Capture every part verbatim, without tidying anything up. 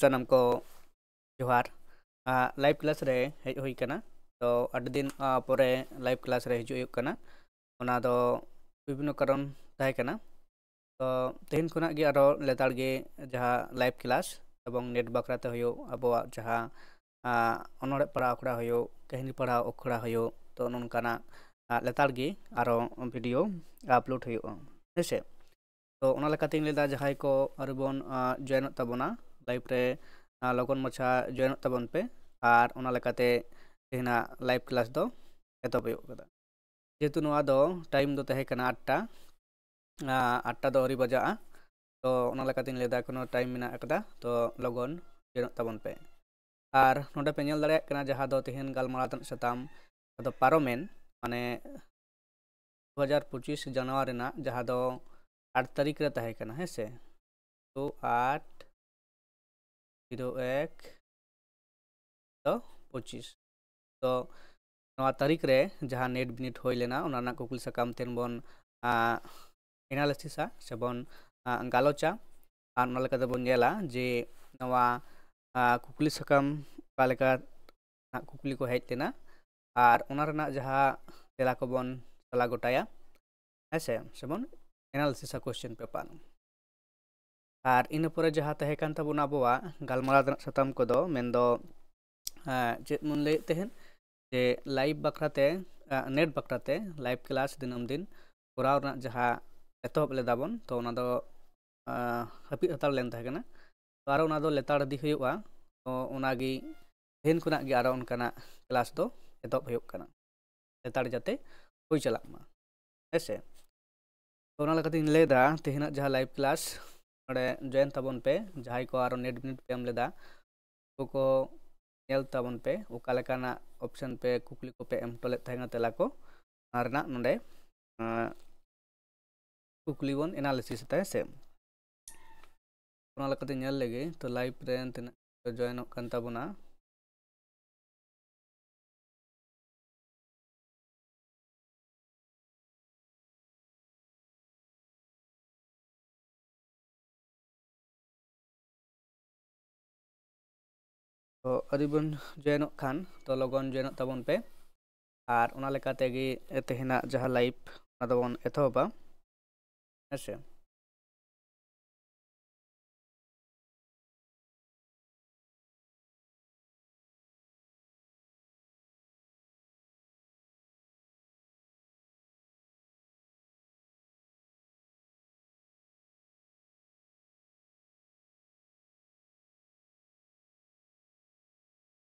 ᱥᱟᱱᱟᱢ ᱠᱚ ᱡᱚᱦᱟᱨ᱾ ᱞᱟᱭᱤᱵᱷ ᱠᱞᱟᱥ ᱨᱮ ᱦᱮᱡ ᱦᱩᱭ ᱠᱟᱱᱟ᱾ ᱛᱚ ᱟᱹᱰᱤ ᱫᱤᱱ ᱯᱚᱨᱮ ᱞᱟᱭᱤᱵᱷ ᱠᱞᱟᱥ ᱨᱮ ᱦᱤᱡᱩᱜ ᱦᱩᱭᱩᱜ ᱠᱟᱱᱟ᱾ ᱚᱱᱟ ᱫᱚ ᱵᱤᱵᱷᱤᱱᱱᱚ ᱠᱟᱨᱚᱱ ᱛᱟᱦᱮᱸ ᱠᱟᱱᱟ᱾ ᱛᱚ ᱛᱮᱦᱮᱧ ᱠᱷᱚᱱᱟᱜ ᱜᱮ ᱟᱨᱚ ᱞᱮᱛᱟᱲ ᱜᱮ ᱡᱟᱦᱟᱸ ᱞᱟᱭᱤᱵᱷ ᱠᱞᱟᱥ ᱮᱵᱚᱝ ᱱᱮᱴ ᱵᱟᱠᱷᱨᱟ ᱛᱮ ᱦᱩᱭᱩᱜ, ᱟᱵᱚᱣᱟᱜ ᱡᱟᱦᱟᱸ ᱚᱱᱚᱬᱦᱮ ᱯᱟᱲᱦᱟᱣ ᱟᱠᱷᱲᱟ ᱦᱩᱭᱩᱜ, ᱠᱟᱹᱦᱱᱤ ᱯᱟᱲᱦᱟᱣ ᱟᱠᱷᱲᱟ ᱦᱩᱭᱩᱜ, ᱛᱚ ᱱᱚᱝᱠᱟᱱᱟᱜ ᱞᱮᱛᱟᱲ ᱜᱮ ᱟᱨᱚ ᱵᱷᱤᱰᱤᱭᱳ ᱟᱯᱞᱳᱰ ᱦᱩᱭᱩᱜᱼᱟ, ᱦᱮᱸᱥᱮ᱾ ᱛᱚ ᱚᱱᱟ ᱞᱮᱠᱟᱛᱮᱧ ᱞᱟᱹᱭᱫᱟ, ᱡᱟᱦᱟᱸᱭ ᱠᱚ ᱟᱹᱣᱨᱤ ᱵᱚᱱ ᱡᱚᱭᱮᱱᱚᱜ ᱛᱟᱵᱚᱱᱟ ᱞᱟᱭᱤᱵᱷ ᱨᱮ, ᱞᱚᱜᱚᱱ ᱢᱟᱪᱷᱟ ᱡᱚᱭᱮᱱᱚᱜ ᱛᱟᱵᱚᱱ ᱯᱮ᱾ ᱟᱨ ᱚᱱᱟ ᱞᱮᱠᱟᱛᱮ ᱛᱮᱦᱮᱧᱟᱜ ᱞᱟᱭᱤᱵᱷ ᱠᱞᱟᱥ ᱫᱚ ᱮᱛᱚᱦᱚᱵ ᱦᱩᱭᱩᱜ ᱠᱟᱱᱟ᱾ ᱡᱮᱦᱮᱛᱩ ᱱᱚᱣᱟ ᱫᱚ ᱴᱟᱭᱤᱢ ᱫᱚ ᱛᱟᱦᱮᱸ ᱠᱟᱱᱟ ᱟᱴᱴᱟ, ᱟᱴᱴᱟ ᱫᱚ ᱟᱹᱣᱨᱤ ᱵᱟᱡᱟᱜᱼᱟ᱾ ᱛᱚ ᱚᱱᱟ ᱞᱮᱠᱟᱛᱮᱧ ᱞᱟᱹᱭᱫᱟ, ᱮᱠᱷᱚᱱᱳ ᱴᱟᱭᱤᱢ ᱢᱮᱱᱟᱜ ᱟᱠᱟᱫᱟ, ᱛᱚ ᱞᱚᱜᱚᱱ ᱡᱚᱭᱮᱱᱚᱜ ᱛᱟᱵᱚᱱ ᱯᱮ᱾ ᱟᱨ ᱱᱚᱰᱮ ᱯᱮ ᱧᱮᱞ ᱫᱟᱲᱮᱭᱟᱜ ᱠᱟᱱᱟ, ᱡᱟᱦᱟᱸ ᱫᱚ ᱛᱮᱦᱮᱧ ᱜᱟᱞᱢᱟᱨᱟᱣ ᱨᱮᱱᱟᱜ ᱥᱟᱛᱟᱢ ᱫᱚ ᱯᱟᱨᱚᱢᱮᱱ, ᱢᱟᱱᱮ ᱫᱩ ᱦᱟᱡᱟᱨ ᱯᱚᱸᱪᱤᱥ ᱡᱟᱱᱩᱣᱟᱨᱤ ᱨᱮᱱᱟᱜ, ᱡᱟᱦᱟᱸ ᱫᱚ ᱟᱴ ᱛᱟᱹᱨᱤᱠᱷ ᱨᱮ ᱛᱟᱦᱮᱸ ᱠᱟᱱᱟ, ᱦᱮᱸ ᱥᱮ᱾ ᱛᱚ ᱟᱴ ᱡᱤᱨᱳ ᱮᱠ ᱫᱚ ᱯᱚᱸᱪᱤᱥ᱾ ᱛᱚ ᱱᱚᱣᱟ ᱛᱟᱹᱨᱤᱠᱷ ᱨᱮ ᱡᱟᱦᱟᱸ ᱱᱮᱴ ᱵᱤᱱᱤᱴ ᱦᱩᱭ ᱞᱮᱱᱟ, ᱚᱱᱟ ᱨᱮᱱᱟᱜ ᱠᱩᱠᱞᱤ ᱥᱟᱠᱟᱢ ᱛᱮᱦᱮᱧ ᱵᱚᱱ ᱮᱱᱟᱞᱤᱥᱤᱥᱟ ᱥᱮᱵᱚᱱ ᱜᱟᱞᱚᱪᱟ᱾ ᱟᱨ ᱚᱱᱟ ᱞᱮᱠᱟᱛᱮ ᱵᱚᱱ ᱧᱮᱞᱟ ᱡᱮ ᱱᱚᱣᱟ ᱠᱩᱠᱞᱤ ᱥᱟᱠᱟᱢ ᱚᱠᱟ ᱞᱮᱠᱟ ᱠᱩᱠᱞᱤ ᱠᱚ ᱦᱮᱡ ᱞᱮᱱᱟ, ᱟᱨ ᱚᱱᱟ ᱨᱮᱱᱟᱜ ᱡᱟᱦᱟᱸ ᱛᱮᱞᱟ ᱠᱚᱵᱚᱱ ᱥᱟᱞᱟ ᱜᱚᱴᱟᱭᱟ, ᱦᱮᱸ ᱥᱮ, ᱥᱮᱵᱚᱱ ᱮᱱᱟᱞᱤᱥᱤᱥᱟ ᱠᱚᱥᱪᱮᱱ ᱯᱮᱯᱟᱨ᱾ ᱟᱨ ᱤᱱᱟᱹ ᱯᱚᱨᱮ ᱡᱟᱦᱟᱸ ᱛᱟᱦᱮᱸ ᱠᱟᱱ ᱛᱟᱵᱚᱱᱟ ᱟᱵᱚᱣᱟᱜ ᱜᱟᱞᱢᱟᱨᱟᱣ ᱨᱮᱱᱟᱜ ᱥᱟᱛᱟᱢ ᱠᱚᱫᱚ, ᱢᱮᱱᱫᱚ ᱪᱮᱫ ᱵᱚᱱ ᱞᱟᱹᱭᱮᱫ ᱛᱟᱦᱮᱸᱫ, ᱡᱮ ᱞᱟᱭᱤᱵᱷ ᱵᱟᱠᱷᱨᱟᱛᱮ, ᱱᱮᱴ ᱵᱟᱠᱷᱨᱟᱛᱮ ᱞᱟᱭᱤᱵᱷ ᱠᱞᱟᱥ ᱫᱤᱱᱟᱹᱢ ᱫᱤᱱ ᱠᱚᱨᱟᱣ ᱨᱮᱱᱟᱜ ᱡᱟᱦᱟᱸ ᱮᱛᱚᱦᱚᱵ ᱞᱮᱫᱟ ᱵᱚᱱ, ᱛᱚ ᱚᱱᱟ ᱫᱚ ᱦᱟᱹᱯᱤᱫ ᱦᱟᱛᱟᱲ ᱞᱮᱱ ᱛᱟᱦᱮᱸ ᱠᱟᱱᱟ᱾ ᱛᱚ ᱟᱨᱚ ᱚᱱᱟ ᱫᱚ ᱞᱮᱛᱟᱲ ᱤᱫᱤ ᱦᱩᱭᱩᱜᱼᱟ᱾ ᱛᱚ ᱚᱱᱟᱜᱮ ᱛᱮᱦᱮᱧ ᱠᱷᱚᱱᱟᱜ ᱜᱮ ᱟᱨᱚ ᱚᱱᱠᱟᱱᱟᱜ ᱠᱞᱟᱥ ᱫᱚ ᱮᱛᱚᱦᱚᱵ ᱦᱩᱭᱩᱜ ᱠᱟᱱᱟ, ᱞᱮᱛᱟᱲ ᱡᱟᱛᱮ ᱦᱩᱭ ᱪᱟᱞᱟᱜ ᱢᱟ, ᱦᱮᱸ ᱥᱮ᱾ ᱛᱚ ᱚᱱᱟ ᱞᱮᱠᱟᱛᱤᱧ ᱞᱟᱹᱭᱫᱟ, ᱛᱮᱦᱮᱧᱟᱜ ᱡᱟᱦᱟᱸ ᱞᱟᱭᱤᱵᱷ ᱠᱞᱟᱥ, ᱱᱚᱰᱮ ᱡᱚᱭᱮᱱ ᱛᱟᱵᱚᱱ ᱯᱮ᱾ ᱡᱟᱦᱟᱸᱭ ᱠᱚ ᱟᱨᱚ ᱱᱮᱴ ᱵᱤᱱᱤᱴ ᱯᱮ ᱮᱢ ᱞᱮᱫᱟ, ᱩᱱᱠᱩ ᱠᱚ ᱧᱮᱞ ᱛᱟᱵᱚᱱ ᱯᱮ, ᱚᱠᱟ ᱞᱮᱠᱟᱱᱟᱜ ᱚᱯᱥᱮᱱ ᱯᱮ ᱠᱩᱠᱞᱤ ᱠᱚᱯᱮ ᱮᱢ ᱦᱚᱴᱚ ᱞᱮᱫ ᱛᱟᱦᱮᱸᱱᱟ, ᱛᱮᱞᱟ ᱠᱚ, ᱚᱱᱟ ᱨᱮᱱᱟᱜ ᱱᱚᱰᱮ ᱠᱩᱠᱞᱤ ᱵᱚᱱ ᱮᱱᱟᱞᱤᱥᱤᱥ ᱮᱫᱟ, ᱦᱮᱸ ᱥᱮ᱾ ᱚᱱᱟ ᱞᱮᱠᱟᱛᱮ ᱧᱮᱞ ᱞᱮᱜᱮ, ᱛᱚ ᱞᱟᱭᱤᱵᱷ ᱨᱮ ᱛᱤᱱᱟᱹᱜ ᱠᱚ ᱡᱚᱭᱮᱱᱚᱜ ᱠᱟᱱ ᱛᱟᱵᱚᱱᱟ᱾ ᱛᱚ ᱟᱹᱣᱨᱤ ᱵᱚᱱ ᱡᱚᱭᱮᱱᱚᱜ ᱠᱷᱟᱱ ᱛᱚ ᱞᱚᱜᱚᱱ ᱡᱚᱭᱮᱱᱚᱜ ᱛᱟᱵᱚᱱ ᱯᱮ᱾ ᱟᱨ ᱚᱱᱟ ᱞᱮᱠᱟ ᱛᱮᱜᱮ ᱛᱮᱦᱮᱧᱟᱜ ᱡᱟᱦᱟᱸ ᱞᱟᱭᱤᱵᱷ, ᱚᱱᱟ ᱫᱚᱵᱚᱱ ᱮᱛᱚᱦᱚᱵᱟ᱾ ᱦᱮᱸ ᱥᱮ?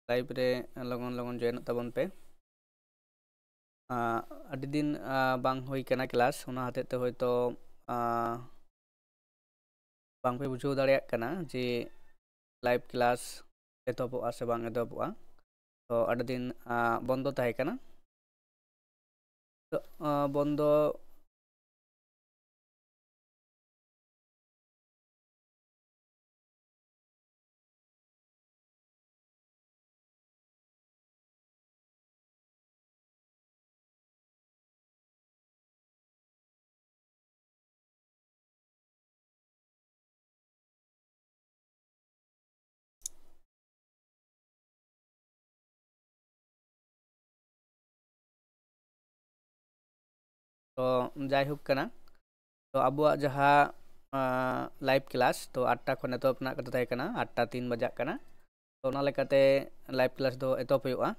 ᱞᱟᱭᱤᱵᱷ ᱨᱮ ᱞᱚᱜᱚᱱ ᱞᱚᱜᱚᱱ ᱡᱚᱭᱮᱱᱚᱜ ᱛᱟᱵᱚᱱ ᱯᱮ᱾ ᱟᱸ, ᱟᱹᱰᱤ ᱫᱤᱱ, ᱟᱸ, ᱵᱟᱝ ᱦᱩᱭ ᱠᱟᱱᱟ ᱠᱞᱟᱥ, ᱚᱱᱟ ᱦᱚᱛᱮᱡ ᱛᱮ ᱦᱚᱭᱛᱳ, ᱟᱸ, ᱵᱟᱝ ᱯᱮ ᱵᱩᱡᱷᱟᱹᱣ ᱫᱟᱲᱮᱭᱟᱜ ᱠᱟᱱᱟ ᱡᱮ ᱞᱟᱭᱤᱵᱷ ᱠᱞᱟᱥ ᱮᱛᱚᱦᱚᱵᱚᱜᱼᱟ ᱥᱮ ᱵᱟᱝ ᱮᱛᱚᱦᱚᱵᱚᱜᱼᱟ᱾ ᱛᱚ ᱟᱹᱰᱤ ᱫᱤᱱ, ᱟᱸ, ᱵᱚᱱᱫᱚ ᱛᱟᱦᱮᱸ ᱠᱟᱱᱟ᱾ ᱛᱚ, ᱟᱸ, ᱵᱚᱱᱫᱚ ᱛᱚ ᱡᱟᱭᱦᱳᱠ ᱠᱟᱱᱟ, ᱛᱚ ᱟᱵᱚᱣᱟᱜ ᱡᱟᱦᱟᱸ, ᱟᱸ, ᱞᱟᱭᱤᱵᱷ ᱠᱞᱟᱥ ᱛᱚ ᱟᱴᱴᱟ ᱠᱷᱚᱱ ᱮᱛᱚᱦᱚᱵ ᱨᱮᱱᱟᱜ ᱠᱟᱛᱷᱟ ᱛᱟᱦᱮᱸ ᱠᱟᱱᱟ, ᱟᱴᱴᱟ ᱛᱤᱱ ᱵᱟᱡᱟᱜ ᱠᱟᱱᱟ᱾ ᱛᱚ ᱚᱱᱟ ᱞᱮᱠᱟᱛᱮ ᱞᱟᱭᱤᱵᱷ ᱠᱞᱟᱥ ᱫᱚ ᱮᱛᱚᱦᱚᱵ ᱦᱩᱭᱩᱜᱼᱟ᱾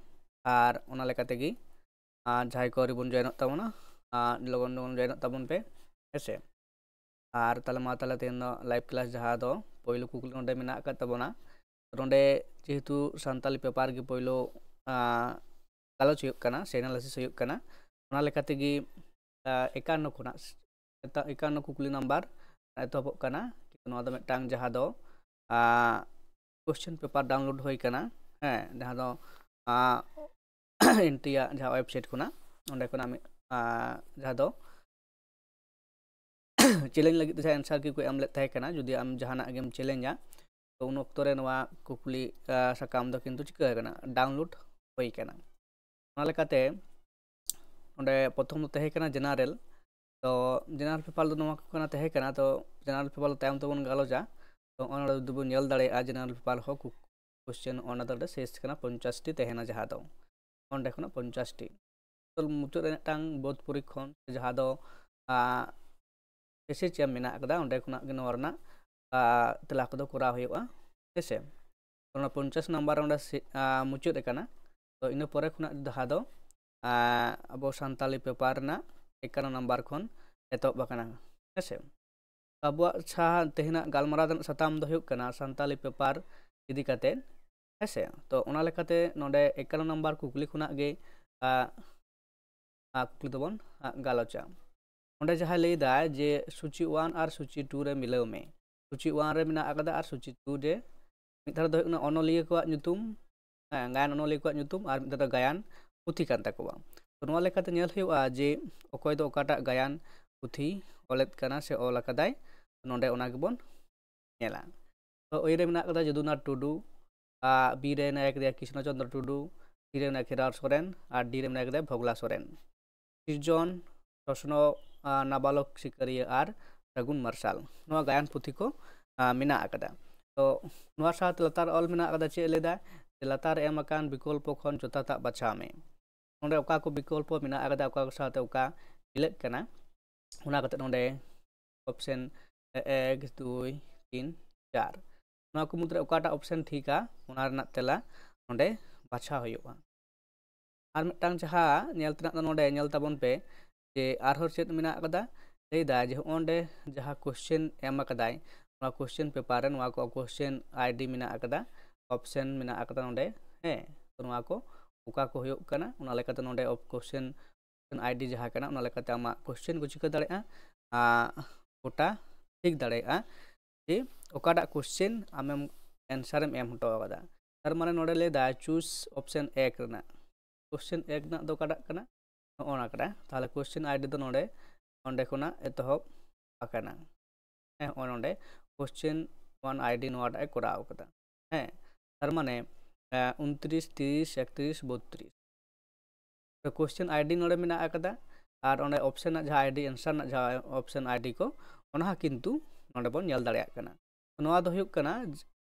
ᱟᱨ ᱚᱱᱟ ᱞᱮᱠᱟ ᱛᱮᱜᱮ, ᱟᱨ ᱡᱟᱦᱟᱸᱭ ᱠᱚ ᱟᱹᱣᱨᱤ ᱵᱚᱱ ᱡᱚᱭᱮᱱᱚᱜ ᱛᱟᱵᱚᱱᱟ, ᱟᱨ ᱞᱚᱜᱚᱱ ᱞᱚᱜᱚᱱ ᱡᱚᱭᱮᱱᱚᱜ ᱛᱟᱵᱚᱱ ᱯᱮ, ᱦᱮᱸ ᱥᱮ᱾ ᱟᱨ ᱛᱟᱦᱞᱮ ᱢᱟ ᱛᱟᱦᱞᱮ ᱛᱮᱦᱮᱧ ᱫᱚ ᱞᱟᱭᱤᱵᱷ ᱠᱞᱟᱥ ᱡᱟᱦᱟᱸ ᱫᱚ ᱯᱳᱭᱞᱳ ᱠᱩᱠᱞᱤ ᱱᱚᱰᱮ ᱢᱮᱱᱟᱜ ᱟᱠᱟᱫ ᱛᱟᱵᱚᱱᱟ, ᱱᱚᱰᱮ ᱡᱮᱦᱮᱛᱩ ᱥᱟᱱᱛᱟᱞᱤ ᱯᱮᱯᱟᱨ ᱜᱮ ᱯᱳᱭᱞᱳ, ᱟᱸ, ᱜᱟᱞᱚᱪ ᱦᱩᱭᱩᱜ ᱠᱟᱱᱟ ᱥᱮ ᱮᱱᱟᱞᱤᱥᱤᱥ ᱦᱩᱭᱩᱜ ᱠᱟᱱᱟ, ᱚᱱᱟ ᱞᱮᱠᱟ ᱛᱮᱜᱮ, ᱟᱸ, ᱮᱠᱟᱱᱱᱚ ᱠᱷᱚᱱᱟᱜ ᱮᱛᱟ-, ᱮᱠᱟᱱᱱᱚ ᱠᱩᱠᱞᱤ ᱱᱟᱢᱵᱟᱨ ᱮᱛᱚᱦᱚᱵᱚᱜ ᱠᱟᱱᱟ᱾ ᱱᱚᱣᱟ ᱫᱚ ᱢᱤᱫᱴᱟᱝ ᱡᱟᱦᱟᱸ ᱫᱚ, ᱟᱸ, ᱠᱚᱥᱪᱮᱱ ᱯᱮᱯᱟᱨ ᱰᱟᱣᱩᱱᱞᱳᱰ ᱦᱩᱭ ᱠᱟᱱᱟ, ᱦᱮᱸ, ᱡᱟᱦᱟᱸ ᱫᱚ, ᱟᱸ, ᱮᱱ ᱴᱤ ᱟᱜ ᱡᱟᱦᱟᱸ ᱳᱭᱮᱵᱽᱥᱟᱭᱤᱴ ᱠᱷᱚᱱᱟᱜ, ᱚᱸᱰᱮ ᱠᱷᱚᱱᱟᱜ ᱢᱤᱫ, ᱟᱸ, ᱡᱟᱦᱟᱸ ᱫᱚ ᱪᱮᱞᱮᱧᱡᱽ ᱞᱟᱹᱜᱤᱫ ᱛᱮ ᱡᱟᱦᱟᱸ ᱮᱱᱥᱟᱨ ᱠᱤ ᱠᱚ ᱮᱢ ᱞᱮᱫ ᱛᱟᱦᱮᱸ ᱠᱟᱱᱟ, ᱡᱩᱫᱤ ᱟᱢ ᱡᱟᱦᱟᱱᱟᱜ ᱜᱮᱢ ᱪᱮᱞᱮᱧᱡᱟ, ᱛᱚ ᱩᱱ ᱚᱠᱛᱚ ᱨᱮ ᱱᱚᱣᱟ ᱠᱩᱠᱞᱤ, ᱟᱸ, ᱥᱟᱠᱟᱢ ᱫᱚ ᱠᱤᱱᱛᱩ ᱪᱤᱠᱟᱹ ᱟᱠᱟᱱᱟ, ᱰᱟᱣᱩᱱᱞᱳᱰ ᱦᱩᱭ ᱟᱠᱟᱱᱟ᱾ ᱚᱱᱟ ᱞᱮᱠᱟᱛᱮ ᱚᱸᱰᱮ ᱯᱨᱚᱛᱷᱚᱢ ᱫᱚ ᱛᱟᱦᱮᱸ ᱠᱟᱱᱟ ᱡᱮᱱᱟᱨᱮᱞ᱾ ᱛᱚ ᱡᱮᱱᱟᱨᱮᱞ ᱯᱮᱯᱟᱨ ᱫᱚ ᱱᱚᱣᱟ ᱠᱚ ᱠᱟᱱᱟ ᱛᱟᱦᱮᱸ ᱠᱟᱱᱟ, ᱛᱚ ᱡᱮᱱᱟᱨᱮᱞ ᱯᱮᱯᱟᱨ ᱫᱚ ᱛᱟᱭᱚᱢ ᱛᱮᱵᱚᱱ ᱜᱟᱞᱚᱪᱟ᱾ ᱛᱚ ᱚᱱᱟ ᱡᱩᱫᱤ ᱵᱚᱱ ᱧᱮᱞ ᱫᱟᱲᱮᱭᱟᱜᱼᱟ, ᱡᱮᱱᱟᱨᱮᱞ ᱯᱮᱯᱟᱨ ᱦᱚᱸ ᱠᱩᱠ-, ᱠᱚᱥᱪᱮᱱ ᱚᱱᱟ ᱫᱚ ᱚᱸᱰᱮ ᱥᱮᱥ ᱠᱟᱱᱟ, ᱯᱚᱧᱪᱟᱥ ᱴᱤ ᱛᱟᱦᱮᱱᱟ ᱡᱟᱦᱟᱸ ᱫᱚ ᱚᱸᱰᱮ ᱠᱷᱚᱱᱟᱜ ᱯᱚᱧᱪᱟᱥ ᱴᱤ᱾ ᱛᱚ ᱢᱩᱪᱟᱹᱫ ᱨᱮ ᱢᱤᱫᱴᱟᱝ ᱵᱳᱫᱷ ᱯᱚᱨᱤᱠᱠᱷᱚᱱ ᱡᱟᱦᱟᱸ ᱫᱚ ᱮᱥᱮᱪ ᱮᱢ ᱢᱮᱱᱟᱜ ᱟᱠᱟᱫᱟ, ᱚᱸᱰᱮ ᱠᱷᱚᱱᱟᱜ ᱜᱮ ᱱᱚᱣᱟ ᱨᱮᱱᱟᱜ ᱛᱮᱞᱟ ᱠᱚᱫᱚ ᱠᱚᱨᱟᱣ ᱦᱩᱭᱩᱜᱼᱟ, ᱦᱮᱸ ᱥᱮ᱾ ᱚᱱᱟ ᱯᱚᱧᱪᱟᱥ ᱱᱟᱢᱵᱟᱨ ᱚᱸᱰᱮ ᱢᱩᱪᱟᱹᱫ ᱟᱠᱟᱱᱟ᱾ ᱛᱚ ᱤᱱᱟᱹ ᱯᱚᱨᱮ ᱠᱷᱚᱱᱟᱜ ᱡᱟᱦᱟᱸ ᱫᱚ ᱟᱵᱚ ᱥᱟᱱᱛᱟᱞᱤ ᱯᱮᱯᱟᱨ ᱨᱮᱱᱟᱜ ᱮᱠᱟᱱᱱᱚ ᱱᱟᱢᱵᱟᱨ ᱠᱷᱚᱱ ᱮᱛᱚᱦᱚᱵ ᱟᱠᱟᱱᱟ, ᱦᱮᱸ ᱥᱮ᱾ ᱟᱵᱚᱣᱟᱜ ᱡᱟᱦᱟᱸ ᱛᱮᱦᱮᱧᱟᱜ ᱜᱟᱞᱢᱟᱨᱟᱣ ᱨᱮᱱᱟᱜ ᱥᱟᱛᱟᱢ ᱫᱚ ᱦᱩᱭᱩᱜ ᱠᱟᱱᱟ ᱥᱟᱱᱛᱟᱞᱤ ᱯᱮᱯᱟᱨ ᱤᱫᱤ ᱠᱟᱛᱮ, ᱦᱮᱸ ᱥᱮ᱾ ᱛᱚ ᱚᱱᱟ ᱞᱮᱠᱟᱛᱮ ᱱᱚᱰᱮ ᱮᱠᱟᱱᱱᱚ ᱱᱟᱢᱵᱟᱨ ᱠᱩᱠᱞᱤ ᱠᱷᱚᱱᱟᱜ ᱜᱮ ᱟᱜ, ᱟᱜ, ᱠᱩᱠᱞᱤ ᱫᱚᱵᱚᱱ ᱟᱜ, ᱜᱟᱞᱚᱪᱟ᱾ ᱚᱸᱰᱮ ᱡᱟᱦᱟᱸᱭ ᱞᱟᱹᱭ ᱮᱫᱟᱭ ᱡᱮ ᱥᱩᱪᱤ ᱳᱣᱟᱱ ᱟᱨ ᱥᱩᱪᱤ ᱴᱩ ᱨᱮ ᱢᱤᱞᱟᱹᱣ ᱢᱮ᱾ ᱥᱩᱪᱤ ᱳᱣᱟᱱ ᱨᱮ ᱢᱮᱱᱟᱜ ᱟᱠᱟᱫᱟ ᱟᱨ ᱥᱩᱪᱤ ᱴᱩ ᱨᱮ ᱢᱤᱫ ᱫᱷᱟᱨᱮ ᱫᱚ ᱦᱩᱭᱩᱜ ᱠᱟᱱᱟ ᱚᱱᱚᱞᱤᱭᱟᱹ ᱠᱚᱣᱟᱜ ᱧᱩᱛᱩᱢ, ᱦᱮᱸ, ᱜᱟᱭᱟᱱ ᱚᱱᱚᱞᱤᱭᱟᱹ ᱠᱚᱣᱟᱜ ᱧᱩᱛᱩᱢ, ᱟᱨ ᱢᱤᱫ ᱫᱷᱟᱨᱮ ᱫᱚ ᱜᱟᱭᱟᱱ ᱯᱩᱛᱷᱤ ᱠᱟᱱ ᱛᱟᱠᱚᱣᱟ᱾ ᱛᱚ ᱱᱚᱣᱟ ᱞᱮᱠᱟᱛᱮ ᱧᱮᱞ ᱦᱩᱭᱩᱜᱼᱟ ᱡᱮ ᱚᱠᱚᱭ ᱫᱚ ᱚᱠᱟᱴᱟᱜ ᱜᱟᱭᱟᱱ ᱯᱩᱛᱷᱤ ᱚᱞᱮᱫ ᱠᱟᱱᱟ ᱥᱮ ᱚᱞ ᱟᱠᱟᱫᱟᱭ, ᱱᱚᱰᱮ ᱚᱱᱟ ᱜᱮᱵᱚᱱ ᱧᱮᱞᱟ᱾ ᱛᱚ ᱳᱭ ᱨᱮ ᱢᱮᱱᱟᱜ ᱟᱠᱟᱫᱟ ᱡᱚᱫᱩᱱᱟᱛᱷ ᱴᱩᱰᱩ, ᱟᱨ ᱵᱤ ᱨᱮ ᱢᱮᱱᱟᱭ ᱠᱟᱫᱮᱭᱟ ᱠᱨᱤᱥᱱᱚ ᱪᱚᱸᱫᱽᱨᱚ ᱴᱩᱰᱩ, ᱥᱤ ᱨᱮ ᱢᱮᱱᱟᱭ ᱠᱷᱮᱨᱣᱟᱞ ᱥᱚᱨᱮᱱ, ᱟᱨ ᱰᱤ ᱨᱮ ᱢᱮᱱᱟᱭ ᱠᱟᱫᱮᱭᱟ ᱵᱷᱚᱜᱽᱞᱟ ᱥᱚᱨᱮᱱ᱾ ᱥᱤᱨᱡᱚᱱ, ᱥᱚᱥᱱᱚ, ᱟᱨ ᱱᱟᱵᱟᱞᱚᱠ ᱥᱤᱠᱟᱹᱨᱤᱭᱟᱹ ᱟᱨ ᱥᱟᱹᱜᱩᱱ ᱢᱟᱨᱥᱟᱞ, ᱱᱚᱣᱟ ᱜᱟᱭᱟᱱ ᱯᱩᱛᱷᱤ ᱠᱚ ᱟᱨ ᱢᱮᱱᱟᱜ ᱟᱠᱟᱫᱟ᱾ ᱛᱚ ᱱᱚᱣᱟ ᱥᱟᱶᱛᱮ ᱞᱟᱛᱟᱨ ᱚᱞ ᱢᱮᱱᱟᱜ ᱟᱠᱟᱫᱟ, ᱪᱮᱫ ᱞᱟᱹᱭ ᱮᱫᱟ ᱡᱮ ᱞᱟᱛᱟᱨ ᱮᱢ ᱟᱠᱟᱱ ᱵᱤᱠᱚᱞᱯᱚ ᱠᱷᱚᱱ ᱡᱚᱛᱷᱟᱛᱟᱜ ᱵᱟᱪᱷᱟᱣ ᱢᱮ᱾ ᱱᱚᱰᱮ ᱚᱠᱟ ᱠᱚ ᱵᱤᱠᱚᱞᱯᱚ ᱢᱮᱱᱟᱜ ᱟᱠᱟᱫᱟ, ᱚᱠᱟ ᱠᱚ ᱥᱟᱶᱛᱮ ᱚᱠᱟ ᱢᱤᱞᱟᱹᱜ ᱠᱟᱱᱟ, ᱚᱱᱟ ᱠᱟᱛᱮ ᱱᱚᱰᱮ ᱚᱯᱥᱮᱱ ᱮᱠ, ᱫᱩᱭ, ᱛᱤᱱ, ᱪᱟᱨ, ᱱᱚᱣᱟ ᱠᱚ ᱢᱩᱫᱽᱨᱮ ᱚᱠᱟᱴᱟᱜ ᱚᱯᱥᱮᱱ ᱴᱷᱤᱠᱟ, ᱚᱱᱟ ᱨᱮᱱᱟᱜ ᱛᱮᱞᱟ ᱱᱚᱰᱮ ᱵᱟᱪᱷᱟᱣ ᱦᱩᱭᱩᱜᱼᱟ᱾ ᱟᱨ ᱢᱤᱫᱴᱟᱝ ᱡᱟᱦᱟᱸ ᱧᱮᱞ ᱛᱮᱱᱟᱜ ᱫᱚ ᱱᱚᱰᱮ ᱧᱮᱞ ᱛᱟᱵᱚᱱ ᱯᱮ ᱡᱮ ᱟᱨᱦᱚᱸ ᱪᱮᱫ ᱢᱮᱱᱟᱜ ᱟᱠᱟᱫᱟ, ᱞᱟᱹᱭ ᱮᱫᱟ ᱡᱮ ᱦᱚᱸᱜᱼᱚ ᱱᱚᱰᱮ ᱡᱟᱦᱟᱸ ᱠᱚᱥᱪᱮᱱ ᱮᱢ ᱟᱠᱟᱫᱟᱭ, ᱱᱚᱣᱟ ᱠᱚᱥᱪᱮᱱ ᱯᱮᱯᱟᱨ ᱨᱮ ᱱᱚᱣᱟ ᱠᱚ ᱠᱚᱥᱪᱮᱱ ᱟᱭᱰᱤ ᱢᱮᱱᱟᱜ ᱟᱠᱟᱫᱟ, ᱚᱯᱥᱮᱱ ᱢᱮᱱᱟᱜ ᱟᱠᱟᱫᱟ ᱱᱚᱰᱮ, ᱦᱮᱸ᱾ ᱛᱚ ᱱᱚᱣᱟ ᱠᱚ ᱚᱠᱟ ᱠᱚ ᱦᱩᱭᱩᱜ ᱠᱟᱱᱟ, ᱚᱱᱟ ᱞᱮᱠᱟᱛᱮ ᱱᱚᱰᱮ ᱠᱚᱥᱪᱮᱱ ᱟᱭᱰᱤ ᱡᱟᱦᱟᱸ ᱠᱟᱱᱟ, ᱚᱱᱟ ᱞᱮᱠᱟᱛᱮ ᱟᱢᱟᱜ ᱠᱚᱥᱪᱮᱱ ᱠᱚ ᱪᱤᱠᱟᱹ ᱫᱟᱲᱮᱭᱟᱜᱼᱟ, ᱟᱨ ᱜᱚᱴᱟ ᱴᱷᱤᱠ ᱫᱟᱲᱮᱭᱟᱜᱼᱟ ᱡᱮ ᱚᱠᱟᱴᱟᱜ ᱠᱚᱥᱪᱮᱱ ᱟᱢᱮᱢ ᱮᱱᱥᱟᱨ ᱮᱢ ᱮᱢ ᱦᱚᱴᱚ ᱟᱠᱟᱫᱟ᱾ ᱛᱟᱨ ᱢᱟᱱᱮ ᱱᱚᱰᱮ ᱞᱟᱹᱭ ᱮᱫᱟ ᱪᱩᱡᱽ ᱚᱯᱥᱮᱱ ᱮᱠ ᱨᱮᱱᱟᱜ, ᱠᱚᱥᱪᱮᱱ ᱮᱠ ᱨᱮᱱᱟᱜ ᱫᱚ ᱚᱠᱟᱴᱟᱜ ᱠᱟᱱᱟ? ᱱᱚᱜᱼᱚ ᱱᱟ ᱠᱟᱱᱟ᱾ ᱛᱟᱦᱚᱞᱮ ᱠᱚᱥᱪᱮᱱ ᱟᱭᱰᱤ ᱫᱚ ᱱᱚᱰᱮ, ᱱᱚᱰᱮ ᱠᱷᱚᱱᱟᱜ ᱮᱛᱚᱦᱚᱵ ᱟᱠᱟᱱᱟ᱾ ᱦᱮᱸ, ᱱᱚᱜᱼᱚᱭ ᱱᱚᱰᱮ ᱠᱚᱥᱪᱮᱱ ᱳᱣᱟᱱ ᱟᱭᱰᱤ ᱱᱚᱣᱟᱴᱟᱜ ᱮ ᱠᱚᱨᱟᱣ ᱠᱟᱫᱟ᱾ ᱦᱮᱸ, ᱛᱟᱨ ᱢᱟᱱᱮ ᱩᱱᱛᱨᱤᱥ, ᱛᱤᱨᱤᱥ, ᱮᱠᱛᱨᱤᱥ, ᱵᱚᱛᱨᱤᱥ᱾ ᱠᱚᱥᱪᱮᱱ ᱟᱭᱰᱤ ᱱᱚᱰᱮ ᱢᱮᱱᱟᱜ ᱟᱠᱟᱫᱟ, ᱟᱨ ᱚᱸᱰᱮ ᱚᱯᱥᱮᱱ ᱨᱮᱱᱟᱜ ᱡᱟᱦᱟᱸ ᱟᱭᱰᱤ, ᱮᱱᱥᱟᱨ ᱨᱮᱱᱟᱜ ᱡᱟᱦᱟᱸ ᱚᱯᱥᱮᱱ ᱟᱭᱰᱤ ᱠᱚ, ᱚᱱᱟ ᱦᱚᱸ ᱠᱤᱱᱛᱩ ᱱᱚᱰᱮ ᱵᱚᱱ ᱧᱮᱞ ᱫᱟᱲᱮᱭᱟᱜ ᱠᱟᱱᱟ᱾ ᱱᱚᱣᱟ ᱫᱚ ᱦᱩᱭᱩᱜ ᱠᱟᱱᱟ,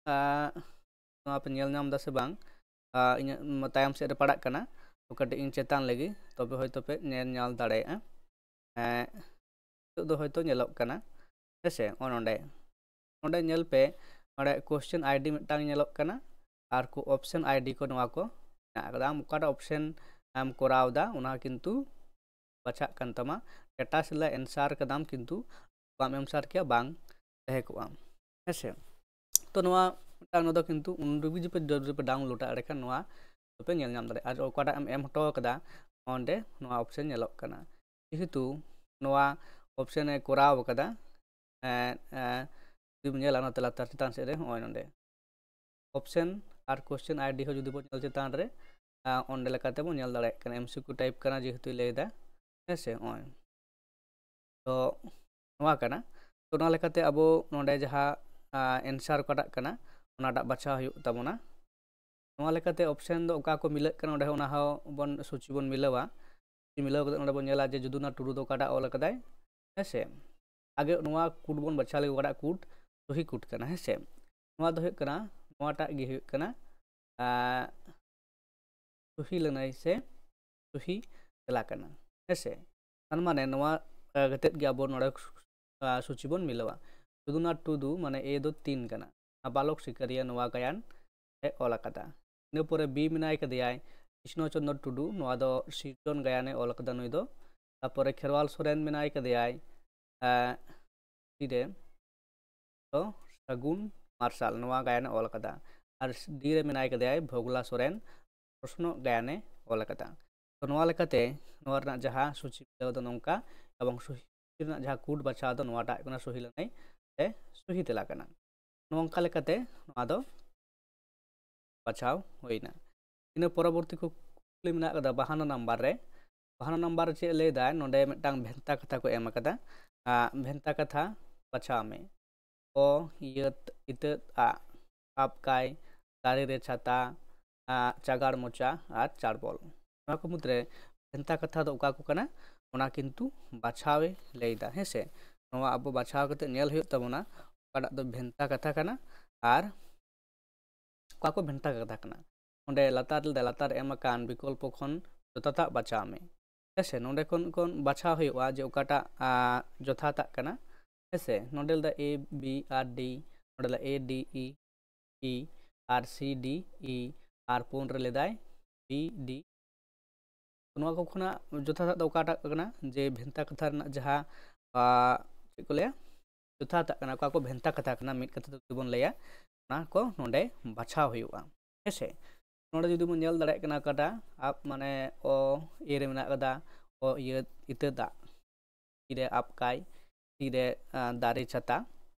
ᱟᱸ, ᱱᱚᱣᱟ ᱯᱮ ᱧᱮᱞ ᱧᱟᱢ ᱮᱫᱟ ᱥᱮ ᱵᱟᱝ? ᱟᱨ ᱤᱧᱟᱹᱜ ᱛᱟᱭᱚᱢ ᱥᱮᱫ ᱨᱮ ᱯᱟᱲᱟᱜ ᱠᱟᱱᱟ, ᱛᱚ ᱠᱟᱹᱴᱤᱡ ᱤᱧ ᱪᱮᱛᱟᱱ ᱞᱮᱜᱮ, ᱛᱚᱵᱮ ᱦᱚᱭᱛᱳ ᱯᱮ ᱧᱮᱞ ᱧᱟᱢ ᱫᱟᱲᱮᱭᱟᱜᱼᱟ᱾ ᱦᱮᱸ, ᱱᱤᱛᱚᱜ ᱫᱚ ᱦᱚᱭᱛᱳ ᱧᱮᱞᱚᱜ ᱠᱟᱱᱟ᱾ ᱦᱮᱸ ᱥᱮ? ᱱᱚᱜᱼᱚ ᱱᱚᱰᱮ, ᱱᱚᱰᱮ ᱧᱮᱞ ᱯᱮ, ᱱᱚᱰᱮ question ID ᱢᱤᱫᱴᱟᱝ ᱧᱮᱞᱚᱜ ᱠᱟᱱᱟ ᱟᱨ ᱠᱚ option ID ᱠᱚ ᱱᱚᱣᱟ ᱠᱚ ᱢᱮᱱᱟᱜ ᱟᱠᱟᱫᱟ᱾ ᱟᱢ ᱚᱠᱟᱴᱟᱜ option ᱮᱢ ᱠᱚᱨᱟᱣ ᱮᱫᱟ, ᱚᱱᱟ ᱠᱤᱱᱛᱩ ᱵᱟᱪᱷᱟᱜ ᱠᱟᱱ ᱛᱟᱢᱟ᱾ ᱮᱴᱟᱜ ᱥᱮᱫ ᱞᱮ answer ᱠᱟᱫᱟᱢ, ᱠᱤᱱᱛᱩ ᱵᱟᱢ answer ᱠᱮᱭᱟ, ᱵᱟᱝ ᱛᱟᱦᱮᱸ ᱠᱚᱜᱼᱟ᱾ ᱦᱮᱸ ᱥᱮ? ᱛᱚ ᱱᱚᱣᱟ ᱢᱤᱫᱴᱟᱝ, ᱱᱚᱣᱟ ᱫᱚ ᱠᱤᱱᱛᱩ ᱩᱱ ᱨᱮᱜᱮ ᱡᱩᱫᱤ ᱯᱮ, ᱡᱩᱫᱤ ᱯᱮ download ᱟ, ᱮᱸᱰᱮᱠᱷᱟᱱ ᱱᱚᱣᱟ ᱫᱚᱯᱮ ᱧᱮᱞ ᱧᱟᱢ ᱫᱟᱲᱮᱭᱟᱜᱼᱟ᱾ ᱟᱨ ᱚᱠᱟᱴᱟᱜ ᱮᱢ ᱮᱢ ᱦᱚᱴᱚ ᱟᱠᱟᱫᱟ, ᱚᱸᱰᱮ ᱱᱚᱣᱟ option ᱧᱮᱞᱚᱜ ᱠᱟᱱᱟ᱾ ᱡᱮᱦᱮᱛᱩ ᱱᱚᱣᱟ option ᱮ ᱠᱚᱨᱟᱣ ᱟᱠᱟᱫᱟ, ᱮᱸ, ᱮᱸ, ᱡᱩᱫᱤᱢ ᱧᱮᱞᱟ ᱱᱚᱛᱮ ᱞᱟᱛᱟᱨ ᱪᱮᱛᱟᱱ ᱥᱮᱫ ᱨᱮ, ᱱᱚᱜᱼᱚᱭ ᱱᱚᱰᱮ option ᱟᱨ question ID ᱦᱚᱸ ᱡᱩᱫᱤ ᱵᱚᱱ ᱧᱮᱞ ᱪᱮᱛᱟᱱ ᱨᱮ, ᱟᱸ, ᱚᱸᱰᱮ ᱞᱮᱠᱟᱛᱮ ᱵᱚᱱ ᱧᱮᱞ ᱫᱟᱲᱮᱭᱟᱜ ᱠᱟᱱᱟ᱾ MCQ type ᱠᱟᱱᱟ ᱡᱮᱦᱮᱛᱩᱭ ᱞᱟᱹᱭ ᱮᱫᱟ, ᱦᱮᱸ ᱥᱮ? ᱱᱚᱜᱼᱚᱭ ᱛᱚ ᱱᱚᱣᱟ ᱠᱟᱱᱟ᱾ ᱛᱚ ᱚᱱᱟ ᱞᱮᱠᱟᱛᱮ ᱟᱵᱚ ᱱᱚᱰᱮ ᱡᱟᱦᱟᱸ, ᱟᱸ, answer ᱚᱠᱟᱴᱟᱜ ᱠᱟᱱᱟ, ᱚᱱᱟᱴᱟᱜ ᱵᱟᱪᱷᱟᱣ ᱦᱩᱭᱩᱜ ᱛᱟᱵᱚᱱᱟ᱾ ᱱᱚᱣᱟ ᱞᱮᱠᱟᱛᱮ option ᱫᱚ ᱚᱠᱟ ᱠᱚ ᱢᱤᱞᱟᱹᱜ ᱠᱟᱱᱟ, ᱚᱸᱰᱮ ᱦᱚᱸ ᱚᱱᱟ ᱦᱚᱸ ᱵᱚᱱ ᱥᱩᱪᱤ ᱵᱚᱱ ᱢᱤᱞᱟᱹᱣᱟ᱾ ᱥᱩᱪᱤ ᱢᱤᱞᱟᱹᱣ ᱠᱟᱛᱮ ᱚᱸᱰᱮ ᱵᱚᱱ ᱧᱮᱞᱟ ᱡᱮ ᱡᱚᱫᱩᱱᱟᱛᱷ ᱴᱩᱰᱩ ᱫᱚ ᱚᱠᱟᱴᱟᱜ ᱚᱞ ᱟᱠᱟᱫᱟᱭ, ᱦᱮᱸ ᱥᱮ? ᱟᱜᱮ ᱱᱚᱣᱟ code ᱵᱚᱱ ᱵᱟᱪᱷᱟᱣ ᱞᱮᱜᱮ, ᱚᱠᱟᱴᱟᱜ code ᱥᱚᱦᱤ code ᱠᱟᱱᱟ, ᱦᱮᱸ ᱥᱮ? ᱱᱚᱣᱟ ᱫᱚ ᱦᱩᱭᱩᱜ ᱠᱟᱱᱟ, ᱱᱚᱣᱟᱴᱟᱜ ᱜᱮ ᱦᱩᱭᱩᱜ ᱠᱟᱱᱟ, ᱟᱸ, ᱥᱚᱦᱤ ᱞᱮᱱᱟᱭ ᱥᱮ ᱥᱚᱦᱤ ᱛᱮᱞᱟ ᱠᱟᱱᱟ, ᱦᱮᱸ ᱥᱮ? ᱛᱟᱨ ᱢᱟᱱᱮ ᱱᱚᱣᱟ, ᱟᱸ, ᱠᱟᱛᱮᱫ ᱜᱮ ᱟᱵᱚ ᱱᱚᱰᱮ, ᱟᱸ, ᱥᱩᱪᱤ ᱵᱚᱱ ᱢᱤᱞᱟᱹᱣᱟ᱾ ᱡᱚᱫᱩᱱᱟᱛᱷ ᱴᱩᱰᱩ ᱢᱟᱱᱮ A ᱫᱚ ᱛᱤᱱ ᱠᱟᱱᱟ, ᱱᱟᱵᱟᱞᱚᱠ ᱥᱤᱠᱟᱹᱨᱤᱭᱟᱹ ᱱᱚᱣᱟ ᱜᱟᱭᱟᱱ ᱮ ᱚᱞ ᱟᱠᱟᱫᱟ᱾ ᱤᱱᱟᱹ ᱯᱚᱨᱮ B ᱢᱮᱱᱟᱭ ᱠᱟᱫᱮᱭᱟᱭ ᱠᱨᱤᱥᱱᱚ ᱪᱚᱸᱫᱽᱨᱚ ᱴᱩᱰᱩ, ᱱᱚᱣᱟ ᱫᱚ ᱥᱤᱨᱡᱚᱱ ᱜᱟᱭᱟᱱᱮ ᱚᱞ ᱟᱠᱟᱫᱟ ᱱᱩᱭ ᱫᱚ᱾ ᱛᱟᱨᱯᱚᱨᱮ ᱠᱷᱮᱨᱣᱟᱞ ᱥᱚᱨᱮᱱ ᱢᱮᱱᱟᱭ ᱠᱟᱫᱮᱭᱟᱭ, ᱮᱸ, ᱛᱤᱨᱮ ᱫᱚ ᱥᱟᱹᱜᱩᱱ ᱢᱟᱨᱥᱟᱞ, ᱱᱚᱣᱟ ᱜᱟᱭᱟᱱᱮ ᱚᱞ ᱟᱠᱟᱫᱟ᱾ ᱟᱨ D ᱨᱮ ᱢᱮᱱᱟᱭ ᱠᱟᱫᱮᱭᱟᱭ ᱵᱷᱳᱜᱽᱞᱟ ᱥᱚᱨᱮᱱ, ᱯᱨᱚᱥᱱᱚ ᱜᱟᱭᱟᱱᱮ ᱚᱞ ᱟᱠᱟᱫᱟ᱾ ᱛᱚ ᱱᱚᱣᱟ ᱞᱮᱠᱟᱛᱮ ᱱᱚᱣᱟ ᱨᱮᱱᱟᱜ ᱡᱟᱦᱟᱸ ᱥᱩᱪᱤ ᱢᱤᱞᱟᱹᱣ ᱫᱚ ᱱᱚᱝᱠᱟ, ᱮᱵᱚᱝ ᱥᱚᱦᱤ ᱨᱮᱱᱟᱜ ᱡᱟᱦᱟᱸ code ᱵᱟᱪᱷᱟᱣ ᱫᱚ ᱱᱚᱣᱟᱴᱟᱜ ᱦᱩᱭᱩᱜ ᱠᱟᱱᱟ ᱥᱚᱦᱤ ᱞᱮᱱᱟᱭ ᱥᱮ ᱥᱚᱦᱤ ᱛᱮᱞᱟ ᱠᱟᱱᱟ᱾ ᱱᱚᱝᱠᱟ ᱞᱮᱠᱟᱛᱮ ᱱᱚᱣᱟ ᱫᱚ ᱵᱟᱪᱷᱟᱣ ᱦᱩᱭᱱᱟ᱾ ᱤᱱᱟᱹ ᱯᱚᱨᱚᱵᱚᱨᱛᱤ ᱠᱩᱠᱞᱤ ᱢᱮᱱᱟᱜ ᱟᱠᱟᱫᱟ ᱵᱟᱦᱟᱱᱱᱚ ᱱᱟᱢᱵᱟᱨ ᱨᱮ᱾ ᱵᱟᱦᱟᱱᱱᱚ ᱱᱟᱢᱵᱟᱨ ᱨᱮ ᱪᱮᱫ ᱞᱟᱹᱭ ᱫᱟᱭ? ᱱᱚᱰᱮ ᱢᱤᱫᱴᱟᱝ ᱵᱷᱮᱱᱛᱟ ᱠᱟᱛᱷᱟ ᱠᱚ ᱮᱢ ᱟᱠᱟᱫᱟ᱾ ᱟᱸ, ᱵᱷᱮᱱᱛᱟ ᱠᱟᱛᱷᱟ ᱵᱟᱪᱷᱟᱣ ᱢᱮ᱾ ᱚ, ᱤᱭᱟᱹᱛ, ᱤᱛᱟᱹᱫ, ᱟᱜ, ᱟᱵ ᱠᱟᱭ, ᱫᱟᱨᱮ ᱨᱮ ᱪᱷᱟᱛᱟ, ᱟᱸ, ᱪᱟᱜᱟᱲ ᱢᱚᱪᱟ ᱟᱨ ᱪᱟᱲᱵᱚᱞ᱾ ᱱᱚᱣᱟ ᱠᱚ ᱢᱩᱫᱽᱨᱮ ᱵᱷᱮᱱᱛᱟ ᱠᱟᱛᱷᱟ ᱫᱚ ᱚᱠᱟ ᱠᱚ ᱠᱟᱱᱟ, ᱚᱱᱟ ᱠᱤᱱᱛᱩ ᱵᱟᱪᱷᱟᱣᱮ ᱞᱟᱹᱭ ᱮᱫᱟ, ᱦᱮᱸ ᱥᱮ? ᱱᱚᱣᱟ ᱟᱵᱚ ᱵᱟᱪᱷᱟᱣ ᱠᱟᱛᱮ ᱧᱮᱞ ᱦᱩᱭᱩᱜ ᱛᱟᱵᱚᱱᱟ ᱚᱠᱟᱴᱟᱜ ᱫᱚ ᱵᱷᱮᱱᱛᱟ ᱠᱟᱛᱷᱟ ᱠᱟᱱᱟ ᱟᱨ ᱚᱠᱟ ᱠᱚ ᱵᱷᱮᱱᱛᱟ ᱠᱟᱛᱷᱟ ᱠᱟᱱᱟ᱾ ᱚᱸᱰᱮ ᱞᱟᱛᱟᱨ ᱨᱮ ᱞᱟᱛᱟᱨ ᱮᱢ ᱟᱠᱟᱱ ᱵᱤᱠᱚᱞᱯᱚ ᱠᱷᱚᱱ ᱡᱚᱛᱷᱟᱛᱟᱜ ᱵᱟᱪᱷᱟᱣ ᱢᱮ᱾ ᱦᱮᱸ ᱥᱮ, ᱱᱚᱸᱰᱮ ᱠᱷᱚᱱ ᱠᱷᱚᱱ ᱵᱟᱪᱷᱟᱣ ᱦᱩᱭᱩᱜᱼᱟ ᱡᱮ ᱚᱠᱟᱴᱟᱜ ᱟᱸ, ᱡᱚᱛᱷᱟᱛᱟᱜ ᱠᱟᱱᱟ᱾ ᱦᱮᱸ ᱥᱮ, ᱱᱚᱸᱰᱮ ᱞᱮᱫᱟ A B ᱟᱨ D, ᱱᱚᱸᱰᱮ ᱞᱮᱫᱟ A D E, E R C D, E ᱟᱨ ᱯᱩᱱ ᱨᱮ ᱞᱮᱫᱟᱭ B D᱾ ᱱᱚᱣᱟ ᱠᱚ ᱠᱷᱚᱱᱟᱜ ᱡᱚᱛᱷᱟᱛᱟᱜ ᱫᱚ ᱚᱠᱟᱴᱟᱜ ᱠᱟᱱᱟ? ᱡᱮ ᱵᱷᱮᱱᱛᱟ ᱠᱟᱛᱷᱟ ᱨᱮᱱᱟᱜ ᱡᱟᱦᱟᱸ ᱟᱸ, ᱪᱮᱫ ᱠᱚ ᱞᱟᱹᱭᱟ, ᱡᱚᱛᱷᱟᱛᱟᱜ ᱠᱟᱱᱟ, ᱚᱠᱟ ᱠᱚ ᱵᱷᱮᱱᱛᱟ ᱠᱟᱛᱷᱟ ᱠᱟᱱᱟ, ᱢᱤᱫ ᱠᱟᱛᱷᱟ ᱛᱮ ᱡᱩᱫᱤ ᱵᱚᱱ ᱞᱟᱹᱭᱟ, ᱚᱱᱟ ᱠᱚ ᱱᱚᱸᱰᱮ ᱵᱟᱪᱷᱟᱣ ᱦᱩᱭᱩᱜᱼᱟ᱾ ᱦᱮᱸ ᱥᱮ, ᱱᱚᱸᱰᱮ ᱡᱩᱫᱤ ᱵᱚᱱ ᱧᱮᱞ ᱫᱟᱲᱮᱭᱟᱜ ᱠᱟᱱᱟ ᱚᱠᱟᱴᱟᱜ ᱟᱵ, ᱢᱟᱱᱮ ᱚ ᱤᱭᱟᱹ ᱨᱮ ᱢᱮᱱᱟᱜ ᱠᱟᱫᱟ, ᱚ ᱤᱭᱟᱹ ᱤᱛᱟᱹ ᱫᱟᱜ, ᱤ ᱨᱮ ᱟᱵᱠᱟᱭ, ᱥᱤ ᱨᱮ ᱟᱸ, ᱫᱟᱨᱮ ᱪᱷᱟᱛᱟ,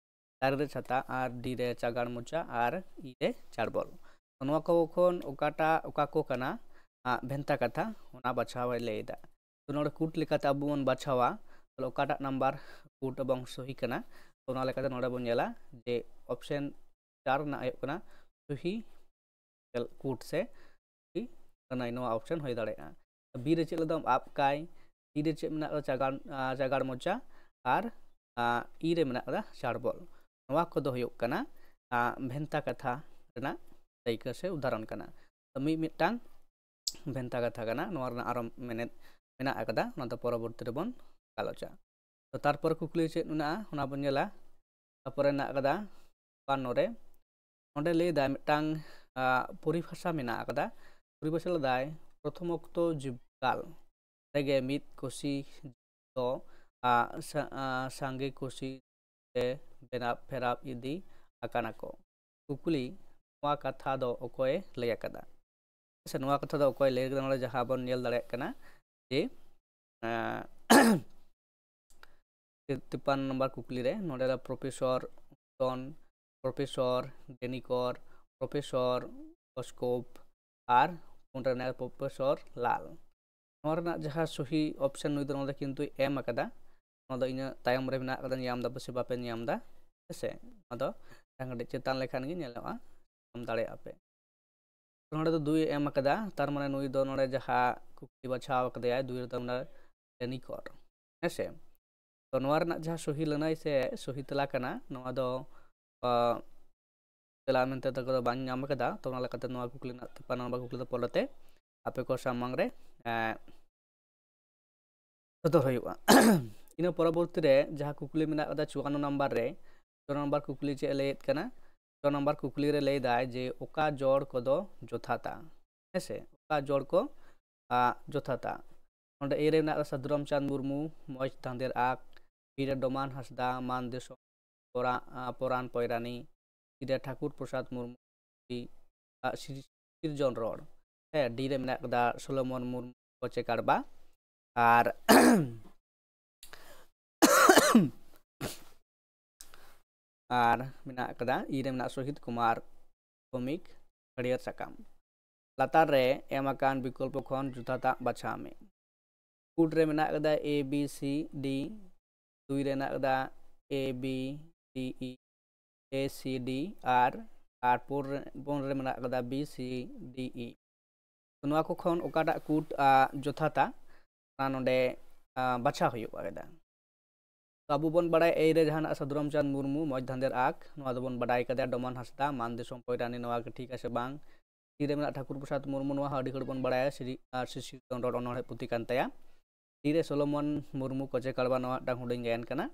ᱫᱟᱨᱮ ᱨᱮ ᱪᱷᱟᱛᱟ, ᱟᱨ ᱰᱤ ᱨᱮ ᱪᱟᱜᱟᱲ ᱢᱚᱪᱟ, ᱟᱨ ᱤ ᱨᱮ ᱪᱟᱲᱵᱚᱞ᱾ ᱛᱚ ᱱᱚᱣᱟ ᱠᱚ ᱠᱷᱚᱱ ᱚᱠᱟᱴᱟᱜ ᱚᱠᱟ ᱠᱚ ᱠᱟᱱᱟ ᱟᱸ, ᱵᱷᱮᱱᱛᱟ ᱠᱟᱛᱷᱟ, ᱚᱱᱟ ᱵᱟᱪᱷᱟᱣ ᱮ ᱞᱟᱹᱭ ᱮᱫᱟ᱾ ᱛᱚ ᱱᱚᱰᱮ ᱠᱩᱴ ᱞᱮᱠᱟᱛᱮ ᱟᱵᱚ ᱵᱚᱱ ᱵᱟᱪᱷᱟᱣᱟ, ᱛᱟᱦᱞᱮ ᱚᱠᱟᱴᱟᱜ ᱱᱟᱢᱵᱟᱨ ᱠᱩᱴ ᱮᱵᱚᱝ ᱥᱚᱦᱤ ᱠᱟᱱᱟ? ᱛᱚ ᱚᱱᱟ ᱞᱮᱠᱟᱛᱮ ᱱᱚᱰᱮ ᱵᱚᱱ ᱧᱮᱞᱟ ᱡᱮ ᱚᱯᱥᱮᱱ ᱪᱟᱨ ᱨᱮᱱᱟᱜ ᱦᱩᱭᱩᱜ ᱠᱟᱱᱟ ᱥᱚᱦᱤ ᱠᱩᱴ ᱥᱮ ᱥᱚᱦᱤ ᱠᱟᱱᱟᱭ, ᱱᱚᱣᱟ ᱚᱯᱥᱮᱱ ᱦᱩᱭ ᱫᱟᱲᱮᱭᱟᱜᱼᱟ᱾ ᱵᱤ ᱨᱮ ᱪᱮᱫ ᱞᱮᱫᱟᱢ? ᱟᱵᱠᱟᱭ᱾ ᱥᱤ ᱨᱮ ᱪᱮᱫ ᱢᱮᱱᱟᱜ ᱠᱟᱫᱟ? ᱪᱟᱜᱟᱲ, ᱟᱸ, ᱪᱟᱜᱟᱲ ᱢᱚᱪᱟ᱾ ᱟᱨ ᱟᱸ, ᱤ ᱨᱮ ᱢᱮᱱᱟᱜ ᱠᱟᱫᱟ ᱪᱟᱲᱵᱚᱞ᱾ ᱱᱚᱣᱟ ᱠᱚᱫᱚ ᱦᱩᱭᱩᱜ ᱠᱟᱱᱟ ᱟᱸ, ᱵᱷᱮᱱᱛᱟ ᱠᱟᱛᱷᱟ ᱨᱮᱱᱟᱜ ᱫᱟᱹᱭᱠᱟᱹ ᱥᱮ ᱩᱫᱟᱦᱚᱨᱚᱱ ᱠᱟᱱᱟ᱾ ᱛᱚ ᱢᱤᱫ ᱢᱤᱫᱴᱟᱝ ᱵᱷᱮᱱᱛᱟ ᱠᱟᱛᱷᱟ ᱠᱟᱱᱟ, ᱱᱚᱣᱟ ᱨᱮᱱᱟᱜ ᱟᱨᱚ ᱢᱮᱱᱮᱫ ᱢᱮᱱᱟᱜ ᱟᱠᱟᱫᱟ, ᱚᱱᱟ ᱫᱚ ᱯᱚᱨᱚᱵᱚᱨᱛᱤ ᱨᱮᱵᱚᱱ ᱜᱟᱞᱚᱪᱟ᱾ ᱛᱚ ᱛᱟᱨᱯᱚᱨᱮ ᱠᱩᱠᱞᱤ ᱪᱮᱫ ᱢᱮᱱᱟᱜᱼᱟ, ᱚᱱᱟ ᱵᱚᱱ ᱧᱮᱞᱟ᱾ ᱛᱟᱨᱯᱚᱨᱮ ᱢᱮᱱᱟᱜ ᱟᱠᱟᱫᱟ ᱵᱟᱱᱱᱚ ᱨᱮ, ᱚᱸᱰᱮ ᱞᱟᱹᱭ ᱮᱫᱟ ᱢᱤᱫᱴᱟᱝ ᱟᱸ, ᱯᱚᱨᱤᱵᱷᱟᱥᱟ ᱢᱮᱱᱟᱜ ᱟᱠᱟᱫᱟ᱾ ᱯᱚᱨᱤᱵᱷᱟᱥᱟ ᱞᱮᱫᱟᱭ ᱯᱨᱚᱛᱷᱚᱢ ᱚᱠᱛᱚ ᱡᱤᱵᱽᱠᱟᱞ ᱨᱮᱜᱮ ᱢᱤᱫ ᱠᱚᱥᱤ ᱫᱚ ᱟᱸ, ᱥᱟ-, ᱟᱸ, ᱥᱟᱸᱜᱮ ᱠᱚᱥᱤ ᱛᱮ ᱵᱮᱱᱟᱣ ᱯᱷᱮᱨᱟᱣ ᱤᱫᱤ ᱟᱠᱟᱱᱟ ᱠᱚ᱾ ᱠᱩᱠᱞᱤ, ᱱᱚᱣᱟ ᱠᱟᱛᱷᱟ ᱫᱚ ᱚᱠᱚᱭᱮ ᱞᱟᱹᱭ ᱟᱠᱟᱫᱟ? ᱥᱮ ᱱᱚᱣᱟ ᱠᱟᱛᱷᱟ ᱫᱚ ᱚᱠᱚᱭ ᱞᱟᱹᱭ ᱟᱠᱟᱫᱟ? ᱱᱚᱰᱮ ᱡᱟᱦᱟᱸ ᱵᱚᱱ ᱧᱮᱞ ᱫᱟᱲᱮᱭᱟᱜ ᱠᱟᱱᱟ ᱡᱮ ᱟᱸ, ᱛᱤᱯᱟᱱᱱᱚ ᱱᱚᱢᱵᱚᱨ ᱠᱩᱠᱞᱤ ᱨᱮ ᱱᱚᱰᱮ ᱫᱚ ᱯᱨᱚᱯᱷᱮᱥᱚᱨ ᱩᱛᱚᱱ, ᱯᱨᱚᱯᱷᱮᱥᱚᱨ ᱰᱮᱱᱤᱠᱚᱨ, ᱯᱨᱚᱯᱷᱮᱥᱚᱨ ᱚᱥᱠᱳᱯ ᱟᱨ ᱯᱩᱱ ᱨᱮ ᱢᱮᱱᱟᱭᱟ ᱯᱨᱚᱯᱷᱮᱥᱚᱨ ᱞᱟᱞ᱾ ᱱᱚᱣᱟ ᱨᱮᱱᱟᱜ ᱡᱟᱦᱟᱸ ᱥᱚᱦᱤ ᱚᱯᱥᱮᱱ ᱱᱩᱭ ᱫᱚ ᱱᱚᱣᱟ ᱫᱚ ᱠᱤᱱᱛᱩᱭ ᱮᱢ ᱟᱠᱟᱫᱟ᱾ ᱱᱚᱣᱟ ᱫᱚ ᱤᱧᱟᱹᱜ ᱛᱟᱭᱚᱢ ᱨᱮ ᱢᱮᱱᱟᱜ ᱟᱠᱟᱫᱟ, ᱧᱟᱢ ᱫᱟᱯᱮ ᱥᱮ ᱵᱟᱯᱮ ᱧᱟᱢ ᱮᱫᱟ, ᱦᱮᱸ ᱥᱮ? ᱱᱚᱣᱟ ᱫᱚ ᱡᱟᱦᱟᱸ ᱠᱟᱹᱴᱤᱡ ᱪᱮᱛᱟᱱ ᱞᱮᱠᱷᱟᱱ ᱜᱮ ᱧᱮᱞᱚᱜᱼᱟ, ᱧᱟᱢ ᱫᱟᱲᱮᱭᱟᱜᱼᱟ ᱯᱮ᱾ ᱱᱚᱰᱮ ᱫᱚ ᱫᱩᱭ ᱮ ᱮᱢ ᱟᱠᱟᱫᱟ, ᱛᱟᱨ ᱢᱟᱱᱮ ᱱᱩᱭ ᱫᱚ ᱱᱚᱰᱮ ᱡᱟᱦᱟᱸ ᱠᱩᱠᱞᱤ ᱵᱟᱪᱷᱟᱣ ᱟᱠᱟᱫᱮᱭᱟᱭ ᱫᱩᱭ ᱨᱮᱫᱚ ᱢᱮᱱᱟᱭ ᱰᱮᱱᱤᱠᱚᱨ, ᱦᱮᱸ ᱥᱮ? ᱛᱚ ᱱᱚᱣᱟ ᱨᱮᱱᱟᱜ ᱡᱟᱦᱟᱸ ᱥᱚᱦᱤ ᱞᱟᱹᱱᱟᱹᱭ ᱥᱮ ᱥᱚᱦᱤ ᱛᱮᱞᱟ ᱠᱟᱱᱟ, ᱱᱚᱣᱟ ᱫᱚ ᱟᱸ, ᱛᱮᱞᱟ ᱢᱮᱱᱛᱮ ᱛᱟᱠᱚ ᱫᱚ ᱵᱟᱹᱧ ᱧᱟᱢ ᱟᱠᱟᱫᱟ᱾ ᱛᱚ ᱚᱱᱟ ᱞᱮᱠᱟᱛᱮ ᱱᱚᱣᱟ ᱠᱩᱠᱞᱤ ᱨᱮᱱᱟᱜ ᱛᱮ-, ᱯᱟᱱᱟᱢ ᱵᱟ ᱠᱩᱠᱞᱤ ᱫᱚ ᱯᱚᱨᱮᱛᱮ ᱟᱯᱮ ᱠᱚ ᱥᱟᱢᱟᱝ ᱨᱮ, ᱮᱸ, ᱥᱚᱫᱚᱨ ᱦᱩᱭᱩᱜᱼᱟ᱾ ᱤᱱᱟᱹ ᱯᱚᱨᱚᱵᱚᱨᱛᱤ ᱨᱮ ᱡᱟᱦᱟᱸ ᱠᱩᱠᱞᱤ ᱢᱮᱱᱟᱜ ᱟᱠᱟᱫᱟ ᱪᱩᱣᱟᱱᱱᱚ ᱱᱟᱢᱵᱟᱨ ᱨᱮ, ᱪᱩᱣᱟᱱᱱᱚ ᱱᱟᱢᱵᱟᱨ ᱠᱩᱠᱞᱤ ᱪᱮᱫ ᱮ ᱞᱟᱹᱭᱮᱫ ᱠᱟᱱᱟ? ᱪᱩᱣᱟᱱᱱᱚ ᱱᱟᱢᱵᱟᱨ ᱠᱩᱠᱞᱤ ᱨᱮ ᱞᱟᱹᱭ ᱫᱟᱭ ᱡᱮ ᱚᱠᱟ ᱡᱚᱲ ᱠᱚᱫᱚ ᱡᱚᱛᱷᱟᱛᱟ? ᱦᱮᱸᱥᱮ, ᱚᱠᱟ ᱡᱚᱲ ᱠᱚ, ᱟ, ᱡᱚᱛᱷᱟᱛᱟ? ᱚᱸᱰᱮ A ᱨᱮ ᱢᱮᱱᱟᱜ ᱟᱠᱟᱫᱟ ᱥᱟᱹᱫᱷᱩ ᱨᱟᱢᱪᱟᱸᱫᱽ ᱢᱩᱨᱢᱩ, ᱢᱚᱡᱽ ᱫᱷᱟᱸᱫᱮᱨ ᱟᱸᱠ, B ᱨᱮ ᱰᱚᱢᱟᱱ ᱦᱟᱸᱥᱫᱟ, ᱢᱟᱱ ᱫᱤᱥᱚᱢ, ᱯᱚᱨᱟ-, ᱟ, ᱯᱚᱨᱟᱱ ᱯᱚᱭᱨᱟᱱᱤ, C ᱨᱮ ᱴᱷᱟᱠᱩᱨ ᱯᱨᱚᱥᱟᱫᱽ ᱢᱩᱨᱢᱩ, ᱥᱤ-, ᱟ, ᱥᱤᱨ-, ᱥᱤᱨᱡᱚᱱ ᱨᱚᱲ᱾ ᱦᱮᱸ, D ᱨᱮ ᱢᱮᱱᱟᱜ ᱟᱠᱟᱫᱟ ᱥᱚᱞᱳᱢᱚᱱ ᱢᱩᱨᱢᱩ, ᱠᱚᱪᱮ ᱠᱟᱲᱵᱟ᱾ ᱟᱨ ᱟᱨ ᱢᱮᱱᱟᱜ ᱟᱠᱟᱫᱟ E ᱨᱮ ᱢᱮᱱᱟᱜ ᱥᱳᱦᱤᱛ ᱠᱩᱢᱟᱨ ᱵᱷᱳᱣᱢᱤᱠ, ᱦᱟᱹᱨᱭᱟᱹᱲ ᱥᱟᱠᱟᱢ᱾ ᱞᱟᱛᱟᱨ ᱨᱮ ᱮᱢ ᱟᱠᱟᱱ ᱵᱤᱠᱚᱞᱯᱚ ᱠᱷᱚᱱ ᱡᱚᱛᱷᱟᱛᱟᱜ ᱵᱟᱪᱷᱟᱣ ᱢᱮ᱾ ᱠᱩᱴ ᱨᱮ ᱢᱮᱱᱟᱜ ᱟᱠᱟᱫᱟ A B C D, ᱫᱩᱭ ᱨᱮ ᱢᱮᱱᱟᱜ ᱟᱠᱟᱫᱟ A B D E, A C D, ᱟᱨ, ᱟᱨ ᱯᱩᱱ ᱨᱮ, ᱯᱩᱱ ᱨᱮ ᱢᱮᱱᱟᱜ ᱟᱠᱟᱫᱟ B C D E᱾ ᱛᱚ ᱱᱚᱣᱟ ᱠᱚ ᱠᱷᱚᱱ ᱚᱠᱟᱴᱟᱜ ᱠᱩᱴ, ᱟ, ᱡᱚᱛᱷᱟᱛᱟ, ᱚᱱᱟ ᱱᱚᱰᱮ, ᱟ, ᱵᱟᱪᱷᱟᱣ ᱦᱩᱭᱩᱜ ᱠᱟᱱᱟ᱾ ᱛᱚ ᱟᱵᱚ ᱵᱚᱱ ᱵᱟᱲᱟᱭᱟ A ᱨᱮ ᱡᱟᱦᱟᱱᱟᱜ ᱥᱟᱹᱫᱷᱩ ᱨᱟᱢᱪᱟᱸᱫᱽ ᱢᱩᱨᱢᱩ, ᱢᱚᱡᱽ ᱫᱷᱟᱸᱫᱮᱨ ᱟᱸᱠ, ᱱᱚᱣᱟ ᱫᱚᱵᱚᱱ ᱵᱟᱰᱟᱭ ᱠᱟᱫᱟ, ᱰᱚᱢᱟᱱ ᱦᱟᱸᱥᱫᱟ, ᱢᱟᱱ ᱫᱤᱥᱚᱢ ᱯᱚᱭᱨᱟᱱᱤ, ᱱᱚᱣᱟ ᱜᱮ ᱴᱷᱤᱠ ᱟᱥᱮ ᱵᱟᱝ? C ᱨᱮ ᱢᱮᱱᱟᱜ ᱴᱷᱟᱠᱩᱨ ᱯᱨᱚᱥᱟᱫᱽ ᱢᱩᱨᱢᱩ, ᱱᱚᱣᱟ ᱦᱚᱸ ᱟᱹᱰᱤ ᱦᱚᱲ ᱵᱚᱱ ᱵᱟᱲᱟᱭᱟ, ᱥᱤᱨᱤ-, ᱟᱨ ᱥᱤᱨᱡᱚᱱ ᱨᱚᱲ ᱚᱱᱚᱬᱦᱮ ᱯᱩᱛᱷᱤ ᱠᱟᱱ ᱛᱟᱭᱟ᱾ D ᱨᱮ ᱥᱚᱞᱳᱢᱚᱱ ᱢᱩᱨᱢᱩ, ᱠᱚᱪᱮ ᱠᱟᱲᱵᱟ, ᱱᱚᱣᱟ ᱢᱤᱫᱴᱟᱝ ᱦᱩᱰᱤᱧ ᱜᱟᱭᱟᱱ ᱠᱟᱱᱟ,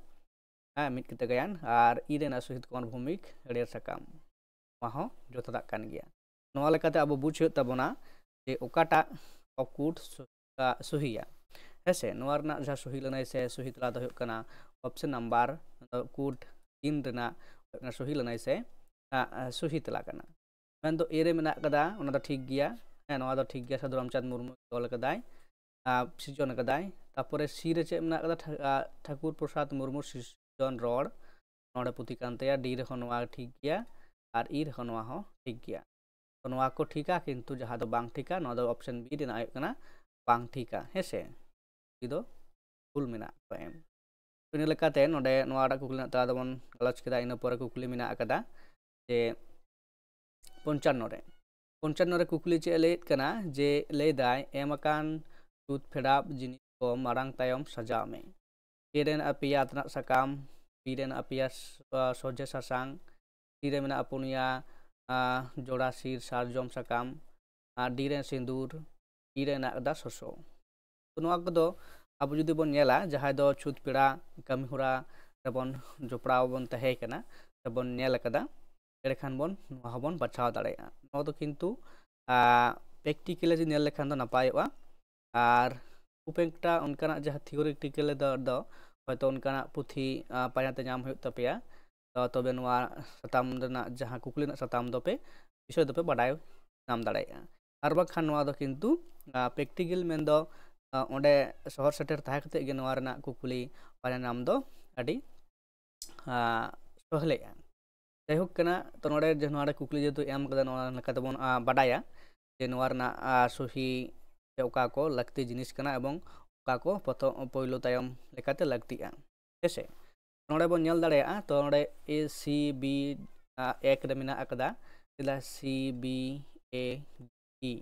ᱦᱮᱸ, ᱢᱤᱫ ᱠᱤᱛᱟᱹ ᱜᱟᱭᱟᱱ᱾ ᱟᱨ E ᱨᱮᱱᱟᱜ ᱥᱳᱦᱤᱛ ᱠᱩᱢᱟᱨ ᱵᱷᱳᱣᱢᱤᱠ, ᱦᱟᱹᱨᱭᱟᱹᱲ ᱥᱟᱠᱟᱢ, ᱱᱚᱣᱟ ᱦᱚᱸ ᱡᱚᱛᱷᱟᱛᱟᱜ ᱠᱟᱱ ᱜᱮᱭᱟ᱾ ᱱᱚᱣᱟ ᱞᱮᱠᱟᱛᱮ ᱟᱵᱚ ᱵᱩᱡᱽ ᱦᱩᱭᱩᱜ ᱛᱟᱵᱚᱱᱟ ᱡᱮ ᱚᱠᱟᱴᱟᱜ ᱠᱩᱴ ᱥᱚ-, ᱟ, ᱥᱚᱦᱤᱭᱟ᱾ ᱦᱮᱸ ᱥᱮ, ᱱᱚᱣᱟ ᱨᱮᱱᱟᱜ ᱡᱟᱦᱟᱸ ᱥᱚᱦᱤ ᱞᱟᱹᱱᱟᱹᱭ ᱥᱮ ᱥᱚᱦᱤ ᱛᱮᱞᱟ ᱫᱚ ᱦᱩᱭᱩᱜ ᱠᱟᱱᱟ ᱚᱯᱥᱮᱱ ᱱᱟᱢᱵᱟᱨ, ᱠᱩᱴ ᱛᱤᱱ ᱨᱮᱱᱟᱜ ᱦᱩᱭᱩᱜ ᱠᱟᱱᱟ ᱥᱚᱦᱤ ᱞᱟᱹᱱᱟᱹᱭ ᱥᱮ, ᱟ, ᱟ, ᱥᱚᱦᱤ ᱛᱮᱞᱟ ᱠᱟᱱᱟ᱾ ᱢᱮᱱᱫᱚ A ᱨᱮ ᱢᱮᱱᱟᱜ ᱠᱟᱫᱟ, ᱚᱱᱟ ᱫᱚ ᱴᱷᱤᱠ ᱜᱮᱭᱟ᱾ ᱦᱮᱸ, ᱱᱚᱣᱟ ᱫᱚ ᱴᱷᱤᱠ ᱜᱮᱭᱟ, ᱥᱟᱹᱫᱷᱩ ᱨᱟᱢᱪᱟᱸᱫᱽ ᱢᱩᱨᱢᱩ ᱚᱞ ᱠᱟᱫᱟᱭ, ᱟ, ᱥᱤᱨᱡᱚᱱ ᱠᱟᱫᱟᱭ᱾ ᱛᱟᱯᱚᱨᱮ C ᱨᱮ ᱪᱮᱫ ᱢᱮᱱᱟᱜ ᱠᱟᱫᱟ? ᱴᱷᱟ-, ᱟ, ᱴᱷᱟᱠᱩᱨ ᱯᱨᱚᱥᱟᱫᱽ ᱢᱩᱨᱢᱩ ᱥᱤᱨᱡᱚᱱ ᱨᱚᱲ, ᱱᱚᱰᱮ ᱯᱩᱛᱷᱤ ᱠᱟᱱ ᱛᱟᱭᱟ᱾ D ᱨᱮᱦᱚᱸ ᱱᱚᱣᱟ ᱴᱷᱤᱠ ᱜᱮᱭᱟ ᱟᱨ E ᱨᱮᱦᱚᱸ ᱱᱚᱣᱟ ᱦᱚᱸ ᱴᱷᱤᱠ ᱜᱮᱭᱟ᱾ ᱛᱚ ᱱᱚᱣᱟ ᱠᱚ ᱴᱷᱤᱠᱟ, ᱠᱤᱱᱛᱩ ᱡᱟᱦᱟᱸ ᱫᱚ ᱵᱟᱝ ᱴᱷᱤᱠᱟ, ᱱᱚᱣᱟ ᱫᱚ ᱚᱯᱥᱮᱱ B ᱨᱮᱱᱟᱜ ᱦᱩᱭᱩᱜ ᱠᱟᱱᱟ ᱵᱟᱝ ᱴᱷᱤᱠᱟ, ᱦᱮᱸ ᱥᱮ? ᱠᱩᱠᱞᱤ ᱫᱚ ᱵᱷᱩᱞ ᱢᱮᱱᱟᱜ ᱠᱚ ᱮᱢ᱾ ᱤᱱᱟᱹ ᱞᱮᱠᱟᱛᱮ ᱱᱚᱰᱮ ᱱᱚᱣᱟᱴᱟᱜ ᱠᱩᱠᱞᱤ ᱨᱮᱱᱟᱜ ᱛᱮᱞᱟ ᱫᱚᱵᱚᱱ ᱜᱟᱞᱚᱪ ᱠᱮᱫᱟ᱾ ᱤᱱᱟᱹ ᱯᱚᱨᱮ ᱠᱩᱠᱞᱤ ᱢᱮᱱᱟᱜ ᱟᱠᱟᱫᱟ ᱡᱮ ᱯᱚᱧᱪᱟᱱᱱᱚ ᱨᱮ, ᱯᱚᱧᱪᱟᱱᱱᱚ ᱨᱮ ᱠᱩᱠᱞᱤ ᱪᱮᱫ ᱮ ᱞᱟᱹᱭᱮᱫ ᱠᱟᱱᱟ ᱡᱮ ᱞᱟᱹᱭᱫᱟᱭ, ᱮᱢ ᱟᱠᱟᱱ ᱪᱷᱩᱛ ᱯᱷᱮᱰᱟᱣ ᱡᱤᱱᱤᱥ ᱠᱚ ᱢᱟᱲᱟᱝ ᱛᱟᱭᱚᱢ ᱥᱟᱡᱟᱣ ᱢᱮ᱾ A ᱨᱮᱱᱟᱜ ᱯᱮᱭᱟ ᱟᱛᱱᱟᱜ ᱥᱟᱠᱟᱢ, B ᱨᱮᱱᱟᱜ ᱯᱮᱭᱟ ᱥ-, ᱟ, ᱥᱚᱡᱷᱮ ᱥᱟᱥᱟᱝ, ᱥᱤ ᱨᱮ ᱢᱮᱱᱟᱜᱼᱟ ᱯᱩᱱᱭᱟ ᱡᱚᱲᱟ ᱥᱤᱨ ᱥᱟᱨᱡᱚᱢ ᱥᱟᱠᱟᱢ, ᱟᱨ ᱰᱤ ᱨᱮ ᱥᱤᱸᱫᱩᱨ, ᱤ ᱨᱮ ᱦᱮᱱᱟᱜ ᱟᱠᱟᱫᱟ ᱥᱚᱥᱚ᱾ ᱛᱚ ᱱᱚᱣᱟ ᱠᱚᱫᱚ ᱟᱵᱚ ᱡᱩᱫᱤ ᱵᱚᱱ ᱧᱮᱞᱟ, ᱡᱟᱦᱟᱸᱭ ᱫᱚ ᱪᱷᱩᱛ ᱯᱮᱲᱟ ᱠᱟᱹᱢᱤ ᱦᱚᱨᱟ ᱨᱮᱵᱚᱱ ᱡᱚᱯᱲᱟᱣ ᱵᱚᱱ ᱛᱟᱦᱮᱸ ᱠᱟᱱᱟ ᱥᱮᱵᱚᱱ ᱧᱮᱞ ᱟᱠᱟᱫᱟ, ᱮᱸᱰᱮᱠᱷᱟᱱ ᱵᱚᱱ ᱱᱚᱣᱟ ᱦᱚᱸᱵᱚᱱ ᱵᱟᱪᱷᱟᱣ ᱫᱟᱲᱮᱭᱟᱜᱼᱟ᱾ ᱱᱚᱣᱟ ᱫᱚ ᱠᱤᱱᱛᱩ ᱯᱨᱮᱠᱴᱤᱠᱮᱞᱤ ᱧᱮᱞ ᱞᱮᱠᱷᱟᱱ ᱫᱚ ᱱᱟᱯᱟᱭᱚᱜᱼᱟ᱾ ᱟᱨ ᱠᱷᱩᱵ ᱮᱠᱴᱟ ᱚᱱᱠᱟᱱᱟᱜ ᱡᱟᱦᱟᱸ ᱛᱷᱤᱭᱳᱨᱤᱴᱤᱠᱮᱞ ᱫᱚ, ᱫᱚ ᱦᱚᱭᱛᱳ ᱚᱱᱠᱟᱱᱟᱜ ᱯᱩᱛᱷᱤ ᱯᱟᱸᱡᱟᱛᱮ ᱧᱟᱢ ᱦᱩᱭᱩᱜ ᱛᱟᱯᱮᱭᱟ᱾ ᱛᱚ ᱛᱚᱵᱮ ᱱᱚᱣᱟ ᱥᱟᱛᱟᱢ ᱨᱮᱱᱟᱜ ᱡᱟᱦᱟᱸ ᱠᱩᱠᱞᱤ ᱨᱮᱱᱟᱜ ᱥᱟᱛᱟᱢ ᱫᱚᱯᱮ ᱵᱤᱥᱚᱭ ᱫᱚᱯᱮ ᱵᱟᱰᱟᱭ ᱧᱟᱢ ᱫᱟᱲᱮᱭᱟᱜᱼᱟ᱾ ᱟᱨ ᱵᱟᱝᱠᱷᱟᱱ ᱱᱚᱣᱟ ᱫᱚ ᱠᱤᱱᱛᱩ ᱯᱨᱮᱠᱴᱤᱠᱮᱞ ᱢᱮᱱᱫᱚ ᱚᱸᱰᱮ ᱥᱚᱦᱚᱨ ᱥᱮᱴᱮᱨ ᱛᱟᱦᱮᱸ ᱠᱟᱛᱮᱫ ᱜᱮ ᱱᱚᱣᱟ ᱨᱮᱱᱟᱜ ᱠᱩᱠᱞᱤ ᱯᱟᱸᱡᱟ ᱧᱟᱢ ᱫᱚ ᱟᱹᱰᱤ ᱥᱚᱦᱞᱮᱜᱼᱟ᱾ ᱡᱟᱭᱦᱳᱠ ᱠᱟᱱᱟ, ᱛᱚ ᱱᱚᱰᱮ ᱡᱮ ᱱᱚᱣᱟ ᱨᱮ ᱠᱩᱠᱞᱤ ᱡᱮᱦᱮᱛᱩ ᱮᱢ ᱠᱟᱫᱟ, ᱱᱚᱣᱟ ᱞᱮᱠᱟ ᱛᱮᱵᱚᱱ ᱵᱟᱰᱟᱭᱟ ᱡᱮ ᱱᱚᱣᱟ ᱨᱮᱱᱟᱜ ᱥᱚᱦᱤ ᱥᱮ ᱚᱠᱟ ᱠᱚ ᱞᱟᱹᱠᱛᱤ ᱡᱤᱱᱤᱥ ᱠᱟᱱᱟ ᱮᱵᱚᱝ ᱚᱠᱟ ᱠᱚ ᱯᱚᱛᱚᱵ ᱯᱳᱭᱞᱳ ᱛᱟᱭᱚᱢ ᱞᱮᱠᱟᱛᱮ ᱞᱟᱹᱠᱛᱤᱜᱼᱟ᱾ ᱦᱮᱸᱥᱮ, ᱱᱚᱰᱮ ᱵᱚᱱ ᱧᱮᱞ ᱫᱟᱲᱮᱭᱟᱜᱼᱟ, ᱛᱚ ᱱᱚᱰᱮ ᱮ ᱥᱤ ᱵᱤ ᱮᱠ ᱨᱮ ᱢᱮᱱᱟᱜ ᱟᱠᱟᱫᱟ, ᱪᱮᱫᱟᱜ ᱥᱤ ᱵᱤ ᱮ ᱰᱤ,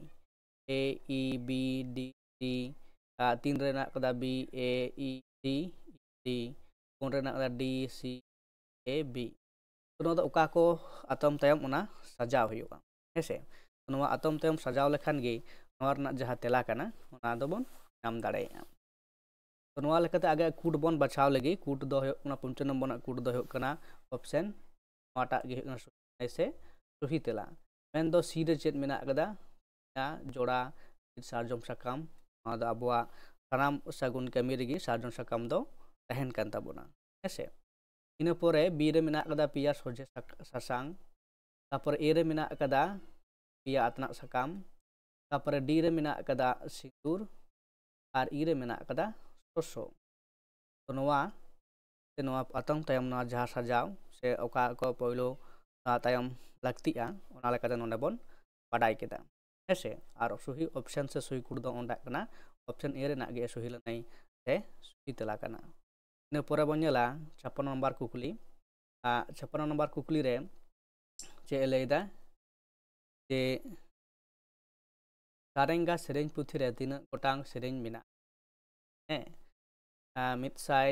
ᱮ ᱤ ᱵᱤ ᱰᱤ ᱥᱤ, ᱟᱨ ᱛᱤᱱ ᱨᱮ ᱢᱮᱱᱟᱜ ᱟᱠᱟᱫᱟ ᱵᱤ ᱮ ᱤ ᱥᱤ ᱰᱤ, ᱯᱩᱱ ᱨᱮ ᱢᱮᱱᱟᱜ ᱟᱠᱟᱫᱟ ᱰᱤ ᱥᱤ ᱮ ᱵᱤ᱾ ᱛᱚ ᱱᱚᱣᱟ ᱫᱚ ᱚᱠᱟ ᱠᱚ ᱟᱛᱚᱢ ᱛᱟᱭᱚᱢ ᱚᱱᱟ ᱥᱟᱡᱟᱣ ᱦᱩᱭᱩᱜᱼᱟ, ᱦᱮᱸᱥᱮ᱾ ᱱᱚᱣᱟ ᱟᱛᱚᱢ ᱛᱟᱭᱚᱢ ᱥᱟᱡᱟᱣ ᱞᱮᱠᱷᱟᱱ ᱜᱮ ᱱᱚᱣᱟ ᱨᱮᱱᱟᱜ ᱡᱟᱦᱟᱸ ᱛᱮᱞᱟ ᱠᱟᱱᱟ ᱚᱱᱟ ᱫᱚᱵᱚᱱ ᱧᱟᱢ ᱫᱟᱲᱮᱭᱟᱜᱼᱟ᱾ ᱛᱚ ᱱᱚᱣᱟ ᱞᱮᱠᱟᱛᱮ ᱟᱜᱮ ᱠᱳᱰ ᱵᱚᱱ ᱵᱟᱪᱷᱟᱣ ᱞᱮᱜᱮ᱾ ᱠᱳᱰ ᱫᱚ ᱦᱩᱭᱩᱜ ᱠᱟᱱᱟ, ᱯᱚᱧᱪᱚᱢ ᱱᱚᱢᱵᱚᱨ ᱨᱮᱱᱟᱜ ᱠᱳᱰ ᱫᱚ ᱦᱩᱭᱩᱜ ᱠᱟᱱᱟ ᱚᱯᱥᱮᱱ, ᱱᱚᱣᱟᱴᱟᱜ ᱜᱮ ᱦᱩᱭᱩᱜ ᱠᱟᱱᱟ ᱥᱚᱦᱤ ᱛᱮᱞᱟ᱾ ᱢᱮᱱᱫᱚ ᱥᱤ ᱨᱮ ᱪᱮᱫ ᱢᱮᱱᱟᱜ ᱟᱠᱟᱫᱟ? ᱡᱚᱲᱟ ᱥᱟᱨᱡᱚᱢ ᱥᱟᱠᱟᱢ, ᱱᱚᱣᱟ ᱫᱚ ᱟᱵᱚᱣᱟᱜ ᱥᱟᱱᱟᱢ ᱥᱟᱹᱜᱩᱱ ᱠᱟᱹᱢᱤ ᱨᱮᱜᱮ ᱥᱟᱨᱡᱚᱢ ᱥᱟᱠᱟᱢ ᱫᱚ ᱛᱟᱦᱮᱱ ᱠᱟᱱ ᱛᱟᱵᱚᱱᱟ, ᱦᱮᱸᱥᱮ᱾ ᱤᱱᱟᱹ ᱯᱚᱨᱮ ᱵᱤ ᱨᱮ ᱢᱮᱱᱟᱜ ᱟᱠᱟᱫᱟ ᱯᱮᱭᱟ ᱥᱚᱡᱷᱮ ᱥᱟᱠ-, ᱥᱟᱥᱟᱝ, ᱛᱟᱨᱯᱚᱨᱮ ᱮ ᱨᱮ ᱢᱮᱱᱟᱜ ᱟᱠᱟᱫᱟ ᱯᱮᱭᱟ ᱟᱛᱱᱟᱜ ᱥᱟᱠᱟᱢ, ᱛᱟᱨᱯᱚᱨᱮ ᱰᱤ ᱨᱮ ᱢᱮᱱᱟᱜ ᱟᱠᱟᱫᱟ ᱥᱤᱸᱫᱩᱨ, ᱟᱨ ᱤ ᱨᱮ ᱢᱮᱱᱟᱜ ᱟᱠᱟᱫᱟ ᱥᱚᱥᱚ᱾ ᱛᱚ ᱱᱚᱣᱟ ᱥᱮ ᱱᱚᱣᱟ ᱟᱛᱚᱢ ᱛᱟᱭᱚᱢ ᱱᱚᱣᱟ ᱡᱟᱦᱟᱸ ᱥᱟᱡᱟᱣ ᱥᱮ ᱚᱠᱟ ᱠᱚ ᱯᱳᱭᱞᱳ ᱛᱟᱭᱚᱢ ᱞᱟᱹᱠᱛᱤᱜᱼᱟ, ᱚᱱᱟ ᱞᱮᱠᱟᱛᱮ ᱱᱚᱰᱮ ᱵᱚᱱ ᱵᱟᱰᱟᱭ ᱠᱮᱫᱟ, ᱦᱮᱸᱥᱮ᱾ ᱟᱨ ᱥᱚᱦᱤ ᱚᱯᱥᱮᱱ ᱥᱮ ᱥᱚᱦᱤ ᱠᱳᱰ ᱫᱚ ᱚᱸᱰᱮ ᱠᱟᱱᱟ, ᱚᱯᱥᱮᱱ ᱮ ᱨᱮᱱᱟᱜ ᱜᱮ ᱥᱚᱦᱤ ᱞᱟᱹᱱᱟᱹᱭ ᱥᱮ ᱥᱚᱦᱤ ᱛᱮᱞᱟ ᱠᱟᱱᱟ᱾ ᱤᱱᱟᱹ ᱯᱚᱨᱮ ᱵᱚᱱ ᱧᱮᱞᱟ ᱪᱷᱟᱯᱟᱱᱱᱚ ᱱᱚᱢᱵᱟᱨ ᱠᱩᱠᱞᱤ᱾ ᱟᱨ ᱪᱷᱟᱯᱟᱱᱱᱚ ᱱᱚᱢᱵᱟᱨ ᱠᱩᱠᱞᱤ ᱨᱮ ᱪᱮᱫ ᱮ ᱞᱟᱹᱭᱫᱟ ᱡᱮ ᱥᱟᱨᱮᱝᱜᱟ ᱥᱮᱨᱮᱧ ᱯᱩᱛᱷᱤ ᱨᱮ ᱛᱤᱱᱟᱹᱜ ᱜᱚᱴᱟᱝ ᱥᱮᱨᱮᱧ ᱢᱮᱱᱟᱜᱼᱟ? ᱦᱮᱸ, ᱟᱨ ᱢᱤᱫ ᱥᱟᱭ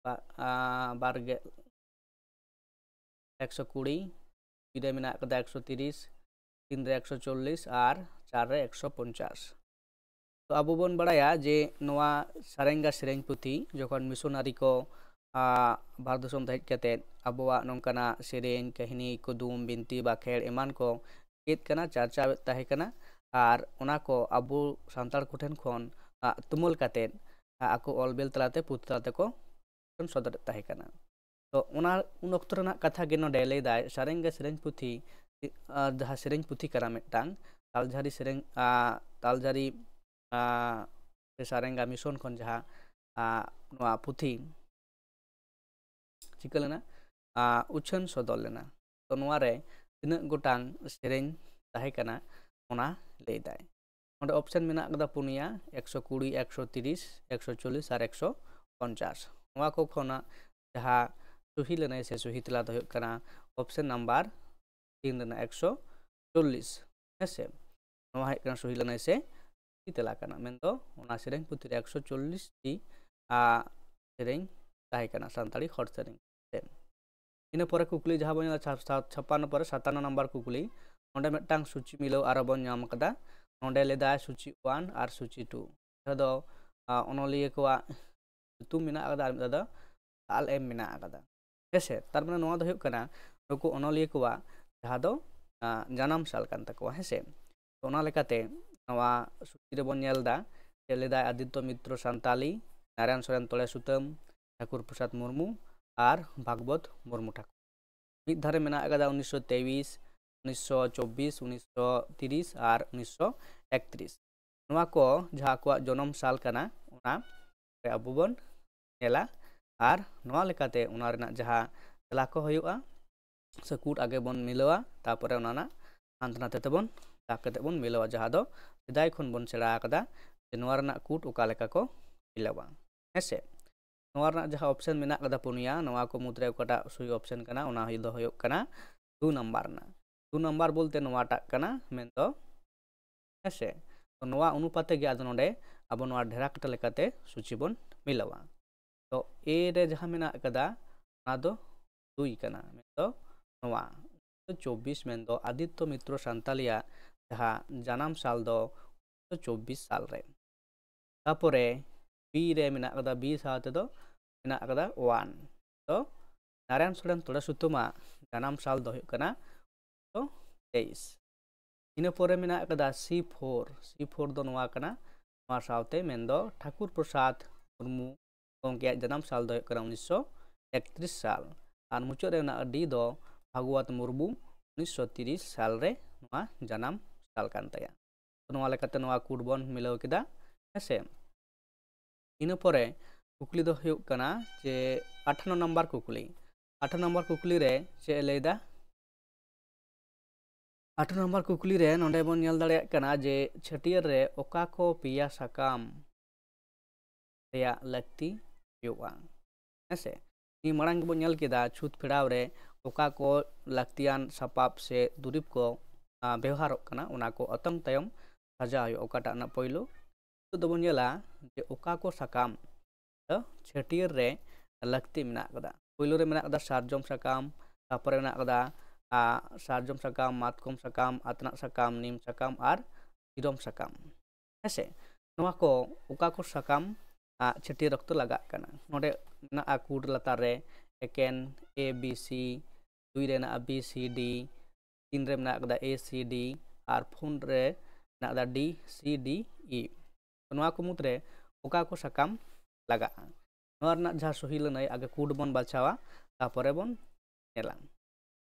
ᱵᱟ-, ᱟᱨ ᱵᱟᱨ ᱜᱮᱞ, ᱮᱠᱥᱚ ᱠᱩᱲᱤ, ᱫᱩᱭ ᱨᱮ ᱢᱮᱱᱟᱜ ᱟᱠᱟᱫᱟ ᱮᱠᱥᱚ ᱛᱤᱨᱤᱥ, ᱛᱤᱱ ᱨᱮ ᱮᱠᱥᱚ ᱪᱚᱞᱞᱤᱥ ᱟᱨ ᱪᱟᱨ ᱨᱮ ᱮᱠᱥᱚ ᱯᱚᱧᱪᱟᱥ᱾ ᱛᱚ ᱟᱵᱚ ᱵᱚᱱ ᱵᱟᱲᱟᱭᱟ ᱡᱮ ᱱᱚᱣᱟ ᱥᱟᱨᱮᱝᱜᱟ ᱥᱮᱨᱮᱧ ᱯᱩᱛᱷᱤ ᱡᱚᱠᱷᱚᱱ ᱢᱤᱥᱚᱱᱟᱨᱤ ᱠᱚ ᱵᱷᱟᱨᱚᱛ ᱫᱤᱥᱚᱢ ᱛᱮ ᱦᱮᱡ ᱠᱟᱛᱮ ᱟᱵᱚᱣᱟᱜ ᱱᱚᱝᱠᱟᱱᱟᱜ ᱥᱮᱨᱮᱧ, ᱠᱟᱹᱦᱱᱤ, ᱠᱩᱫᱩᱢ, ᱵᱤᱱᱛᱤ, ᱵᱟᱠᱷᱮᱲ ᱮᱢᱟᱱ ᱠᱚ ᱪᱮᱫ ᱠᱟᱱᱟ, ᱪᱟᱨᱪᱟᱣᱮᱫ ᱛᱟᱦᱮᱸ ᱠᱟᱱᱟ᱾ ᱟᱨ ᱚᱱᱟ ᱠᱚ ᱟᱵᱚ ᱥᱟᱱᱛᱟᱲ ᱠᱚᱴᱷᱮᱱ ᱠᱷᱚᱱ ᱛᱩᱢᱟᱹᱞ ᱠᱟᱛᱮ ᱟᱠᱚ ᱚᱞ ᱵᱮᱞ ᱛᱟᱞᱟᱛᱮ, ᱯᱩᱛᱷᱤ ᱛᱟᱞᱟ ᱛᱮᱠᱚ ᱥᱚᱫᱚᱨᱮᱫ ᱛᱟᱦᱮᱸ ᱠᱟᱱᱟ᱾ ᱛᱚ ᱚᱱᱟ ᱩᱱ ᱚᱠᱛᱚ ᱨᱮᱱᱟᱜ ᱠᱟᱛᱷᱟ ᱜᱮ ᱱᱚᱰᱮ ᱞᱟᱹᱭᱫᱟᱭ, ᱥᱟᱨᱮᱝᱜᱟ ᱥᱮᱨᱮᱧ ᱯᱩᱛᱷᱤ, ᱟᱨ ᱡᱟᱦᱟᱸ ᱥᱮᱨᱮᱧ ᱯᱩᱛᱷᱤ ᱠᱟᱱᱟ ᱢᱤᱫᱴᱟᱝ, ᱛᱟᱞᱡᱷᱟᱨᱤ ᱥᱮᱨᱮᱧ, ᱟᱨ ᱛᱟᱞᱡᱷᱟᱨᱤ, ᱟᱨ ᱥᱮ ᱥᱟᱨᱮᱝᱜᱟ ᱢᱤᱥᱚᱱ ᱠᱷᱚᱱ ᱡᱟᱦᱟᱸ, ᱟᱨ ᱱᱚᱣᱟ ᱯᱩᱛᱷᱤ ᱪᱤᱠᱟᱹ ᱞᱮᱱᱟ, ᱟᱨ ᱩᱪᱷᱟᱹᱱ ᱥᱚᱫᱚᱨ ᱞᱮᱱᱟ᱾ ᱛᱚ ᱱᱚᱣᱟ ᱨᱮ ᱛᱤᱱᱟᱹᱜ ᱜᱚᱴᱟᱝ ᱥᱮᱨᱮᱧ ᱛᱟᱦᱮᱸ ᱠᱟᱱᱟ, ᱚᱱᱟ ᱞᱟᱹᱭᱫᱟᱭ᱾ ᱚᱸᱰᱮ ᱚᱯᱥᱮᱱ ᱢᱮᱱᱟᱜ ᱟᱠᱟᱫᱟ ᱯᱩᱱᱭᱟ, ᱮᱠᱥᱚ ᱠᱩᱲᱤ, ᱮᱠᱥᱚ ᱛᱤᱨᱤᱥ, ᱮᱠᱥᱚ ᱪᱚᱞᱞᱤᱥ ᱟᱨ ᱮᱠᱥᱚ ᱯᱚᱧᱪᱟᱥ᱾ ᱱᱚᱣᱟ ᱠᱚ ᱠᱷᱚᱱᱟᱜ ᱡᱟᱦᱟᱸ ᱥᱩᱦᱤ ᱞᱮᱱᱟᱭ ᱥᱮ ᱥᱩᱦᱤ ᱛᱮᱞᱟ ᱫᱚ ᱦᱩᱭᱩᱜ ᱠᱟᱱᱟ ᱚᱯᱥᱮᱱ ᱱᱟᱢᱵᱟᱨ ᱛᱤᱱ ᱨᱮᱱᱟᱜ ᱮᱠᱥᱚ ᱪᱚᱞᱞᱤᱥ᱾ ᱦᱮᱸ ᱥᱮ, ᱱᱚᱣᱟ ᱦᱩᱭᱩᱜ ᱠᱟᱱᱟ ᱥᱩᱦᱤ ᱞᱮᱱᱟᱭ ᱥᱮ ᱥᱩᱦᱤ ᱛᱮᱞᱟ ᱠᱟᱱᱟ᱾ ᱢᱮᱱᱫᱚ ᱚᱱᱟ ᱥᱮᱨᱮᱧ ᱯᱩᱛᱷᱤ ᱨᱮ ᱮᱠᱥᱚ ᱪᱚᱞᱞᱤᱥ ᱴᱤ, ᱟᱨ ᱥᱮᱨᱮᱧ ᱛᱟᱦᱮᱸ ᱠᱟᱱᱟ, ᱥᱟᱱᱛᱟᱲᱤ ᱦᱚᱲ ᱥᱮᱨᱮᱧ᱾ ᱦᱮᱸ ᱥᱮ᱾ ᱤᱱᱟᱹ ᱯᱚᱨᱮ ᱠᱩᱠᱞᱤ ᱡᱟᱦᱟᱸ ᱵᱚᱱ ᱧᱮᱞᱟ ᱪᱷᱟ-, ᱪᱷᱟ-, ᱪᱷᱟᱯᱟᱱᱱᱚ ᱯᱚᱨᱮ ᱥᱟᱛᱟᱱᱱᱚ ᱱᱟᱢᱵᱟᱨ ᱠᱩᱠᱞᱤ, ᱚᱸᱰᱮ ᱢᱤᱫᱴᱟᱝ ᱥᱩᱪᱤ ᱢᱤᱞᱟᱹᱣ ᱟᱨᱚ ᱵᱚᱱ ᱧᱟᱢ ᱟᱠᱟᱫᱟ᱾ ᱱᱚᱸᱰᱮ ᱞᱟᱹᱭᱫᱟᱭ ᱥᱩᱪᱤ ᱚᱣᱟᱱ ᱟᱨ ᱥᱩᱪᱤ ᱴᱩ᱾ ᱡᱟᱦᱟᱸ ᱫᱚ, ᱟᱸ, ᱚᱱᱚᱞᱤᱭᱟᱹ ᱠᱚᱣᱟᱜ ᱧᱩᱛᱩᱢ ᱢᱮᱱᱟᱜ ᱟᱠᱟᱫᱟ ᱟᱨ ᱢᱤᱫ ᱫᱷᱟᱣ ᱫᱚ ᱥᱟᱞ ᱮᱢ ᱢᱮᱱᱟᱜ ᱟᱠᱟᱫᱟ᱾ ᱦᱮᱸ ᱥᱮ, ᱛᱟᱨ ᱢᱟᱱᱮ ᱱᱚᱣᱟ ᱫᱚ ᱦᱩᱭᱩᱜ ᱠᱟᱱᱟ ᱱᱩᱠᱩ ᱚᱱᱚᱞᱤᱭᱟᱹ ᱠᱚᱣᱟᱜ ᱡᱟᱦᱟᱸ ᱫᱚ, ᱟᱸ, ᱡᱟᱱᱟᱢ ᱥᱟᱞ ᱠᱟᱱ ᱛᱟᱠᱚᱣᱟ᱾ ᱦᱮᱸ ᱥᱮ, ᱛᱚ ᱚᱱᱟ ᱞᱮᱠᱟᱛᱮ ᱱᱚᱣᱟ ᱥᱩᱪᱤ ᱨᱮᱵᱚᱱ ᱧᱮᱞ ᱮᱫᱟ, ᱪᱮᱫ ᱞᱟᱹᱭᱫᱟᱭ? ᱟᱫᱤᱛᱛᱚ ᱢᱤᱛᱨᱚ ᱥᱟᱱᱛᱟᱞᱤ, ᱱᱟᱨᱟᱭᱚᱱ ᱥᱚᱨᱮᱱ ᱛᱚᱲᱮ ᱥᱩᱛᱟᱹᱢ, ᱴᱷᱟᱠᱩᱨ ᱯᱨᱚᱥᱟᱫᱽ ᱢᱩᱨᱢᱩ ᱟᱨ ᱵᱷᱟᱜᱽᱵᱚᱛ ᱢᱩᱨᱢᱩ ᱴᱷᱟᱠᱩᱨ᱾ ᱢᱤᱫ ᱫᱷᱟᱨᱮ ᱢᱮᱱᱟᱜ ᱟᱠᱟᱫᱟ ᱩᱱᱤᱥᱥᱚ ᱛᱮᱭᱤᱥ, ᱩᱱᱤᱥᱥᱚ ᱪᱚᱵᱵᱤᱥ, ᱩᱱᱤᱥᱥᱚ ᱛᱤᱨᱤᱥ ᱟᱨ ᱩᱱᱤᱥᱥᱚ ᱮᱠᱛᱨᱤᱥ᱾ ᱱᱚᱣᱟ ᱠᱚ ᱡᱟᱦᱟᱸ ᱟᱠᱚᱣᱟᱜ ᱡᱚᱱᱚᱢ ᱥᱟᱞ ᱠᱟᱱᱟ, ᱚᱱᱟ ᱨᱮ ᱟᱵᱚ ᱵᱚᱱ ᱧᱮᱞᱟ᱾ ᱟᱨ ᱱᱚᱣᱟ ᱞᱮᱠᱟᱛᱮ ᱚᱱᱟ ᱨᱮᱱᱟᱜ ᱡᱟᱦᱟᱸ ᱛᱮᱞᱟ ᱠᱚ ᱦᱩᱭᱩᱜᱼᱟ, ᱥᱮ ᱠᱩᱴ ᱟᱜᱮ ᱵᱚᱱ ᱢᱤᱞᱟᱹᱣᱟ, ᱛᱟᱨᱯᱚᱨᱮ ᱚᱱᱟ ᱨᱮᱱᱟᱜ ᱦᱟᱱᱛᱮ ᱱᱟᱛᱮ ᱛᱮᱵᱚᱱ ᱫᱟᱜᱽ ᱠᱟᱛᱮ ᱵᱚᱱ ᱢᱤᱞᱟᱹᱣᱟ, ᱡᱟᱦᱟᱸ ᱫᱚ ᱥᱮᱫᱟᱭ ᱠᱷᱚᱱ ᱵᱚᱱ ᱥᱮᱬᱟ ᱟᱠᱟᱫᱟ ᱡᱮ ᱱᱚᱣᱟ ᱨᱮᱱᱟᱜ ᱠᱩᱴ ᱚᱠᱟ ᱞᱮᱠᱟ ᱠᱚ ᱢᱤᱞᱟᱹᱣᱟ᱾ ᱦᱮᱸ ᱥᱮ? ᱱᱚᱣᱟ ᱨᱮᱱᱟᱜ ᱡᱟᱦᱟᱸ ᱚᱯᱥᱮᱱ ᱢᱮᱱᱟᱜ ᱟᱠᱟᱫᱟ ᱯᱩᱱᱭᱟ, ᱱᱚᱣᱟ ᱠᱚ ᱢᱩᱫᱽᱨᱮ ᱚᱠᱟᱴᱟᱜ ᱥᱩᱦᱤ ᱚᱯᱥᱮᱱ ᱠᱟᱱᱟ, ᱚᱱᱟ ᱦᱩᱭ ᱫᱚ ᱦᱩᱭᱩᱜ ᱠᱟᱱᱟ ᱫᱩ ᱱᱟᱢᱵᱟᱨ ᱨᱮᱱᱟᱜ᱾ ᱫᱩ ᱱᱟᱢᱵᱟᱨ ᱵᱚᱞᱛᱮ ᱱᱚᱣᱟᱴᱟᱜ ᱠᱟᱱᱟ, ᱢᱮᱱᱫᱚ, ᱦᱮᱸ ᱥᱮ? ᱛᱚ ᱱᱚᱣᱟ ᱚᱱᱩᱯᱟᱛᱮ ᱜᱮ ᱟᱫᱚ ᱱᱚᱰᱮ ᱟᱵᱚ ᱱᱚᱣᱟ ᱰᱷᱮᱨᱟ ᱠᱟᱴᱟ ᱞᱮᱠᱟᱛᱮ ᱥᱩᱪᱤ ᱵᱚᱱ ᱢᱤᱞᱟᱹᱣᱟ᱾ ᱛᱚ ᱮ ᱨᱮ ᱡᱟᱦᱟᱸ ᱢᱮᱱᱟᱜ ᱟᱠᱟᱫᱟ, ᱚᱱᱟ ᱫᱚ ᱫᱩᱭ ᱠᱟᱱᱟ, ᱢᱮᱱᱫᱚ ᱱᱚᱣᱟ ᱪᱚᱵᱵᱤᱥ, ᱢᱮᱱᱫᱚ ᱟᱫᱤᱛᱛᱚ ᱢᱤᱛᱨᱚ ᱥᱟᱱᱛᱟᱞᱤᱭᱟᱜ ᱡᱟᱦᱟᱸ ᱡᱟᱱᱟᱢ ᱥᱟᱞ ᱫᱚ ᱪᱚᱵᱵᱤᱥ ᱥᱟᱞ ᱨᱮ᱾ ᱛᱟᱯᱚᱨᱮ ᱵᱤ ᱨᱮ ᱢᱮᱱᱟᱜ ᱠᱟᱫᱟ, ᱵᱤ ᱥᱟᱶ ᱛᱮᱫᱚ ᱢᱮᱱᱟᱜ ᱠᱟᱫᱟ ᱳᱣᱟᱱ᱾ ᱛᱚ ᱱᱟᱨᱟᱭᱚᱱ ᱥᱚᱨᱮᱱ ᱛᱚᱲᱮ ᱥᱩᱛᱟᱹᱢᱟᱜ ᱡᱟᱱᱟᱢ ᱥᱟᱞ ᱫᱚ ᱦᱩᱭᱩᱜ ᱠᱟᱱᱟ ᱛᱮᱭᱤᱥ᱾ ᱤᱱᱟᱹ ᱯᱚᱨᱮ ᱢᱮᱱᱟᱜ ᱠᱟᱫᱟ ᱥᱤ ᱯᱷᱳᱨ᱾ ᱥᱤ ᱯᱷᱳᱨ ᱫᱚ ᱱᱚᱣᱟ ᱠᱟᱱᱟ, ᱱᱚᱣᱟ ᱥᱟᱶᱛᱮ ᱢᱮᱱᱫᱚ ᱴᱷᱟᱠᱩᱨ ᱯᱨᱚᱥᱟᱫᱽ ᱢᱩᱨᱢᱩ ᱜᱚᱢᱠᱮᱭᱟᱜ ᱡᱟᱱᱟᱢ ᱥᱟᱞ ᱫᱚ ᱦᱩᱭᱩᱜ ᱠᱟᱱᱟ ᱩᱱᱤᱥᱥᱚ ᱮᱠᱛᱨᱤᱥ ᱥᱟᱞ᱾ ᱟᱨ ᱢᱩᱪᱟᱹᱫ ᱨᱮ ᱢᱮᱱᱟᱜ ᱰᱤ ᱫᱚ ᱵᱷᱟᱜᱽᱣᱟᱛ ᱢᱩᱨᱢᱩ, ᱩᱱᱤᱥᱥᱚ ᱛᱤᱨᱤᱥ ᱥᱟᱞ ᱨᱮ ᱱᱚᱣᱟ ᱡᱟᱱᱟᱢ ᱥᱟᱞ ᱠᱟᱱ ᱛᱟᱭᱟ᱾ ᱱᱚᱣᱟ ᱞᱮᱠᱟᱛᱮ ᱱᱚᱣᱟ ᱠᱳᱰ ᱵᱚᱱ ᱢᱤᱞᱟᱹᱣ ᱠᱮᱫᱟ, ᱦᱮᱸᱥᱮ᱾ ᱤᱱᱟᱹ ᱯᱚᱨᱮ ᱠᱩᱠᱞᱤ ᱫᱚ ᱦᱩᱭᱩᱜ ᱠᱟᱱᱟ ᱡᱮ ᱟᱴᱷᱟᱱᱱᱚ ᱱᱟᱢᱵᱟᱨ ᱠᱩᱠᱞᱤ᱾ ᱟᱴᱷᱟᱱᱱᱚ ᱱᱟᱢᱵᱟᱨ ᱠᱩᱠᱞᱤ ᱨᱮ ᱪᱮᱫ ᱮ ᱞᱟᱹᱭᱫᱟ? ᱟᱴᱷᱟᱱᱱᱚ ᱱᱟᱢᱵᱟᱨ ᱠᱩᱠᱞᱤ ᱨᱮ ᱱᱚᱰᱮ ᱵᱚᱱ ᱧᱮᱞ ᱫᱟᱲᱮᱭᱟᱜ ᱠᱟᱱᱟ ᱡᱮ ᱪᱷᱟᱹᱴᱭᱟᱹᱨ ᱨᱮ ᱚᱠᱟ ᱠᱚ ᱯᱮᱭᱟ ᱥᱟᱠᱟᱢ ᱨᱮᱭᱟᱜ ᱞᱟᱹᱠᱛᱤ ᱦᱩᱭᱩᱜᱼᱟ? ᱦᱮᱸᱥᱮ, ᱱᱤᱭᱟᱹ ᱢᱟᱲᱟᱝ ᱜᱮᱵᱚᱱ ᱧᱮᱞ ᱠᱮᱫᱟ ᱪᱷᱩᱛ ᱯᱷᱮᱲᱟᱣ ᱨᱮ ᱚᱠᱟ ᱠᱚ ᱞᱟᱹᱠᱛᱤᱭᱟᱱ ᱥᱟᱯᱟᱵ ᱥᱮ ᱫᱩᱨᱤᱵᱽ ᱠᱚ, ᱟ, ᱵᱮᱣᱦᱟᱨᱚᱜ ᱠᱟᱱᱟ, ᱚᱱᱟ ᱠᱚ ᱚᱛᱚᱢ ᱛᱟᱭᱚᱢ ᱥᱟᱡᱟᱣ ᱦᱩᱭᱩᱜᱼᱟ᱾ ᱚᱠᱟᱴᱟᱜ ᱨᱮᱱᱟᱜ ᱯᱳᱭᱞᱳ ᱱᱤᱛᱚᱜ ᱫᱚᱵᱚᱱ ᱧᱮᱞᱟ ᱡᱮ ᱚᱠᱟ ᱠᱚ ᱥᱟᱠᱟᱢ ᱫᱚ ᱪᱷᱟᱹᱴᱭᱟᱹᱨ ᱨᱮ ᱞᱟᱹᱠᱛᱤ ᱢᱮᱱᱟᱜ ᱟᱠᱟᱫᱟ᱾ ᱯᱳᱭᱞᱳ ᱨᱮ ᱢᱮᱱᱟᱜ ᱟᱠᱟᱫᱟ ᱥᱟᱨᱡᱚᱢ ᱥᱟᱠᱟᱢ, ᱛᱟᱨᱯᱚᱨᱮ ᱢᱮᱱᱟᱜ ᱟᱠᱟᱫᱟ, ᱟ, ᱥᱟᱨᱡᱚᱢ ᱥᱟᱠᱟᱢ, ᱢᱟᱛᱠᱚᱢ ᱥᱟᱠᱟᱢ, ᱟᱛᱱᱟᱜ ᱥᱟᱠᱟᱢ, ᱱᱤᱢ ᱥᱟᱠᱟᱢ ᱟᱨ ᱥᱤᱨᱚᱢ ᱥᱟᱠᱟᱢ᱾ ᱦᱮᱸᱥᱮ, ᱱᱚᱣᱟ ᱠᱚ ᱚᱠᱟ ᱠᱚ ᱥᱟᱠᱟᱢ, ᱟ, ᱪᱷᱟᱹᱴᱭᱟᱹᱨ ᱚᱠᱛᱚ ᱞᱟᱜᱟᱜ ᱠᱟᱱᱟ? ᱱᱚᱰᱮ ᱢᱮᱱᱟᱜᱼᱟ ᱠᱳᱰ ᱞᱟᱛᱟᱨ ᱨᱮ ᱮᱠᱮᱱ ᱮ ᱵᱤ ᱥᱤ, ᱫᱩᱭ ᱨᱮ ᱢᱮᱱᱟᱜᱼᱟ ᱵᱤ ᱥᱤ ᱰᱤ, ᱛᱤᱱ ᱨᱮ ᱢᱮᱱᱟᱜ ᱟᱠᱟᱫᱟ ᱮ ᱥᱤ ᱰᱤ, ᱟᱨ ᱯᱩᱱ ᱨᱮ ᱢᱮᱱᱟᱜ ᱟᱠᱟᱫᱟ ᱰᱤ ᱥᱤ ᱰᱤ ᱤ᱾ ᱱᱚᱣᱟ ᱠᱚ ᱢᱩᱫᱽᱨᱮ ᱚᱠᱟ ᱠᱚ ᱥᱟᱠᱟᱢ ᱞᱟᱜᱟᱜᱼᱟ? ᱱᱚᱣᱟ ᱨᱮᱱᱟᱜ ᱡᱟᱦᱟᱸ ᱥᱚᱦᱤ ᱞᱟᱹᱱᱟᱹᱭ, ᱟᱜᱮ ᱠᱳᱰ ᱵᱚᱱ ᱵᱟᱪᱷᱟᱣᱟ, ᱛᱟᱨᱯᱚᱨᱮ ᱵᱚᱱ ᱧᱮᱞᱟ᱾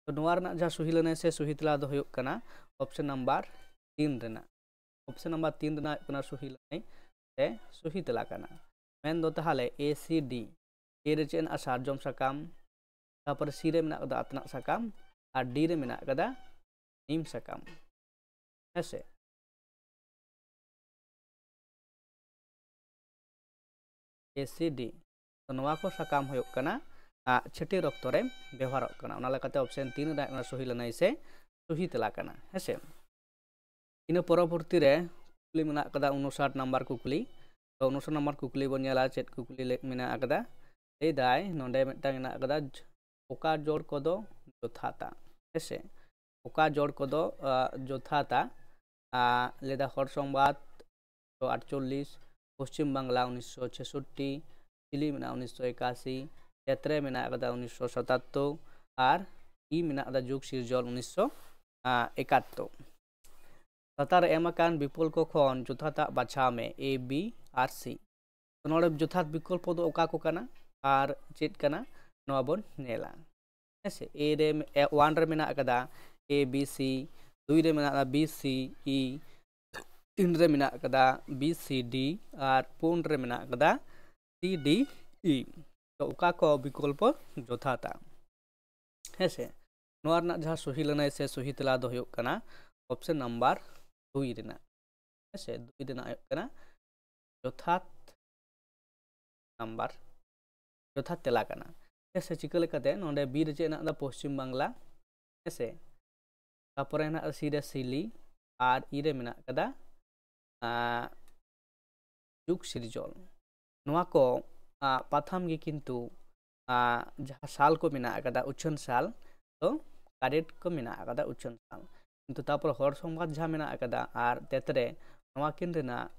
ᱛᱚ ᱱᱚᱣᱟ ᱨᱮᱱᱟᱜ ᱡᱟᱦᱟᱸ ᱥᱚᱦᱤ ᱞᱟᱹᱱᱟᱹᱭ ᱥᱮ ᱥᱚᱦᱤ ᱛᱮᱞᱟ ᱫᱚ ᱦᱩᱭᱩᱜ ᱠᱟᱱᱟ ᱚᱯᱥᱮᱱ ᱱᱟᱢᱵᱟᱨ ᱛᱤᱱ ᱨᱮᱱᱟᱜ᱾ ᱚᱯᱥᱮᱱ ᱱᱟᱢᱵᱟᱨ ᱛᱤᱱ ᱨᱮᱱᱟᱜ ᱦᱩᱭᱩᱜ ᱠᱟᱱᱟ ᱥᱚᱦᱤ ᱞᱟᱹᱱᱟᱹᱭ ᱥᱮ ᱥᱚᱦᱤ ᱛᱮᱞᱟ ᱠᱟᱱᱟ᱾ ᱢᱮᱱᱫᱚ ᱛᱟᱦᱚᱞᱮ ᱮ ᱥᱤ ᱰᱤ, ᱮ ᱨᱮ ᱪᱮᱫ ᱢᱮᱱᱟᱜᱼᱟ? ᱥᱟᱨᱡᱚᱢ ᱥᱟᱠᱟᱢ, ᱛᱟᱨᱯᱚᱨᱮ ᱥᱤ ᱨᱮ ᱢᱮᱱᱟᱜ ᱟᱠᱟᱫᱟ ᱟᱛᱱᱟᱜ ᱥᱟᱠᱟᱢ, ᱟᱨ ᱰᱤ ᱨᱮ ᱢᱮᱱᱟᱜ ᱟᱠᱟᱫᱟ ᱱᱤᱢ ᱥᱟᱠᱟᱢ᱾ ᱦᱮᱸᱥᱮ, ᱮ ᱥᱤ ᱰᱤ᱾ ᱛᱚ ᱱᱚᱣᱟ ᱠᱚ ᱥᱟᱠᱟᱢ ᱦᱩᱭᱩᱜ ᱠᱟᱱᱟ, ᱟ, ᱪᱷᱟᱹᱴᱭᱟᱹᱨ ᱚᱠᱛᱚ ᱨᱮ ᱵᱮᱣᱦᱟᱨᱚᱜ ᱠᱟᱱᱟ᱾ ᱚᱱᱟ ᱞᱮᱠᱟᱛᱮ ᱚᱯᱥᱮᱱ ᱛᱤᱱ ᱨᱮᱱᱟᱜ ᱚᱱᱟ ᱥᱚᱦᱤ ᱞᱟᱹᱱᱟᱹᱭ ᱥᱮ ᱥᱚᱦᱤ ᱛᱮᱞᱟ ᱠᱟᱱᱟ, ᱦᱮᱸᱥᱮ᱾ ᱤᱱᱟᱹ ᱯᱚᱨᱚᱵᱚᱨᱛᱤ ᱨᱮ ᱠᱩᱠᱞᱤ ᱢᱮᱱᱟᱜ ᱟᱠᱟᱫᱟ ᱩᱱᱩᱥᱟᱴ ᱱᱟᱢᱵᱟᱨ ᱠᱩᱠᱞᱤ᱾ ᱛᱚ ᱩᱱᱩᱥᱟᱴ ᱱᱟᱢᱵᱟᱨ ᱠᱩᱠᱞᱤ ᱵᱚᱱ ᱧᱮᱞᱟ ᱪᱮᱫ ᱠᱩᱠᱞᱤ ᱞᱮ-, ᱢᱮᱱᱟᱜ ᱟᱠᱟᱫᱟ᱾ ᱞᱟᱹᱭ ᱫᱟᱭ ᱱᱚᱰᱮ ᱢᱤᱫᱴᱟᱝ ᱢᱮᱱᱟᱜ ᱟᱠᱟᱫᱟ ᱡᱷ-, ᱚᱠᱟ ᱡᱚᱲ ᱠᱚᱫᱚ ᱡᱚᱛᱷᱟᱛᱟ? ᱦᱮᱸᱥᱮ, ᱚᱠᱟ ᱡᱚᱲ ᱠᱚᱫᱚ ᱟᱸ, ᱡᱚᱛᱷᱟᱛᱟ? ᱟᱸ, ᱞᱟᱹᱭᱫᱟ ᱦᱚᱲ ᱥᱚᱝᱵᱟᱫ ᱟᱴᱪᱚᱞᱞᱤᱥ, ᱯᱚᱥᱪᱤᱢ ᱵᱟᱝᱞᱟ ᱩᱱᱤᱥᱥᱚ ᱪᱷᱮᱥᱚᱴᱴᱤ, ᱪᱤᱞᱤ ᱢᱮᱱᱟᱜᱼᱟ ᱩᱱᱤᱥᱥᱚ ᱮᱠᱟᱥᱤ, ᱛᱮᱛᱨᱮ ᱢᱮᱱᱟᱜ ᱟᱠᱟᱫᱟ ᱩᱱᱤᱥᱥᱚ ᱥᱟᱛᱟᱛᱛᱳᱨ, ᱟᱨ ᱤ ᱢᱮᱱᱟᱜ ᱟᱠᱟᱫᱟ ᱡᱩᱜᱽ ᱥᱤᱨᱡᱚᱱ ᱩᱱᱤᱥᱥᱚ ᱮᱠᱟᱛᱛᱳᱨ᱾ ᱞᱟᱛᱟᱨ ᱨᱮ ᱮᱢ ᱟᱠᱟᱱ ᱵᱤᱠᱚᱞᱯᱚ ᱠᱷᱚᱱ ᱡᱚᱛᱷᱟᱛᱟᱜ ᱵᱟᱪᱷᱟᱣ ᱢᱮ, A, B ᱟᱨ C᱾ ᱛᱚ ᱱᱚᱰᱮ ᱡᱚᱛᱷᱟᱛ ᱵᱤᱠᱚᱞᱯᱚ ᱫᱚ ᱚᱠᱟ ᱠᱚ ᱠᱟᱱᱟ ᱟᱨ ᱪᱮᱫ ᱠᱟᱱᱟ, ᱱᱚᱣᱟ ᱵᱚᱱ ᱧᱮᱞᱟ᱾ ᱦᱮᱸᱥᱮ, A ᱨᱮ, ᱮ, one ᱨᱮ ᱢᱮᱱᱟᱜ ᱟᱠᱟᱫᱟ A B C, ᱫᱩᱭ ᱨᱮ ᱢᱮᱱᱟᱜ ᱟᱠᱟᱫᱟ B C E, ᱛᱤᱱ ᱨᱮ ᱢᱮᱱᱟᱜ ᱟᱠᱟᱫᱟ B C D, ᱟᱨ ᱯᱩᱱ ᱨᱮ ᱢᱮᱱᱟᱜ ᱟᱠᱟᱫᱟ C D E᱾ ᱛᱚ ᱚᱠᱟ ᱠᱚ ᱵᱤᱠᱚᱞᱯᱚ ᱡᱚᱛᱷᱟᱛᱟ? ᱦᱮᱸᱥᱮ, ᱱᱚᱣᱟ ᱨᱮᱱᱟᱜ ᱡᱟᱦᱟᱸ ᱥᱚᱦᱤ ᱞᱟᱹᱱᱟᱹᱭ ᱥᱮ ᱥᱚᱦᱤ ᱛᱮᱞᱟ ᱫᱚ ᱦᱩᱭᱩᱜ ᱠᱟᱱᱟ option number ᱫᱩᱭ ᱨᱮᱱᱟᱜ᱾ ᱦᱮᱸᱥᱮ, ᱫᱩᱭ ᱨᱮᱱᱟᱜ ᱦᱩᱭᱩᱜ ᱠᱟᱱᱟ ᱡᱚᱛᱷᱟᱛ ᱱᱟᱢᱵᱟᱨ, ᱡᱚᱛᱷᱟᱛ ᱛᱮᱞᱟ ᱠᱟᱱᱟ᱾ ᱦᱮᱸᱥᱮ, ᱪᱤᱠᱟᱹ ᱞᱮᱠᱟᱛᱮ? ᱱᱚᱰᱮ B ᱨᱮ ᱪᱮᱫ ᱦᱮᱱᱟᱜ ᱟᱠᱟᱫᱟ? ᱯᱚᱥᱪᱤᱢ ᱵᱟᱝᱞᱟ᱾ ᱦᱮᱸᱥᱮ, ᱛᱟᱯᱚᱨᱮ ᱦᱮᱱᱟᱜ ᱟᱠᱟᱫᱟ C ᱨᱮ ᱥᱤᱞᱤ, ᱟᱨ E ᱨᱮ ᱢᱮᱱᱟᱜ ᱟᱠᱟᱫᱟ ᱟᱸ, ᱡᱩᱜᱽ ᱥᱤᱨᱡᱚᱱ᱾ ᱱᱚᱣᱟ ᱠᱚ ᱟᱸ, ᱯᱟᱛᱷᱟᱢ ᱜᱮ ᱠᱤᱱᱛᱩ ᱟᱸ, ᱡᱟᱦᱟᱸ ᱥᱟᱞ ᱠᱚ ᱢᱮᱱᱟᱜ ᱟᱠᱟᱫᱟ, ᱩᱪᱷᱟᱹᱱ ᱥᱟᱞ ᱫᱚ correct ᱠᱚ ᱢᱮᱱᱟᱜ ᱟᱠᱟᱫᱟ, ᱩᱪᱷᱟᱹᱱ ᱥᱟᱞ᱾ ᱠᱤᱱᱛᱩ ᱛᱟᱯᱚᱨ ᱦᱚᱲ ᱥᱚᱝᱵᱟᱫ ᱡᱟᱦᱟᱸ ᱢᱮᱱᱟᱜ ᱟᱠᱟᱫᱟ ᱟᱨ ᱛᱮᱛᱨᱮ, ᱱᱚᱣᱟ ᱠᱤᱱ ᱨᱮᱱᱟᱜ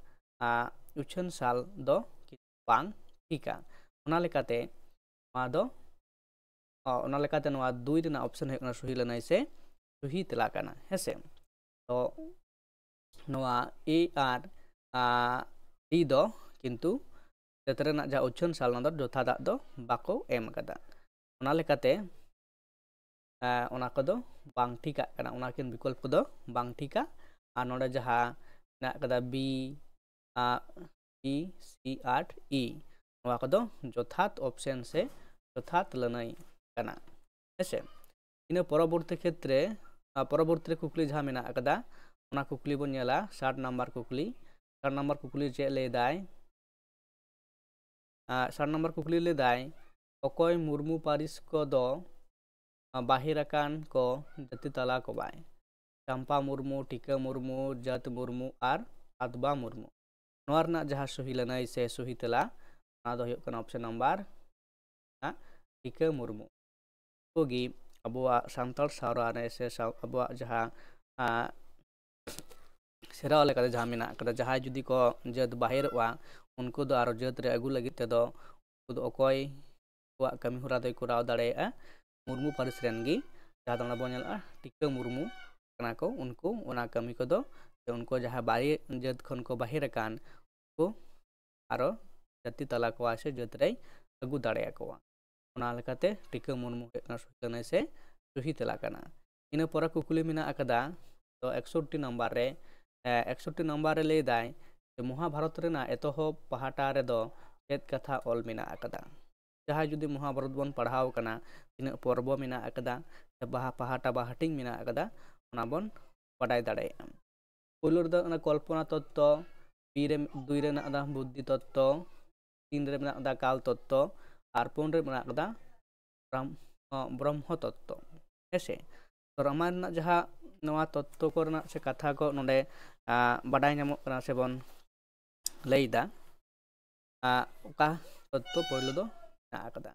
ᱟᱸ, ᱩᱪᱷᱟᱹᱱ ᱥᱟᱞ ᱫᱚ ᱵᱟᱝ ᱴᱷᱤᱠᱟ᱾ ᱚᱱᱟ ᱞᱮᱠᱟᱛᱮ ᱱᱚᱣᱟ ᱫᱚ, ᱚ, ᱚᱱᱟ ᱞᱮᱠᱟᱛᱮ ᱱᱚᱣᱟ ᱫᱩᱭ ᱨᱮᱱᱟᱜ option ᱦᱩᱭᱩᱜ ᱠᱟᱱᱟ ᱥᱚᱦᱤ ᱞᱟᱹᱱᱟᱹᱭ ᱥᱮ ᱥᱚᱦᱤ ᱛᱮᱞᱟ ᱠᱟᱱᱟ᱾ ᱦᱮᱸᱥᱮ, ᱛᱚ ᱱᱚᱣᱟ A ᱟᱨ, ᱟᱸ, D ᱫᱚ ᱠᱤᱱᱛᱩ ᱛᱮᱛᱨᱮ ᱨᱮᱱᱟᱜ ᱡᱟᱦᱟᱸ ᱩᱪᱷᱟᱹᱱ ᱥᱟᱞ, ᱚᱱᱟ ᱫᱚ ᱡᱚᱛᱷᱟᱛᱟᱜ ᱫᱚ ᱵᱟᱠᱚ ᱮᱢ ᱟᱠᱟᱫᱟ᱾ ᱚᱱᱟ ᱞᱮᱠᱟᱛᱮ ᱟᱸ, ᱚᱱᱟ ᱠᱚᱫᱚ ᱵᱟᱝ ᱴᱷᱤᱠᱟᱜ ᱠᱟᱱᱟ, ᱚᱱᱟ ᱠᱤᱱ ᱵᱤᱠᱚᱞᱯᱚ ᱫᱚ ᱵᱟᱝ ᱴᱷᱤᱠᱟ᱾ ᱟᱨ ᱱᱚᱰᱮ ᱡᱟᱦᱟᱸ ᱢᱮᱱᱟᱜ ᱠᱟᱫᱟ B, ᱟᱸ, B, C ᱟᱨ E, ᱱᱚᱣᱟ ᱠᱚᱫᱚ ᱡᱚᱛᱷᱟᱛ option ᱥᱮ ᱡᱚᱛᱷᱟᱛ ᱞᱟᱹᱱᱟᱹᱭ ᱠᱟᱱᱟ᱾ ᱦᱮᱸᱥᱮ, ᱤᱱᱟᱹ ᱯᱚᱨᱚᱵᱚᱨᱛᱤ ᱠᱷᱮᱛᱨᱮ, ᱟᱸ, ᱯᱚᱨᱚᱵᱚᱨᱛᱤ ᱨᱮ ᱠᱩᱠᱞᱤ ᱡᱟᱦᱟᱸ ᱢᱮᱱᱟᱜ ᱟᱠᱟᱫᱟ, ᱚᱱᱟ ᱠᱩᱠᱞᱤ ᱵᱚᱱ ᱧᱮᱞᱟ, ᱥᱟᱴ ᱱᱟᱢᱵᱟᱨ ᱠᱩᱠᱞᱤ᱾ ᱥᱟᱴ ᱱᱟᱢᱵᱟᱨ ᱠᱩᱠᱞᱤ ᱪᱮᱫ ᱞᱟᱹᱭ ᱫᱟᱭ? ᱟᱨ ᱥᱟᱴ ᱱᱟᱢᱵᱟᱨ ᱠᱩᱠᱞᱤ ᱞᱟᱹᱭ ᱫᱟᱭ, ᱚᱠᱚᱭ ᱢᱩᱨᱢᱩ ᱯᱟᱹᱨᱤᱥ ᱠᱚᱫᱚ ᱵᱟᱦᱮᱨ ᱟᱠᱟᱱ ᱠᱚ ᱡᱟᱹᱛᱤ ᱛᱟᱞᱟ ᱠᱚ ᱵᱟᱭ? ᱪᱟᱢᱯᱟ ᱢᱩᱨᱢᱩ, ᱴᱤᱠᱟᱹ ᱢᱩᱨᱢᱩ, ᱡᱟᱹᱛ ᱢᱩᱨᱢᱩ ᱟᱨ ᱟᱫᱽᱵᱟ ᱢᱩᱨᱢᱩ᱾ ᱱᱚᱣᱟ ᱨᱮᱱᱟᱜ ᱡᱟᱦᱟᱸ ᱥᱚᱦᱤ ᱞᱟᱹᱱᱟᱹᱭ ᱥᱮ ᱥᱚᱦᱤ ᱛᱮᱞᱟ, ᱚᱱᱟ ᱫᱚ ᱦᱩᱭᱩᱜ ᱠᱟᱱᱟ option number ᱴᱤᱠᱟᱹ ᱢᱩᱨᱢᱩ᱾ ᱩᱱᱠᱩ ᱜᱮ ᱟᱵᱚᱣᱟᱜ ᱥᱟᱱᱛᱟᱲ ᱥᱟᱶᱨᱟ ᱨᱮ ᱥᱮ ᱥᱟᱶ- ᱟᱵᱚᱣᱟᱜ ᱡᱟᱦᱟᱸ ᱟᱸ, ᱥᱮᱨᱣᱟ ᱞᱮᱠᱟᱛᱮ ᱡᱟᱦᱟᱸ ᱢᱮᱱᱟᱜ ᱟᱠᱟᱫᱟ, ᱡᱟᱦᱟᱸᱭ ᱡᱩᱫᱤ ᱠᱚ ᱡᱟᱹᱛ ᱵᱟᱦᱮᱨᱚᱜᱼᱟ, ᱩᱱᱠᱩ ᱫᱚ ᱟᱨᱚ ᱡᱟᱹᱛ ᱨᱮ ᱟᱹᱜᱩ ᱞᱟᱹᱜᱤᱫ ᱛᱮᱫᱚ ᱩᱱᱠᱩ ᱫᱚ ᱚᱠᱚᱭ ᱠᱚᱣᱟᱜ ᱠᱟᱹᱢᱤ ᱦᱚᱨᱟ ᱫᱚᱭ ᱠᱚᱨᱟᱣ ᱫᱟᱲᱮᱭᱟᱜᱼᱟ? ᱢᱩᱨᱢᱩ ᱯᱟᱹᱨᱤᱥ ᱨᱮᱱ ᱜᱮ, ᱡᱟᱦᱟᱸ ᱫᱚ ᱚᱸᱰᱮ ᱵᱚᱱ ᱧᱮᱞᱟ ᱴᱤᱠᱟᱹ ᱢᱩᱨᱢᱩ ᱠᱟᱱᱟ ᱠᱚ, ᱩᱱᱠᱩ ᱚᱱᱟ ᱠᱟᱹᱢᱤ ᱠᱚᱫᱚ ᱥᱮ ᱩᱱᱠᱩ ᱡᱟᱦᱟᱸ ᱵᱟᱦᱨᱮ ᱡᱟᱹᱛ ᱠᱷᱚᱱ ᱠᱚ ᱵᱟᱦᱮᱨ ᱟᱠᱟᱱ ᱩᱱᱠᱩ ᱟᱨᱚ ᱡᱟᱹᱛᱤ ᱛᱟᱞᱟ ᱠᱚᱣᱟ ᱥᱮ ᱡᱟᱹᱛ ᱨᱮᱭ ᱟᱹᱜᱩ ᱫᱟᱲᱮᱭᱟᱠᱚᱣᱟ᱾ ᱚᱱᱟ ᱞᱮᱠᱟᱛᱮ ᱴᱤᱠᱟᱹ ᱢᱩᱨᱢᱩ ᱦᱩᱭᱩᱜ ᱠᱟᱱᱟ ᱥᱩᱦᱤ ᱞᱟᱹᱱᱟᱹᱭ ᱥᱮ ᱥᱩᱦᱤ ᱛᱮᱞᱟ ᱠᱟᱱᱟ᱾ ᱤᱱᱟᱹ ᱯᱚᱨᱮ ᱠᱩᱠᱞᱤ ᱢᱮᱱᱟᱜ ᱟᱠᱟᱫᱟ ᱫᱚ ᱮᱠᱥᱚᱴᱴᱤ ᱱᱟᱢᱵᱟᱨ ᱨᱮ, ᱮ, ᱮᱠᱥᱚᱴᱴᱤ ᱱᱟᱢᱵᱟᱨ ᱨᱮ ᱞᱟᱹᱭ ᱫᱟᱭ ᱡᱮ ᱢᱚᱦᱟᱵᱷᱟᱨᱚᱛ ᱨᱮᱱᱟᱜ ᱮᱛᱚᱦᱚᱵ ᱯᱟᱦᱴᱟ ᱨᱮᱫᱚ ᱪᱮᱫ ᱠᱟᱛᱷᱟ ᱚᱞ ᱢᱮᱱᱟᱜ ᱟᱠᱟᱫᱟ? ᱡᱟᱦᱟᱸᱭ ᱡᱩᱫᱤ ᱢᱚᱦᱟᱵᱷᱟᱨᱚᱛ ᱵᱚᱱ ᱯᱟᱲᱦᱟᱣ ᱠᱟᱱᱟ, ᱛᱤᱱᱟᱹᱜ ᱯᱚᱨᱵᱚ ᱢᱮᱱᱟᱜ ᱟᱠᱟᱫᱟ ᱥᱮ ᱵᱟᱦᱟ ᱯᱟᱦᱴᱟ ᱵᱟ ᱦᱟᱹᱴᱤᱧ ᱢᱮᱱᱟᱜ ᱟᱠᱟᱫᱟ, ᱚᱱᱟ ᱵᱚᱱ ᱵᱟᱰᱟᱭ ᱫᱟᱲᱮᱭᱟᱜᱼᱟ᱾ ᱯᱳᱭᱞᱳ ᱨᱮᱫᱚ ᱚᱱᱟ ᱠᱚᱞᱯᱚᱱᱟ ᱛᱚᱛᱛᱚ, ᱵᱤ ᱨᱮ, ᱫᱩᱭ ᱨᱮ ᱢᱮᱱᱟᱜ ᱟᱠᱟᱫᱟ ᱵᱩᱫᱽᱫᱷᱤ ᱛᱚᱛᱛᱚ, ᱛᱤᱱ ᱨᱮ ᱢᱮᱱᱟᱜ ᱟᱠᱟᱫᱟ ᱠᱟᱞ ᱛᱚᱛᱛᱚ, ᱟᱨ ᱯᱩᱱ ᱨᱮ ᱢᱮᱱᱟᱜ ᱟᱠᱟᱫᱟ ᱵᱨᱟᱦᱢ-, ᱚ, ᱵᱨᱚᱦᱢᱚ ᱛᱚᱛᱛᱚ᱾ ᱦᱮᱸᱥᱮ? ᱛᱚ ᱨᱟᱢᱟᱭᱚᱱ ᱨᱮᱱᱟᱜ ᱡᱟᱦᱟᱸ ᱱᱚᱣᱟ ᱛᱚᱛᱛᱚ ᱠᱚᱨᱮᱱᱟᱜ ᱥᱮ ᱠᱟᱛᱷᱟ ᱠᱚ ᱱᱚᱰᱮ, ᱟ, ᱵᱟᱰᱟᱭ ᱧᱟᱢᱚᱜ ᱠᱟᱱᱟ ᱥᱮᱵᱚᱱ ᱞᱟᱹᱭᱫᱟ, ᱟ, ᱚᱠᱟ ᱛᱚᱛᱛᱚ ᱯᱳᱭᱞᱳ ᱫᱚ ᱢᱮᱱᱟᱜ ᱟᱠᱟᱫᱟ᱾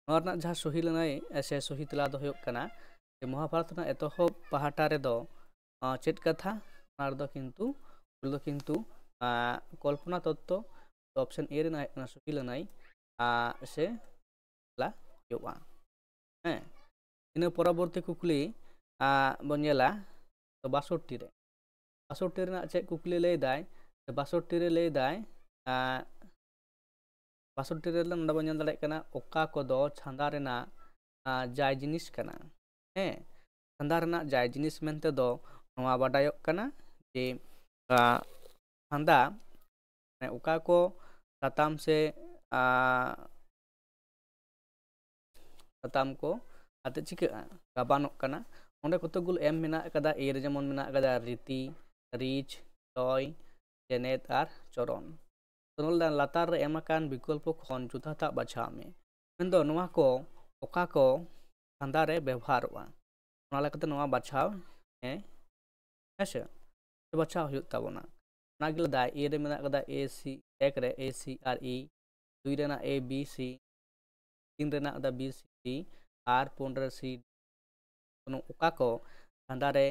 ᱱᱚᱣᱟ ᱨᱮᱱᱟᱜ ᱡᱟᱦᱟᱸ ᱥᱚᱦᱤ ᱞᱟᱹᱱᱟᱹᱭ ᱥᱮ ᱥᱚᱦᱤ ᱛᱮᱞᱟ ᱫᱚ ᱦᱩᱭᱩᱜ ᱠᱟᱱᱟ ᱡᱮ ᱢᱚᱦᱟᱵᱷᱟᱨᱚᱛ ᱨᱮᱱᱟᱜ ᱮᱛᱚᱦᱚᱵ ᱯᱟᱦᱴᱟ ᱨᱮᱫᱚ, ᱟ, ᱪᱮᱫ ᱠᱟᱛᱷᱟ? ᱚᱱᱟ ᱨᱮᱫᱚ ᱠᱤᱱᱛᱩ, ᱯᱳᱭᱞᱳ ᱫᱚ ᱠᱤᱱᱛᱩ, ᱟ, ᱠᱚᱞᱯᱚᱱᱟ ᱛᱚᱛᱛᱚ, ᱚᱯᱥᱮᱱ ᱮ ᱨᱮᱱᱟᱜ ᱦᱩᱭᱩᱜ ᱠᱟᱱᱟ ᱥᱚᱦᱤ ᱞᱟᱹᱱᱟᱹᱭ, ᱟ, ᱥᱮ ᱛᱮᱞᱟ ᱦᱩᱭᱩᱜᱼᱟ᱾ ᱦᱮᱸ, ᱤᱱᱟᱹ ᱯᱚᱨᱚᱵᱚᱨᱛᱤ ᱠᱩᱠᱞᱤ, ᱟ, ᱵᱚᱱ ᱧᱮᱞᱟ ᱛᱚ ᱵᱟᱥᱚᱴᱴᱤ ᱨᱮ᱾ ᱵᱟᱥᱚᱴᱴᱤ ᱨᱮᱱᱟᱜ ᱪᱮᱫ ᱠᱩᱠᱞᱤ ᱞᱟᱹᱭ ᱫᱟᱭ? ᱵᱟᱥᱚᱴᱴᱤ ᱨᱮ ᱞᱟᱹᱭ ᱫᱟᱭ, ᱟ, ᱵᱟᱥᱚᱴᱴᱤ ᱨᱮ ᱱᱚᱰᱮ ᱵᱚᱱ ᱧᱮᱞ ᱫᱟᱲᱮᱭᱟᱜ ᱠᱟᱱᱟ ᱚᱠᱟ ᱠᱚᱫᱚ ᱪᱷᱟᱸᱫᱟ ᱨᱮᱱᱟᱜ, ᱟ, ᱡᱟᱭ ᱡᱤᱱᱤᱥ ᱠᱟᱱᱟ᱾ ᱦᱮᱸ, ᱪᱷᱟᱸᱫᱟ ᱨᱮᱱᱟᱜ ᱡᱟᱭ ᱡᱤᱱᱤᱥ ᱢᱮᱱᱛᱮ ᱫᱚ ᱱᱚᱣᱟ ᱵᱟᱰᱟᱭᱚᱜ ᱠᱟᱱᱟ ᱡᱮ, ᱟ, ᱪᱷᱟᱸᱫᱟ, ᱢᱟᱱᱮ ᱚᱠᱟ ᱠᱚ ᱥᱟᱛᱟᱢ ᱥᱮ, ᱟ, ᱥᱟᱛᱟᱢ ᱠᱚ ᱟᱛᱮ ᱪᱤᱠᱟᱹᱜᱼᱟ, ᱜᱟᱵᱟᱱᱚᱜ ᱠᱟᱱᱟ᱾ ᱚᱸᱰᱮ ᱠᱚᱛᱚᱠ ᱜᱩᱞ ᱮᱢ ᱢᱮᱱᱟᱜ ᱟᱠᱟᱫᱟ, ᱮ ᱨᱮ ᱡᱮᱢᱚᱱ ᱢᱮᱱᱟᱜ ᱟᱠᱟᱫᱟ ᱨᱤᱛᱤ, ᱨᱤᱪ, ᱛᱚᱭ, ᱪᱮᱱᱮᱛ ᱟᱨ ᱪᱚᱨᱚᱱ᱾ ᱛᱚ ᱱᱚᱰᱮ ᱞᱟᱛᱟᱨ ᱨᱮ ᱮᱢ ᱟᱠᱟᱱ ᱵᱤᱠᱚᱞᱯᱚ ᱠᱷᱚᱱ ᱡᱚᱛᱷᱟᱛᱟᱜ ᱵᱟᱪᱷᱟᱣ ᱢᱮ᱾ ᱢᱮᱱᱫᱚ ᱱᱚᱣᱟ ᱠᱚ ᱚᱠᱟ ᱠᱚ ᱪᱷᱟᱸᱫᱟ ᱨᱮ ᱵᱮᱵᱚᱦᱟᱨᱚᱜᱼᱟ, ᱚᱱᱟ ᱞᱮᱠᱟᱛᱮ ᱱᱚᱣᱟ ᱵᱟᱪᱷᱟᱣ ᱢᱮ᱾ ᱦᱮᱸᱥᱮ? ᱵᱟᱪᱷᱟᱣ ᱦᱩᱭᱩᱜ ᱛᱟᱵᱚᱱᱟ᱾ ᱚᱱᱟ ᱜᱮ ᱞᱟᱹᱭᱫᱟᱭ, ᱮ ᱨᱮ ᱢᱮᱱᱟᱜ ᱠᱟᱫᱟ ᱮ ᱥᱤ, ᱮᱠ ᱨᱮ ᱮ ᱥᱤ ᱟᱨ ᱤ, ᱫᱩᱭ ᱨᱮᱱᱟᱜ ᱮ ᱵᱤ ᱥᱤ, ᱛᱤᱱ ᱨᱮᱱᱟᱜ ᱫᱚ ᱵᱤ ᱥᱤ ᱰᱤ, ᱟᱨ ᱯᱩᱱ ᱨᱮ ᱥᱤ, ᱚᱠᱟ ᱠᱚ ᱪᱷᱟᱸᱫᱟ ᱨᱮ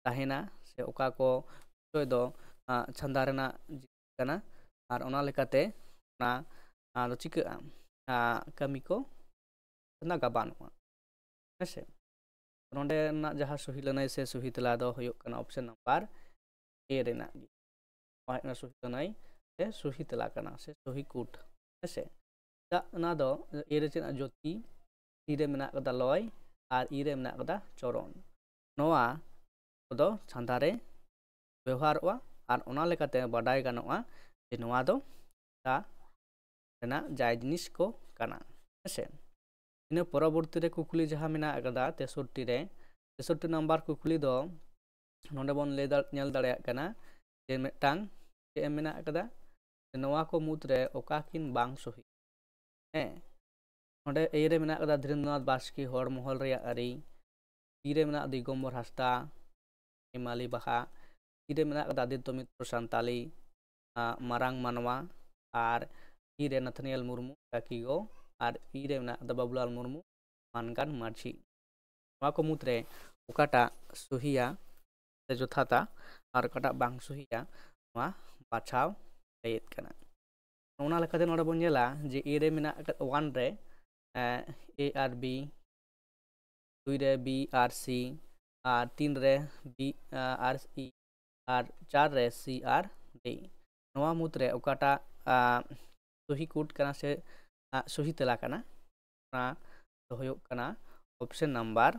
ᱛᱟᱦᱮᱱᱟ ᱥᱮ ᱚᱠᱟ ᱠᱚ ᱵᱤᱥᱚᱭ ᱫᱚ ᱪᱷᱟᱸᱫᱟ ᱨᱮᱱᱟᱜ ᱡᱤᱱᱤᱥ ᱠᱟᱱᱟ, ᱟᱨ ᱚᱱᱟ ᱞᱮᱠᱟᱛᱮ ᱚᱱᱟ ᱫᱚ ᱪᱤᱠᱟᱹᱜᱼᱟ, ᱠᱟᱹᱢᱤ ᱠᱚ ᱪᱷᱟᱸᱫᱟ ᱜᱟᱵᱟᱱᱚᱜᱼᱟ᱾ ᱦᱮᱸᱥᱮ? ᱱᱚᱰᱮᱱᱟᱜ ᱡᱟᱦᱟᱸ ᱥᱚᱦᱤ ᱞᱟᱹᱱᱟᱹᱭ ᱥᱮ ᱥᱚᱦᱤ ᱛᱮᱞᱟ ᱫᱚ ᱦᱩᱭᱩᱜ ᱠᱟᱱᱟ ᱚᱯᱥᱮᱱ ᱱᱟᱢᱵᱟᱨ ᱮ ᱨᱮᱱᱟᱜ ᱜᱮ᱾ ᱱᱚᱣᱟ ᱦᱩᱭᱩᱜ ᱠᱟᱱᱟ ᱥᱚᱦᱤ ᱞᱟᱹᱱᱟᱹᱭ ᱥᱮ ᱥᱚᱦᱤ ᱛᱮᱞᱟ ᱠᱟᱱᱟ ᱥᱮ ᱥᱚᱦᱤ ᱠᱩᱴ᱾ ᱦᱮᱸᱥᱮ? ᱪᱮᱫᱟᱜ ᱚᱱᱟ ᱫᱚ ᱮ ᱨᱮ ᱪᱮᱫ ᱡᱳᱛᱤ, ᱥᱤ ᱨᱮ ᱢᱮᱱᱟᱜ ᱠᱟᱫᱟ ᱞᱚᱭ ᱟᱨ ᱤ ᱨᱮ ᱢᱮᱱᱟᱜ ᱠᱟᱫᱟ ᱪᱚᱨᱚᱱ᱾ ᱱᱚᱣᱟ ᱠᱚᱫᱚ ᱪᱷᱟᱸᱫᱟ ᱨᱮ ᱵᱮᱣᱦᱟᱨᱚᱜᱼᱟ ᱟᱨ ᱚᱱᱟ ᱞᱮᱠᱟᱛᱮ ᱵᱟᱰᱟᱭ ᱜᱟᱱᱚᱜᱼᱟ ᱡᱮ ᱱᱚᱣᱟ ᱫᱚ ᱪᱷᱟᱸᱫᱟ ᱨᱮᱱᱟᱜ ᱡᱟᱭ ᱡᱤᱱᱤᱥ ᱠᱚ ᱠᱟᱱᱟ᱾ ᱦᱮᱸᱥᱮ? ᱤᱱᱟᱹ ᱯᱚᱨᱚᱵᱚᱨᱛᱤ ᱨᱮ ᱠᱩᱠᱞᱤ ᱡᱟᱦᱟᱸ ᱢᱮᱱᱟᱜ ᱟᱠᱟᱫᱟ ᱛᱮᱥᱚᱴᱴᱤ ᱨᱮ, ᱛᱮᱥᱚᱴᱴᱤ ᱱᱟᱢᱵᱟᱨ ᱠᱩᱠᱞᱤ ᱫᱚ ᱱᱚᱰᱮ ᱵᱚᱱ ᱞᱟᱹᱭ ᱫᱟᱲ-, ᱧᱮᱞ ᱫᱟᱲᱮᱭᱟᱜ ᱠᱟᱱᱟ ᱡᱮ ᱢᱤᱫᱴᱟᱝ ᱪᱮᱫ ᱮᱢ ᱢᱮᱱᱟᱜ ᱟᱠᱟᱫᱟ, ᱱᱚᱣᱟ ᱠᱚ ᱢᱩᱫᱽᱨᱮ ᱚᱠᱟ ᱠᱤᱱ ᱵᱟᱝ ᱥᱚᱦᱤ᱾ ᱦᱮᱸ, ᱱᱚᱰᱮ ᱮ ᱨᱮ ᱢᱮᱱᱟᱜ ᱟᱠᱟᱫᱟ ᱫᱷᱤᱨᱮᱱᱫᱨᱚᱱᱟᱛᱷ ᱵᱟᱥᱠᱮ ᱦᱚᱲ ᱢᱚᱦᱚᱞ ᱨᱮᱭᱟᱜ ᱟᱹᱨᱤ, ᱵᱤ ᱨᱮ ᱢᱮᱱᱟᱜ ᱫᱤᱜᱚᱢᱵᱚᱨ ᱦᱟᱸᱥᱫᱟ ᱦᱮᱢᱟᱞᱤ ᱵᱟᱦᱟ, ᱥᱤ ᱨᱮ ᱢᱮᱱᱟᱜ ᱟᱠᱟᱫᱟ ᱟᱫᱤᱛᱛᱚ ᱢᱤᱛᱨᱚ ᱥᱟᱱᱛᱟᱞᱤ ᱢᱟᱨᱟᱝ ᱢᱟᱱᱣᱟ, ᱟᱨ ᱰᱤ ᱨᱮ ᱱᱟᱛᱷᱟᱱᱤᱭᱟᱞ ᱢᱩᱨᱢᱩ ᱠᱟᱠᱤ ᱜᱚ, ᱟᱨ ᱤ ᱨᱮ ᱢᱮᱱᱟᱜ ᱟᱠᱟᱫᱟ ᱵᱟᱵᱩᱞᱟᱞ ᱢᱩᱨᱢᱩ ᱢᱟᱱᱜᱟᱱ ᱢᱟᱹᱡᱷᱤ᱾ ᱱᱚᱣᱟ ᱠᱚ ᱢᱩᱫᱽᱨᱮ ᱚᱠᱟᱴᱟᱜ ᱥᱚᱦᱤᱭᱟ ᱥᱮ ᱡᱚᱛᱷᱟᱛᱟ ᱟᱨ ᱚᱠᱟᱴᱟᱜ ᱵᱟᱝ ᱥᱚᱦᱤᱭᱟ, ᱱᱚᱣᱟ ᱵᱟᱪᱷᱟᱣ ᱞᱟᱹᱭᱮᱫ ᱠᱟᱱᱟ᱾ ᱚᱱᱟ ᱞᱮᱠᱟᱛᱮ ᱱᱚᱰᱮ ᱵᱚᱱ ᱧᱮᱞᱟ ᱡᱮ ᱮ ᱨᱮ ᱢᱮᱱᱟᱜ ᱟᱠᱟᱫ ᱚᱣᱟᱱ ᱨᱮ ᱮ ᱟᱨ ᱵᱤ, ᱫᱩᱭ ᱨᱮ ᱵᱤ ᱟᱨ ᱥᱤ, ᱟᱨ ᱛᱤᱱ ᱨᱮ ᱵᱤ ᱟᱨ ᱤ, ᱟᱨ ᱪᱟᱨ ᱨᱮ ᱥᱤ ᱟᱨ ᱰᱤ᱾ ᱱᱚᱣᱟ ᱢᱩᱫᱽᱨᱮ ᱚᱠᱟᱴᱟᱜ ᱥᱚᱦᱤ ᱠᱩᱴ ᱠᱟᱱᱟ ᱥᱮ ᱥᱚᱦᱤ ᱛᱮᱞᱟ ᱠᱟᱱᱟ, ᱚᱱᱟ ᱫᱚ ᱦᱩᱭᱩᱜ ᱠᱟᱱᱟ ᱚᱯᱥᱮᱱ ᱱᱟᱢᱵᱟᱨ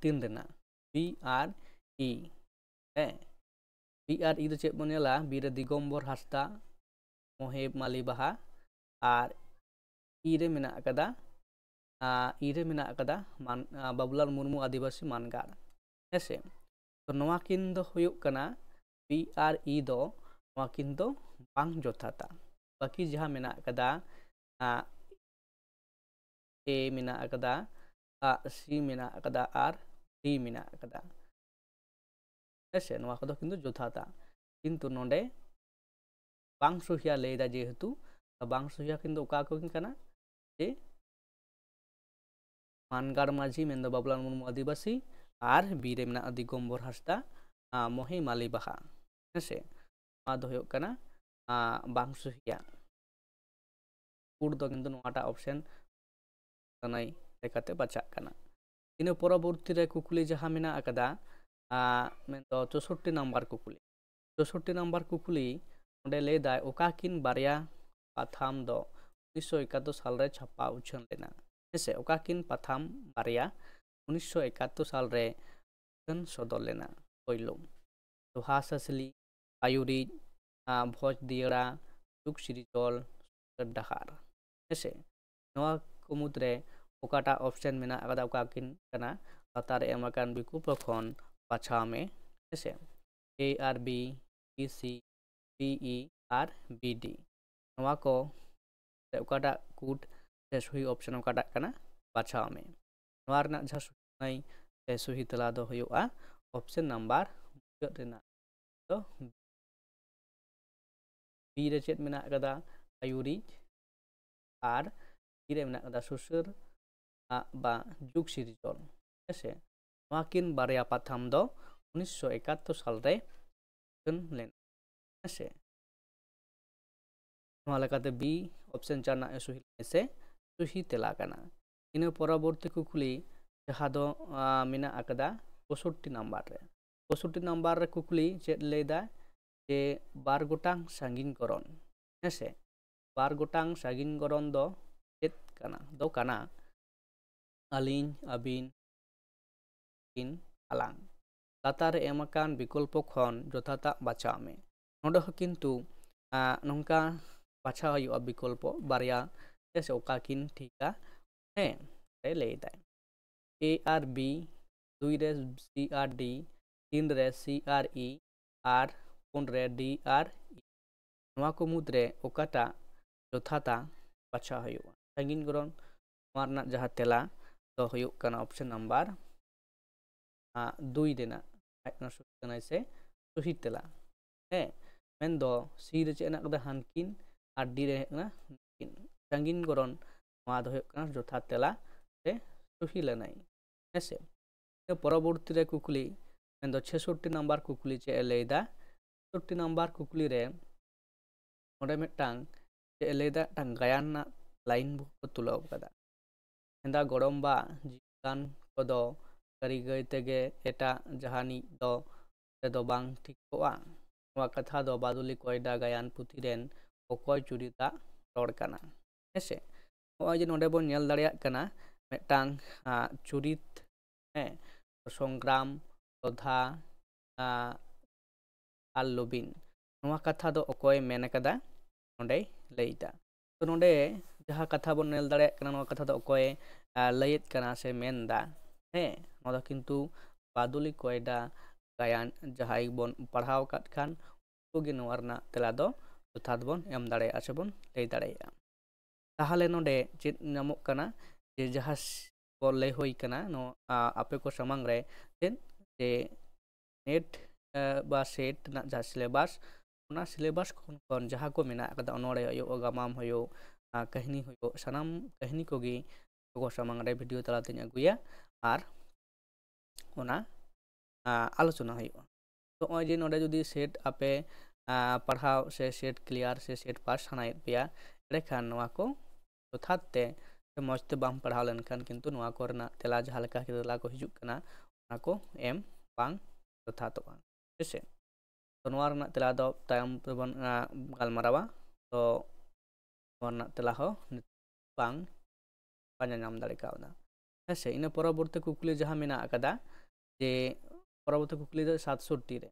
ᱛᱤᱱ ᱨᱮᱱᱟᱜ ᱵᱤ ᱟᱨ ᱤ᱾ ᱦᱮᱸ, ᱵᱤ ᱟᱨ ᱤ ᱫᱚ ᱪᱮᱫ ᱵᱚᱱ ᱧᱮᱞᱟ? ᱵᱤ ᱨᱮ ᱫᱤᱜᱚᱢᱵᱚᱨ ᱦᱟᱸᱥᱫᱟ, ᱢᱚᱦᱮᱵ ᱢᱟᱞᱤ ᱵᱟᱦᱟ, ᱟᱨ ᱤ ᱨᱮ ᱢᱮᱱᱟᱜ ᱟᱠᱟᱫᱟ, ᱟᱨ ᱤ ᱨᱮ ᱢᱮᱱᱟᱜ ᱟᱠᱟᱫᱟ ᱢᱟᱱ-, ᱟᱨ ᱵᱟᱵᱩᱞᱟᱞ ᱢᱩᱨᱢᱩ ᱟᱹᱫᱤᱵᱟᱹᱥᱤ ᱢᱟᱱᱜᱟᱲ᱾ ᱦᱮᱸᱥᱮ? ᱛᱚ ᱱᱚᱣᱟ ᱠᱤᱱ ᱫᱚ ᱦᱩᱭᱩᱜ ᱠᱟᱱᱟ, ᱵᱤ ᱟᱨ ᱤ ᱫᱚ ᱱᱚᱣᱟ ᱠᱤᱱ ᱫᱚ ᱵᱟᱝ ᱡᱚᱛᱷᱟᱛᱟ᱾ ᱵᱟᱹᱠᱤ ᱡᱟᱦᱟᱸ ᱢᱮᱱᱟᱜ ᱟᱠᱟᱫᱟ, ᱟᱜ, ᱮ ᱢᱮᱱᱟᱜ ᱟᱠᱟᱫᱟ, ᱟᱜ, ᱥᱤ ᱢᱮᱱᱟᱜ ᱟᱠᱟᱫᱟ, ᱟᱨ ᱰᱤ ᱢᱮᱱᱟᱜ ᱟᱠᱟᱫᱟ᱾ ᱦᱮᱸᱥᱮ? ᱱᱚᱣᱟ ᱠᱚᱫᱚ ᱠᱤᱱᱛᱩ ᱡᱚᱛᱷᱟᱛᱟ᱾ ᱠᱤᱱᱛᱩ ᱱᱚᱰᱮ ᱵᱟᱝ ᱥᱚᱦᱤᱭᱟ ᱞᱟᱹᱭᱫᱟ, ᱡᱮᱦᱮᱛᱩ ᱵᱟᱝ ᱥᱚᱦᱤᱭᱟ ᱠᱤᱱᱛᱩ ᱚᱠᱟ ᱠᱚ ᱠᱟᱱᱟ? ᱡᱮ ᱢᱟᱱᱜᱟᱲ ᱢᱟᱹᱡᱷᱤ ᱢᱮᱱᱫᱚ ᱵᱟᱵᱩᱞᱟᱞ ᱢᱩᱨᱢᱩ ᱟᱹᱫᱤᱵᱟᱹᱥᱤ, ᱟᱨ ᱵᱤ ᱨᱮ ᱢᱮᱱᱟᱜᱼᱟ ᱫᱤᱜᱚᱢᱵᱚᱨ ᱦᱟᱸᱥᱫᱟ, ᱟᱸ, ᱢᱚᱦᱤ ᱢᱟᱞᱤ ᱵᱟᱦᱟ᱾ ᱦᱮᱸᱥᱮ, ᱱᱚᱣᱟ ᱫᱚ ᱦᱩᱭᱩᱜ ᱠᱟᱱᱟ, ᱟᱸ, ᱵᱟᱝ ᱥᱚᱦᱤᱭᱟ᱾ ᱠᱩᱴ ᱫᱚ ᱠᱤᱱᱛᱩ ᱱᱚᱣᱟᱴᱟᱜ ᱚᱯᱥᱮᱱ ᱞᱟᱹᱱᱟᱹᱭ ᱞᱮᱠᱟᱛᱮ ᱵᱟᱪᱷᱟᱜ ᱠᱟᱱᱟ᱾ ᱤᱱᱟᱹ ᱯᱚᱨᱚᱵᱚᱨᱛᱤ ᱨᱮ ᱠᱩᱠᱞᱤ ᱡᱟᱦᱟᱸ ᱢᱮᱱᱟᱜ ᱟᱠᱟᱫᱟ, ᱟᱸ, ᱢᱮᱱᱫᱚ ᱪᱳᱥᱳᱴᱴᱤ ᱱᱟᱢᱵᱟᱨ ᱠᱩᱠᱞᱤ᱾ ᱪᱳᱥᱳᱴᱴᱤ ᱱᱟᱢᱵᱟᱨ ᱠᱩᱠᱞᱤ ᱚᱸᱰᱮ ᱞᱟᱹᱭᱫᱟᱭ, ᱚᱠᱟ ᱠᱤᱱ ᱵᱟᱨᱭᱟ ᱯᱟᱛᱷᱟᱢ ᱫᱚ ᱩᱱᱤᱥᱥᱚ ᱮᱠᱟᱛᱛᱳᱨ ᱥᱟᱞᱨᱮ ᱪᱷᱟᱯᱟ ᱩᱪᱷᱟᱹᱱ ᱞᱮᱱᱟ? ᱦᱮᱸᱥᱮ, ᱚᱠᱟ ᱠᱤᱱ ᱯᱟᱛᱷᱟᱢ ᱵᱟᱨᱭᱟ ᱩᱱᱤᱥᱥᱚ ᱮᱠᱟᱛᱛᱳᱨ ᱥᱟᱞᱨᱮ ᱩᱪᱷᱟᱹᱱ ᱥᱚᱫᱚᱨ ᱞᱮᱱᱟ? ᱯᱳᱭᱞᱳ, ᱫᱚᱦᱟ ᱥᱟᱥᱞᱤ, ᱟᱭᱩᱨᱤᱡ, ᱟᱸ, ᱵᱷᱚᱡᱽ ᱫᱤᱭᱟᱹᱲᱟ, ᱡᱩᱜᱽ ᱥᱤᱨᱡᱚᱱ, ᱰᱟᱦᱟᱨ᱾ ᱦᱮᱸᱥᱮ, ᱱᱚᱣᱟ ᱠᱚ ᱢᱩᱫᱽᱨᱮ ᱚᱠᱟᱴᱟᱜ ᱚᱯᱥᱮᱱ ᱢᱮᱱᱟᱜ ᱟᱠᱟᱫᱟ, ᱚᱠᱟ ᱠᱤᱱ ᱠᱟᱱᱟ, ᱞᱟᱛᱟᱨ ᱨᱮ ᱮᱢ ᱟᱠᱟᱱ ᱵᱤᱠᱚᱞᱯᱚ ᱠᱷᱚᱱ ᱵᱟᱪᱷᱟᱣ ᱢᱮ᱾ ᱦᱮᱸᱥᱮ, A R B, B C, B E R B D. ᱱᱚᱣᱟ ᱠᱚ ᱨᱮ ᱚᱠᱟᱴᱟᱜ ᱠᱩᱴ ᱥᱮ ᱥᱚᱦᱤ ᱚᱯᱥᱮᱱ ᱚᱠᱟᱴᱟᱜ ᱠᱟᱱᱟ, ᱵᱟᱪᱷᱟᱣ ᱢᱮ᱾ ᱱᱚᱣᱟ ᱨᱮᱱᱟᱜ ᱡᱟᱦᱟᱸ ᱥᱚᱦᱤ ᱥᱮ ᱥᱚᱦᱤ ᱛᱮᱞᱟ ᱫᱚ ᱦᱩᱭᱩᱜᱼᱟ ᱚᱯᱥᱮᱱ ᱱᱟᱢᱵᱟᱨ ᱢᱩᱪᱟᱹᱫ ᱨᱮᱱᱟᱜ ᱫᱚ᱾ ᱵᱤ ᱨᱮ ᱪᱮᱫ ᱢᱮᱱᱟᱜ ᱟᱠᱟᱫᱟ? ᱟᱭᱩᱨᱤᱡ᱾ ᱟᱨ ᱵᱤ ᱨᱮ ᱢᱮᱱᱟᱜ ᱟᱠᱟᱫᱟ ᱥᱩᱥᱟᱹᱨ ᱟᱜ ᱵᱟ ᱡᱩᱜᱽ ᱥᱤᱨᱡᱚᱱ᱾ ᱦᱮᱸᱥᱮ, ᱱᱚᱣᱟ ᱠᱤᱱ ᱵᱟᱨᱭᱟ ᱯᱟᱛᱷᱟᱢ ᱫᱚ ᱩᱱᱤᱥᱥᱚ ᱮᱠᱟᱛᱛᱳᱨ ᱥᱟᱞ ᱨᱮ ᱩᱪᱷᱟᱹᱱ ᱞᱮᱱᱟ᱾ ᱦᱮᱸᱥᱮ, ᱱᱚᱣᱟ ᱞᱮᱠᱟᱛᱮ ᱵᱤ ᱚᱯᱥᱮᱱ ᱪᱟᱨ ᱨᱮᱱᱟᱜ ᱥᱚᱦᱤ ᱞᱮᱱᱟ ᱥᱮ ᱥᱚᱦᱤ ᱛᱮᱞᱟ ᱠᱟᱱᱟ᱾ ᱤᱱᱟᱹ ᱯᱚᱨᱚᱵᱚᱨᱛᱤ ᱠᱩᱠᱞᱤ ᱡᱟᱦᱟᱸ ᱫᱚ, ᱟᱸ, ᱢᱮᱱᱟᱜ ᱟᱠᱟᱫᱟ ᱯᱚᱸᱭᱥᱚᱴᱴᱤ ᱱᱟᱢᱵᱟᱨ ᱨᱮ᱾ ᱯᱚᱸᱭᱥᱚᱴᱴᱤ ᱱᱟᱢᱵᱟᱨ ᱨᱮ ᱠᱩᱠᱞᱤ ᱪᱮᱫ ᱞᱟᱹᱭᱫᱟ ᱡᱮ ᱵᱟᱨ ᱜᱚᱴᱟᱝ ᱥᱟᱺᱜᱤᱧ ᱠᱚᱨᱚᱱ, ᱦᱮᱸᱥᱮ, ᱵᱟᱨ ᱜᱚᱴᱟᱝ ᱥᱟᱺᱜᱤᱧ ᱠᱚᱨᱚᱱ ᱫᱚ ᱪᱮᱫ ᱠᱟᱱᱟ? ᱫᱚ ᱠᱟᱱᱟ ᱟᱹᱞᱤᱧ, ᱟᱹᱵᱤᱱ, ᱠᱤᱱ, ᱟᱞᱟᱝ᱾ ᱞᱟᱛᱟᱨ ᱨᱮ ᱮᱢ ᱟᱠᱟᱱ ᱵᱤᱠᱚᱞᱯᱚ ᱠᱷᱚᱱ ᱡᱚᱛᱷᱟᱛᱟᱜ ᱵᱟᱪᱷᱟᱣ ᱢᱮ᱾ ᱱᱚᱰᱮ ᱦᱚᱸ ᱠᱤᱱᱛᱩ, ᱟᱸ, ᱱᱚᱝᱠᱟ ᱵᱟᱪᱷᱟᱣ ᱦᱩᱭᱩᱜᱼᱟ ᱵᱤᱠᱚᱞᱯᱚ ᱵᱟᱨᱭᱟ, ᱦᱮᱸ ᱥᱮ, ᱚᱠᱟ ᱠᱤᱱ ᱴᱷᱤᱠᱟ? ᱦᱮᱸ, ᱨᱮ ᱞᱟᱹᱭ ᱫᱟᱭ ᱮ ᱟᱨ ᱵᱤ, ᱫᱩᱭ ᱨᱮ ᱥᱤ ᱟᱨ ᱰᱤ, ᱛᱤᱱ ᱨᱮ ᱥᱤ ᱟᱨ ᱤ, ᱟᱨ ᱯᱩᱱ ᱨᱮ ᱰᱤ ᱟᱨ ᱤ᱾ ᱱᱚᱣᱟ ᱠᱚ ᱢᱩᱫᱽᱨᱮ ᱚᱠᱟᱴᱟᱜ ᱡᱚᱛᱷᱟᱛᱟ ᱵᱟᱪᱷᱟᱣ ᱦᱩᱭᱩᱜᱼᱟ? ᱥᱟᱺᱜᱤᱧ ᱠᱚᱨᱚᱱ, ᱱᱚᱣᱟ ᱨᱮᱱᱟᱜ ᱡᱟᱦᱟᱸ ᱛᱮᱞᱟ ᱫᱚ ᱦᱩᱭᱩᱜ ᱠᱟᱱᱟ ᱚᱯᱥᱮᱱ ᱱᱟᱢᱵᱟᱨ, ᱟᱸ, ᱫᱩᱭ ᱨᱮᱱᱟᱜ ᱟᱡ ᱱᱚᱥᱴᱚ ᱠᱟᱱᱟᱭ ᱥᱮ ᱥᱚᱦᱤ ᱛᱮᱞᱟ᱾ ᱦᱮᱸ, ᱢᱮᱱᱫᱚ ᱥᱤ ᱨᱮ ᱪᱮᱫ ᱦᱮᱱᱟᱜ ᱟᱠᱟᱫᱟ? ᱦᱟᱱᱠᱤᱱ᱾ ᱟᱨ ᱰᱤ ᱨᱮ ᱦᱮᱡ ᱠᱟᱱᱟ ᱱᱩᱠᱤᱱ᱾ ᱥᱟᱺᱜᱤᱧ ᱠᱚᱨᱚᱱ, ᱱᱚᱣᱟ ᱫᱚ ᱦᱩᱭᱩᱜ ᱠᱟᱱᱟ ᱡᱚᱛᱷᱟᱛ ᱛᱮᱞᱟ ᱥᱮ ᱥᱩᱦᱤ ᱞᱮᱱᱟᱭ᱾ ᱦᱮᱸᱥᱮ? ᱤᱱᱟᱹ ᱯᱚᱨᱚᱵᱚᱨᱛᱤ ᱨᱮ ᱠᱩᱠᱞᱤ, ᱢᱮᱱᱫᱚ ᱪᱷᱮᱥᱚᱴᱴᱤ ᱱᱟᱢᱵᱟᱨ ᱠᱩᱠᱞᱤ ᱪᱮᱫ ᱮ ᱞᱟᱹᱭᱫᱟ? ᱪᱷᱮᱥᱚᱴᱴᱤ ᱱᱟᱢᱵᱟᱨ ᱠᱩᱠᱞᱤ ᱨᱮ ᱚᱸᱰᱮ ᱢᱤᱫᱴᱟᱝ ᱪᱮᱫ ᱮ ᱞᱟᱹᱭᱫᱟ, ᱢᱤᱫᱴᱟᱝ ᱜᱟᱭᱟᱱ ᱨᱮᱱᱟᱜ ᱞᱟᱭᱤᱱ ᱠᱚ ᱛᱩᱞᱟᱹᱣ ᱠᱟᱫᱟ᱾ ᱦᱮᱸᱫᱟ ᱜᱚᱲᱚᱢᱵᱟ ᱡᱤᱣᱤᱫᱟᱱ ᱠᱚᱫᱚ ᱠᱟᱹᱨᱤ ᱜᱟᱹᱭ ᱛᱮᱜᱮ ᱮᱴᱟᱜ ᱡᱟᱦᱟᱱᱤᱡ ᱫᱚ ᱛᱮᱫᱚ ᱵᱟᱝ ᱴᱷᱤᱠᱚᱜᱼᱟ᱾ ᱱᱚᱣᱟ ᱠᱟᱛᱷᱟ ᱫᱚ ᱵᱟᱫᱩᱞᱤ ᱠᱚᱭᱰᱟ ᱜᱟᱭᱟᱱ ᱯᱩᱛᱷᱤ ᱨᱮᱱ ᱚᱠᱚᱭ ᱪᱩᱨᱤᱛᱟᱜ ᱨᱚᱲ ᱠᱟᱱᱟ? ᱦᱮᱸᱥᱮ? ᱱᱚᱜᱼᱚᱭ ᱡᱮ ᱱᱚᱰᱮ ᱵᱚᱱ ᱧᱮᱞ ᱫᱟᱲᱮᱭᱟᱜ ᱠᱟᱱᱟ ᱢᱤᱫᱴᱟᱝ, ᱟᱸ, ᱪᱩᱨᱤᱛ, ᱦᱮᱸ, ᱥᱚᱝᱜᱨᱟᱢ, ᱥᱚᱫᱷᱟ, ᱟᱸ, ᱟᱨ ᱞᱚᱵᱤᱱ᱾ ᱱᱚᱣᱟ ᱠᱟᱛᱷᱟ ᱫᱚ ᱚᱠᱚᱭ ᱢᱮᱱ ᱠᱟᱫᱟ? ᱱᱚᱰᱮᱭ ᱞᱟᱹᱭᱫᱟ᱾ ᱛᱚ ᱱᱚᱰᱮ ᱡᱟᱦᱟᱸ ᱠᱟᱛᱷᱟ ᱵᱚᱱ ᱧᱮᱞ ᱫᱟᱲᱮᱭᱟᱜ ᱠᱟᱱᱟ, ᱱᱚᱣᱟ ᱠᱟᱛᱷᱟ ᱫᱚ ᱚᱠᱚᱭ, ᱟᱸ, ᱞᱟᱹᱭᱮᱫ ᱠᱟᱱᱟ ᱥᱮ ᱢᱮᱱᱫᱟ? ᱦᱮᱸ, ᱱᱚᱣᱟ ᱫᱚ ᱠᱤᱱᱛᱩ ᱵᱟᱫᱩᱞᱤ ᱠᱚᱭᱰᱟ ᱜᱟᱭᱟᱱ ᱡᱟᱦᱟᱸᱭ ᱵᱚᱱ ᱯᱟᱲᱦᱟᱣ ᱟᱠᱟᱫ ᱠᱷᱟᱱ, ᱩᱱᱠᱩ ᱜᱮ ᱱᱚᱣᱟ ᱨᱮᱱᱟᱜ ᱛᱮᱞᱟ ᱫᱚ ᱡᱚᱛᱷᱟᱛ ᱵᱚᱱ ᱮᱢ ᱫᱟᱲᱮᱭᱟᱜᱼᱟ ᱥᱮ ᱵᱚᱱ ᱞᱟᱹᱭ ᱫᱟᱲᱮᱭᱟᱜᱼᱟ᱾ ᱛᱟᱦᱚᱞᱮ ᱱᱚᱰᱮ ᱪᱮᱫ ᱧᱟᱢᱚᱜ ᱠᱟᱱᱟ? ᱡᱮ ᱡᱟᱦᱟᱸ ᱥ-, ᱠᱚ ᱞᱟᱹᱭ ᱦᱩᱭ ᱠᱟᱱᱟ ᱱᱚᱣᱟ, ᱟ, ᱟᱯᱮ ᱠᱚ ᱥᱟᱢᱟᱝ ᱨᱮ, ᱪᱮᱫ ᱡᱮ ᱱᱮᱴ, ᱟ, ᱵᱟ ᱥᱮᱴ ᱨᱮᱱᱟᱜ ᱡᱟᱦᱟᱸ ᱥᱤᱞᱮᱵᱟᱥ, ᱚᱱᱟ ᱥᱤᱞᱮᱵᱟᱥ ᱠᱷᱚᱱ, ᱠᱷᱚᱱ ᱡᱟᱦᱟᱸ ᱠᱚ ᱢᱮᱱᱟᱜ ᱟᱠᱟᱫᱟ, ᱚᱱᱚᱬᱦᱮ ᱦᱩᱭᱩᱜ, ᱜᱟᱢᱟᱢ ᱦᱩᱭᱩᱜ, ᱟ, ᱠᱟᱹᱦᱱᱤ ᱦᱩᱭᱩᱜ, ᱥᱟᱱᱟᱢ ᱠᱟᱹᱦᱱᱤ ᱠᱚᱜᱮ ᱟᱯᱮ ᱠᱚ ᱥᱟᱢᱟᱝ ᱨᱮ ᱵᱷᱤᱰᱤᱭᱳ ᱛᱟᱞᱟᱛᱮᱧ ᱟᱹᱜᱩᱭᱟ ᱟᱨ ᱚᱱᱟ, ᱟ, ᱟᱞᱳᱪᱚᱱᱟ ᱦᱩᱭᱩᱜᱼᱟ᱾ ᱛᱚ ᱱᱚᱜᱼᱚᱭ ᱡᱮ ᱱᱚᱰᱮ ᱡᱩᱫᱤ ᱥᱮᱴ ᱟᱯᱮ, ᱟ, ᱯᱟᱲᱦᱟᱣ ᱥᱮ ᱥᱮᱴ ᱠᱞᱤᱭᱟᱨ ᱥᱮ ᱥᱮᱴ ᱯᱟᱥ ᱥᱟᱱᱟᱭᱮᱫ ᱯᱮᱭᱟ, ᱮᱸᱰᱮᱠᱷᱟᱱ ᱱᱚᱣᱟ ᱠᱚ ᱡᱚᱛᱷᱟᱛ ᱛᱮ ᱥᱮ ᱢᱚᱡᱽ ᱛᱮ ᱵᱟᱢ ᱯᱟᱲᱦᱟᱣ ᱞᱮᱱᱠᱷᱟᱱ ᱠᱤᱱᱛᱩ ᱱᱚᱣᱟ ᱠᱚᱨᱮᱱᱟᱜ ᱛᱮᱞᱟ ᱡᱟᱦᱟᱸ ᱞᱮᱠᱟ ᱛᱮᱞᱟ ᱠᱚ ᱦᱤᱡᱩᱜ ᱠᱟᱱᱟ, ᱚᱱᱟ ᱠᱚ ᱮᱢ ᱵᱟᱝ ᱡᱚᱛᱷᱟᱛᱚᱜᱼᱟ᱾ ᱦᱮᱸᱥᱮ? ᱛᱚ ᱱᱚᱣᱟ ᱨᱮᱱᱟᱜ ᱛᱮᱞᱟ ᱫᱚ ᱛᱟᱭᱚᱢ ᱛᱮᱵᱚᱱ, ᱟ, ᱜᱟᱞᱢᱟᱨᱟᱣᱟ᱾ ᱛᱚ ᱱᱚᱣᱟ ᱨᱮᱱᱟᱜ ᱛᱮᱞᱟ ᱦᱚᱸ ᱱᱤᱛ ᱵᱟᱝ ᱯᱟᱸᱡᱟ ᱧᱟᱢ ᱫᱟᱲᱮ ᱠᱟᱣᱫᱟ᱾ ᱦᱮᱸᱥᱮ? ᱤᱱᱟᱹ ᱯᱚᱨᱚᱵᱚᱨᱛᱤ ᱠᱩᱠᱞᱤ ᱡᱟᱦᱟᱸ ᱢᱮᱱᱟᱜ ᱟᱠᱟᱫᱟ, ᱡᱮ ᱯᱚᱨᱚᱵᱚᱨᱛᱤ ᱠᱩᱠᱞᱤ ᱫᱚ ᱥᱟᱛᱥᱚᱴᱴᱤ ᱨᱮ᱾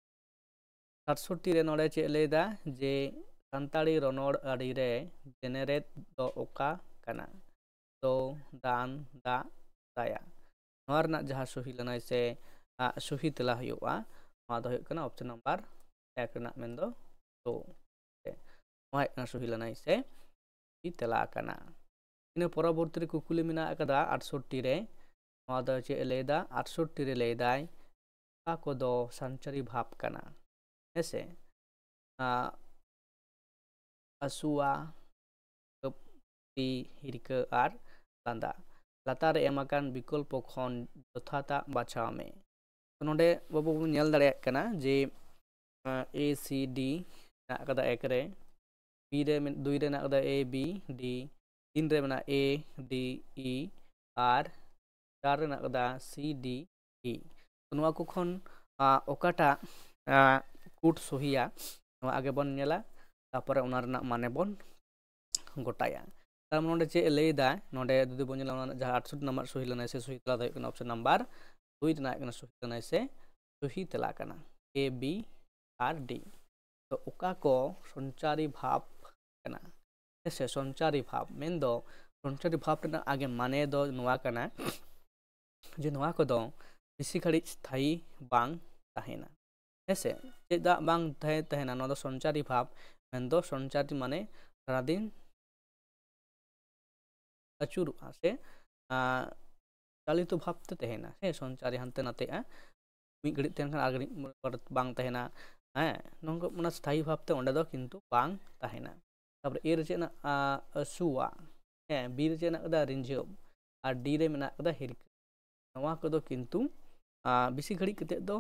ᱥᱟᱛᱥᱚᱴᱴᱤ ᱨᱮ ᱱᱚᱰᱮ ᱪᱮᱫ ᱞᱟᱹᱭ ᱫᱟ? ᱡᱮ ᱥᱟᱱᱛᱟᱲᱤ ᱨᱚᱱᱚᱲ ᱟᱹᱨᱤ ᱨᱮ ᱡᱮᱱᱮᱨᱮᱛ ᱫᱚ ᱚᱠᱟ ᱠᱟᱱᱟ? ᱫᱚ, ᱫᱟᱱ, ᱫᱟᱜ, ᱫᱟᱭᱟ᱾ ᱱᱚᱣᱟ ᱨᱮᱱᱟᱜ ᱡᱟᱦᱟᱸ ᱥᱚᱦᱤ ᱞᱟᱹᱱᱟᱹᱭ ᱥᱮ, ᱟ, ᱥᱚᱦᱤ ᱛᱮᱞᱟ ᱦᱩᱭᱩᱜᱼᱟ, ᱱᱚᱣᱟ ᱫᱚ ᱦᱩᱭᱩᱜ ᱠᱟᱱᱟ ᱚᱯᱥᱚᱱ ᱱᱟᱢᱵᱟᱨ ᱮᱠ ᱨᱮᱱᱟᱜ, ᱢᱮᱱᱫᱚ ᱫᱚ᱾ ᱱᱚᱣᱟ ᱦᱩᱭᱩᱜ ᱠᱟᱱᱟ ᱥᱚᱦᱤ ᱞᱟᱹᱱᱟᱹᱭ ᱥᱮ ᱥᱚᱦᱤ ᱛᱮᱞᱟ ᱠᱟᱱᱟ᱾ ᱤᱱᱟᱹ ᱯᱚᱨᱚᱵᱚᱨᱛᱤ ᱨᱮ ᱠᱩᱠᱞᱤ ᱢᱮᱱᱟᱜ ᱟᱠᱟᱫᱟ ᱟᱴᱥᱚᱴᱴᱤ ᱨᱮ᱾ ᱱᱚᱣᱟ ᱫᱚ ᱪᱮᱫ ᱮ ᱞᱟᱹᱭᱫᱟ? ᱟᱴᱥᱚᱴᱴᱤ ᱨᱮ ᱞᱟᱹᱭᱫᱟᱭ, ᱚᱠᱟ ᱠᱚᱫᱚ ᱥᱟᱱᱪᱟᱨᱤ ᱵᱷᱟᱵᱽ ᱠᱟᱱᱟ? ᱦᱮᱸᱥᱮ? ᱟ, ᱟᱹᱥᱩᱣᱟ, ᱠᱟᱹᱯᱛᱤ, ᱦᱤᱨᱠᱟᱹ ᱟᱨ ᱞᱟᱸᱫᱟ᱾ ᱞᱟᱛᱟᱨ ᱨᱮ ᱮᱢ ᱟᱠᱟᱱ ᱵᱤᱠᱚᱞᱯᱚ ᱠᱷᱚᱱ ᱡᱚᱛᱷᱟᱛᱟᱜ ᱵᱟᱪᱷᱟᱣ ᱢᱮ᱾ ᱛᱚ ᱱᱚᱰᱮ ᱵᱟᱹᱵᱩ ᱵᱚᱱ ᱧᱮᱞ ᱫᱟᱲᱮᱭᱟᱜ ᱠᱟᱱᱟ ᱡᱮ ᱮ ᱥᱤ ᱰᱤ ᱢᱮᱱᱟᱜ ᱟᱠᱟᱫᱟ ᱮᱠ ᱨᱮ, ᱵᱤ ᱨᱮ ᱢᱮᱱ- ᱫᱩᱭ ᱨᱮ ᱢᱮᱱᱟᱜ ᱟᱠᱟᱫᱟ ᱮ ᱵᱤ ᱰᱤ, ᱛᱤᱱ ᱨᱮ ᱢᱮᱱᱟᱜᱼᱟ ᱮ ᱰᱤ ᱤ, ᱟᱨ ᱪᱟᱨ ᱨᱮ ᱢᱮᱱᱟᱜ ᱟᱠᱟᱫᱟ ᱥᱤ ᱰᱤ ᱤ᱾ ᱛᱚ ᱱᱚᱣᱟ ᱠᱚ ᱠᱷᱚᱱ ᱟ, ᱚᱠᱟᱴᱟᱜ ᱟ, ᱠᱳᱰ ᱥᱚᱦᱤᱭᱟ, ᱱᱚᱣᱟ ᱟᱜᱮ ᱵᱚᱱ ᱧᱮᱞᱟ, ᱛᱟᱨᱯᱚᱨᱮ ᱚᱱᱟ ᱨᱮᱱᱟᱜ ᱢᱟᱱᱮ ᱵᱚᱱ ᱜᱚᱴᱟᱭᱟ᱾ ᱛᱟᱨ ᱢᱟᱱᱮ ᱱᱚᱰᱮ ᱪᱮᱫ ᱮ ᱞᱟᱹᱭᱫᱟ, ᱱᱚᱰᱮ ᱡᱩᱫᱤ ᱵᱚᱱ ᱧᱮᱞᱟ ᱚᱱᱟ ᱨᱮᱱᱟᱜ ᱡᱟᱦᱟᱸ ᱟᱴᱥᱚᱴᱴᱤ ᱱᱟᱢᱵᱟᱨ ᱥᱚᱦᱤ ᱞᱮᱱᱟᱭ ᱥᱮ ᱥᱚᱦᱤ ᱛᱮᱞᱟ ᱫᱚ ᱦᱩᱭᱩᱜ ᱠᱟᱱᱟ ᱚᱯᱥᱮᱱ ᱱᱟᱢᱵᱟᱨ ᱫᱩᱭ ᱨᱮᱱᱟᱜ ᱦᱩᱭᱩᱜ ᱠᱟᱱᱟ ᱥᱚᱦᱤ ᱞᱮᱱᱟᱭ ᱥᱮ ᱥᱚᱦᱤ ᱛᱮᱞᱟ ᱠᱟᱱᱟ ᱮ ᱵᱤ ᱟᱨ ᱰᱤ᱾ ᱛᱚ ᱚᱠᱟ ᱠᱚ ᱥᱚᱧᱪᱟᱨᱤ ᱵᱷᱟᱵᱽ ᱠᱟᱱᱟ? ᱦᱮᱸ ᱥᱮ, ᱥᱚᱧᱪᱟᱨᱤ ᱵᱷᱟᱵᱽ ᱢᱮᱱᱫᱚ ᱥᱚᱧᱪᱟᱨᱤ ᱵᱷᱟᱵᱽ ᱨᱮᱱᱟᱜ ᱟᱜᱮ ᱢᱟᱱᱮ ᱫᱚ ᱱᱚᱣᱟ ᱠᱟᱱᱟ ᱡᱮ ᱱᱚᱣᱟ ᱠᱚᱫᱚ ᱵᱮᱥᱤ ᱜᱷᱟᱹᱲᱤᱡ ᱥᱛᱷᱟᱭᱤ ᱵᱟᱝ ᱛᱟᱦᱮᱱᱟ᱾ ᱦᱮᱸ ᱥᱮ, ᱪᱮᱫᱟᱜ ᱵᱟᱝ ᱛᱟᱦᱮᱸ ᱛᱟᱦᱮᱱᱟ? ᱱᱚᱣᱟ ᱫᱚ ᱥᱚᱧᱪᱟᱨᱤ ᱵᱷᱟᱵᱽ ᱢᱮᱱᱫᱚ ᱥᱚᱧᱪᱟᱨᱤ ᱢᱟᱱᱮ ᱥᱟᱨᱟᱫᱤᱱ ᱟᱹᱪᱩᱨᱚᱜᱼᱟ ᱥᱮ ᱟ, ᱪᱟᱞᱤᱛᱚ ᱵᱷᱟᱵᱽ ᱛᱮ ᱛᱟᱦᱮᱱᱟ, ᱦᱮᱸ, ᱥᱚᱧᱪᱟᱨᱤ ᱦᱟᱱᱛᱮ ᱱᱟᱛᱮᱜᱼᱟ, ᱢᱤᱫ ᱜᱷᱟᱹᱲᱤᱡ ᱛᱟᱦᱮᱱ ᱠᱷᱟᱱ ᱟᱨ ᱜᱷᱟᱹᱲᱤᱡ ᱵᱟᱝ ᱛᱟᱦᱮᱱᱟ᱾ ᱦᱮᱸ, ᱱᱚᱝᱠᱟ ᱚᱱᱟ ᱥᱛᱷᱟᱭᱤ ᱵᱷᱟᱵᱽ ᱛᱮ ᱚᱸᱰᱮ ᱫᱚ ᱠᱤᱱᱛᱩ ᱵᱟᱝ ᱛᱟᱦᱮᱱᱟ᱾ ᱛᱟᱨᱯᱚᱨᱮ ᱮ ᱨᱮ ᱪᱮᱫ ᱦᱮᱱᱟᱜ ᱟ, ᱥᱩᱣᱟ, ᱦᱮᱸ, ᱵᱤ ᱨᱮ ᱪᱮᱫ ᱦᱮᱱᱟᱜ ᱟᱠᱟᱫᱟ ᱨᱤᱸᱡᱷᱟᱹ, ᱟᱨ ᱰᱤ ᱨᱮ ᱢᱮᱱᱟᱜ ᱟᱠᱟᱫᱟ ᱦᱤᱨᱠᱟᱹ᱾ ᱱᱚᱣᱟ ᱠᱚᱫᱚ ᱠᱤᱱᱛᱩ ᱟ, ᱵᱮᱥᱤ ᱜᱷᱟᱹᱲᱤᱡ ᱠᱟᱛᱮᱫ ᱫᱚ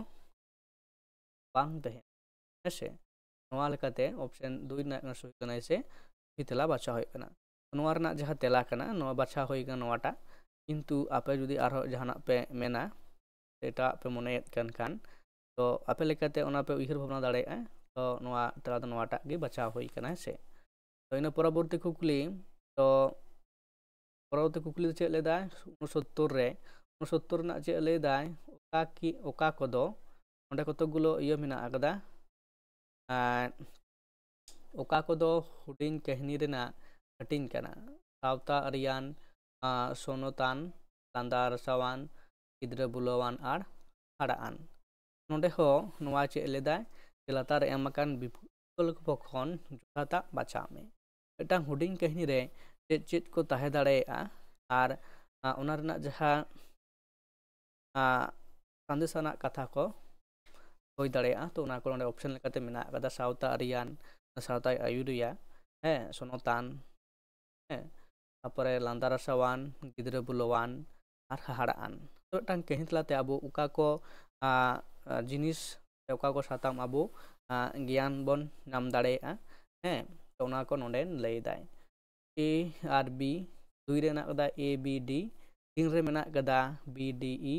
ᱵᱟᱝ ᱛᱟᱦᱮᱱᱟ᱾ ᱦᱮᱸ ᱥᱮ, ᱱᱚᱣᱟ ᱞᱮᱠᱟᱛᱮ ᱚᱯᱥᱮᱱ ᱫᱩᱭ ᱨᱮᱱᱟᱜ ᱥᱚᱦᱤ ᱠᱟᱱᱟᱭ ᱥᱮ ᱥᱚᱦᱤ ᱛᱮᱞᱟ ᱵᱟᱪᱷᱟᱣ ᱦᱩᱭᱩᱜ ᱠᱟᱱᱟ᱾ ᱱᱚᱣᱟ ᱨᱮᱱᱟᱜ ᱡᱟᱦᱟᱸ ᱛᱮᱞᱟ ᱠᱟᱱᱟ, ᱱᱚᱣᱟ ᱵᱟᱪᱷᱟᱣ ᱦᱩᱭ ᱠᱟᱱᱟ ᱱᱚᱣᱟᱴᱟᱜ, ᱠᱤᱱᱛᱩ ᱟᱯᱮ ᱡᱩᱫᱤ ᱟᱨᱦᱚᱸ ᱡᱟᱦᱟᱱᱟᱜ ᱯᱮ ᱢᱮᱱᱟ, ᱮᱴᱟᱜ ᱯᱮ ᱢᱚᱱᱮᱭᱮᱫ ᱠᱟᱱ ᱠᱷᱟᱱ, ᱛᱚ ᱟᱯᱮ ᱞᱮᱠᱟᱛᱮ ᱚᱱᱟ ᱯᱮ ᱩᱭᱦᱟᱹᱨ ᱵᱷᱟᱵᱽᱱᱟ ᱫᱟᱲᱮᱭᱟᱜᱼᱟ᱾ ᱛᱚ ᱱᱚᱣᱟ ᱛᱮᱞᱟ ᱫᱚ ᱱᱚᱣᱟᱴᱟᱜ ᱜᱮ ᱵᱟᱪᱷᱟᱣ ᱦᱩᱭ ᱠᱟᱱᱟ, ᱦᱮᱸ ᱥᱮ᱾ ᱛᱚ ᱤᱱᱟᱹ ᱯᱚᱨᱚᱵᱚᱨᱛᱤ ᱠᱩᱠᱞᱤ, ᱛᱚ ᱯᱚᱨᱚᱵᱚᱨᱛᱤ ᱠᱩᱠᱞᱤ ᱫᱚ ᱪᱮᱫ ᱞᱟᱹᱭᱫᱟᱭ? ᱩᱱᱚᱥᱚᱛᱛᱚᱨ ᱨᱮ, ᱩᱱᱚᱥᱚᱛᱛᱚᱨ ᱨᱮᱱᱟᱜ ᱪᱮᱫ ᱞᱟᱹᱭᱫᱟᱭ? ᱚᱠᱟ ᱠᱤ, ᱚᱠᱟ ᱠᱚᱫᱚ, ᱚᱸᱰᱮ ᱠᱚᱛᱚᱠ ᱜᱩᱞᱳ ᱤᱭᱟᱹ ᱢᱮᱱᱟᱜ ᱟᱠᱟᱫᱟ, ᱟᱨ ᱚᱠᱟ ᱠᱚᱫᱚ ᱦᱩᱰᱤᱧ ᱠᱟᱹᱦᱱᱤ ᱨᱮᱱᱟᱜ ᱦᱟᱹᱴᱤᱧ ᱠᱟᱱᱟ? ᱥᱟᱶᱛᱟ ᱟᱹᱨᱤᱭᱟᱱ, ᱟ, ᱥᱚᱱᱚᱛᱟᱱ, ᱞᱟᱸᱫᱟ ᱨᱟᱥᱟᱣᱟᱱ, ᱜᱤᱫᱽᱨᱟᱹ ᱵᱩᱞᱟᱹᱣᱟᱱ ᱟᱨ ᱦᱟᱲᱟᱜ ᱟᱱ᱾ ᱱᱚᱰᱮ ᱦᱚᱸ ᱱᱚᱣᱟ ᱪᱮᱫ ᱞᱮᱫᱟᱭ ᱡᱮ ᱞᱟᱛᱟᱨ ᱨᱮ ᱮᱢ ᱟᱠᱟᱱ ᱵᱤᱠᱚᱞᱯᱚ ᱠᱷᱚᱱ ᱡᱚᱛᱷᱟᱛᱟᱜ ᱵᱟᱪᱷᱟᱣ ᱢᱮ᱾ ᱢᱤᱫᱴᱟᱝ ᱦᱩᱰᱤᱧ ᱠᱟᱹᱦᱱᱤ ᱨᱮ ᱪᱮᱫ ᱪᱮᱫ ᱠᱚ ᱛᱟᱦᱮᱸ ᱫᱟᱲᱮᱭᱟᱜᱼᱟ ᱟᱨ ᱟ, ᱚᱱᱟ ᱨᱮᱱᱟᱜ ᱡᱟᱦᱟᱸ ᱟ, ᱥᱟᱸᱫᱮᱥ ᱟᱱᱟᱜ ᱠᱟᱛᱷᱟ ᱠᱚ ᱦᱩᱭ ᱫᱟᱲᱮᱭᱟᱜᱼᱟ᱾ ᱛᱚ ᱚᱱᱟ ᱠᱚ ᱱᱚᱰᱮ ᱚᱯᱥᱮᱱ ᱞᱮᱠᱟᱛᱮ ᱢᱮᱱᱟᱜ ᱟᱠᱟᱫᱟ, ᱥᱟᱶᱛᱟ ᱟᱹᱨᱤᱭᱟᱱ, ᱥᱟᱶᱛᱟᱭ ᱟᱹᱭᱩᱨᱤᱭᱟ, ᱦᱮᱸ, ᱥᱚᱱᱚᱛᱟᱱ, ᱦᱮᱸ, ᱛᱟᱨᱯᱚᱨᱮ ᱞᱟᱸᱫᱟ ᱨᱟᱥᱟᱣᱟᱱ, ᱜᱤᱫᱽᱨᱟᱹ ᱵᱩᱞᱟᱹᱣᱟᱱ ᱟᱨ ᱦᱟᱦᱟᱲᱟᱜ ᱟᱱ᱾ ᱛᱚ ᱢᱤᱫᱴᱟᱝ ᱠᱟᱹᱦᱱᱤ ᱛᱟᱞᱟᱛᱮ ᱟᱵᱚ ᱚᱠᱟ ᱠᱚ ᱟᱸ, ᱟᱸ, ᱡᱤᱱᱤᱥ ᱥᱮ ᱚᱠᱟ ᱠᱚ ᱥᱟᱛᱟᱢ ᱟᱵᱚ ᱟᱸ, ᱜᱮᱭᱟᱱ ᱵᱚᱱ ᱧᱟᱢ ᱫᱟᱲᱮᱭᱟᱜᱼᱟ᱾ ᱦᱮᱸ, ᱛᱚ ᱚᱱᱟ ᱠᱚ ᱱᱚᱰᱮ ᱞᱟᱹᱭ ᱫᱟᱭ᱾ A ᱟᱨ B, ᱫᱩᱭ ᱨᱮ ᱢᱮᱱᱟᱜ ᱠᱟᱫᱟ A B D, ᱛᱤᱱ ᱨᱮ ᱢᱮᱱᱟᱜ ᱠᱟᱫᱟ B D E,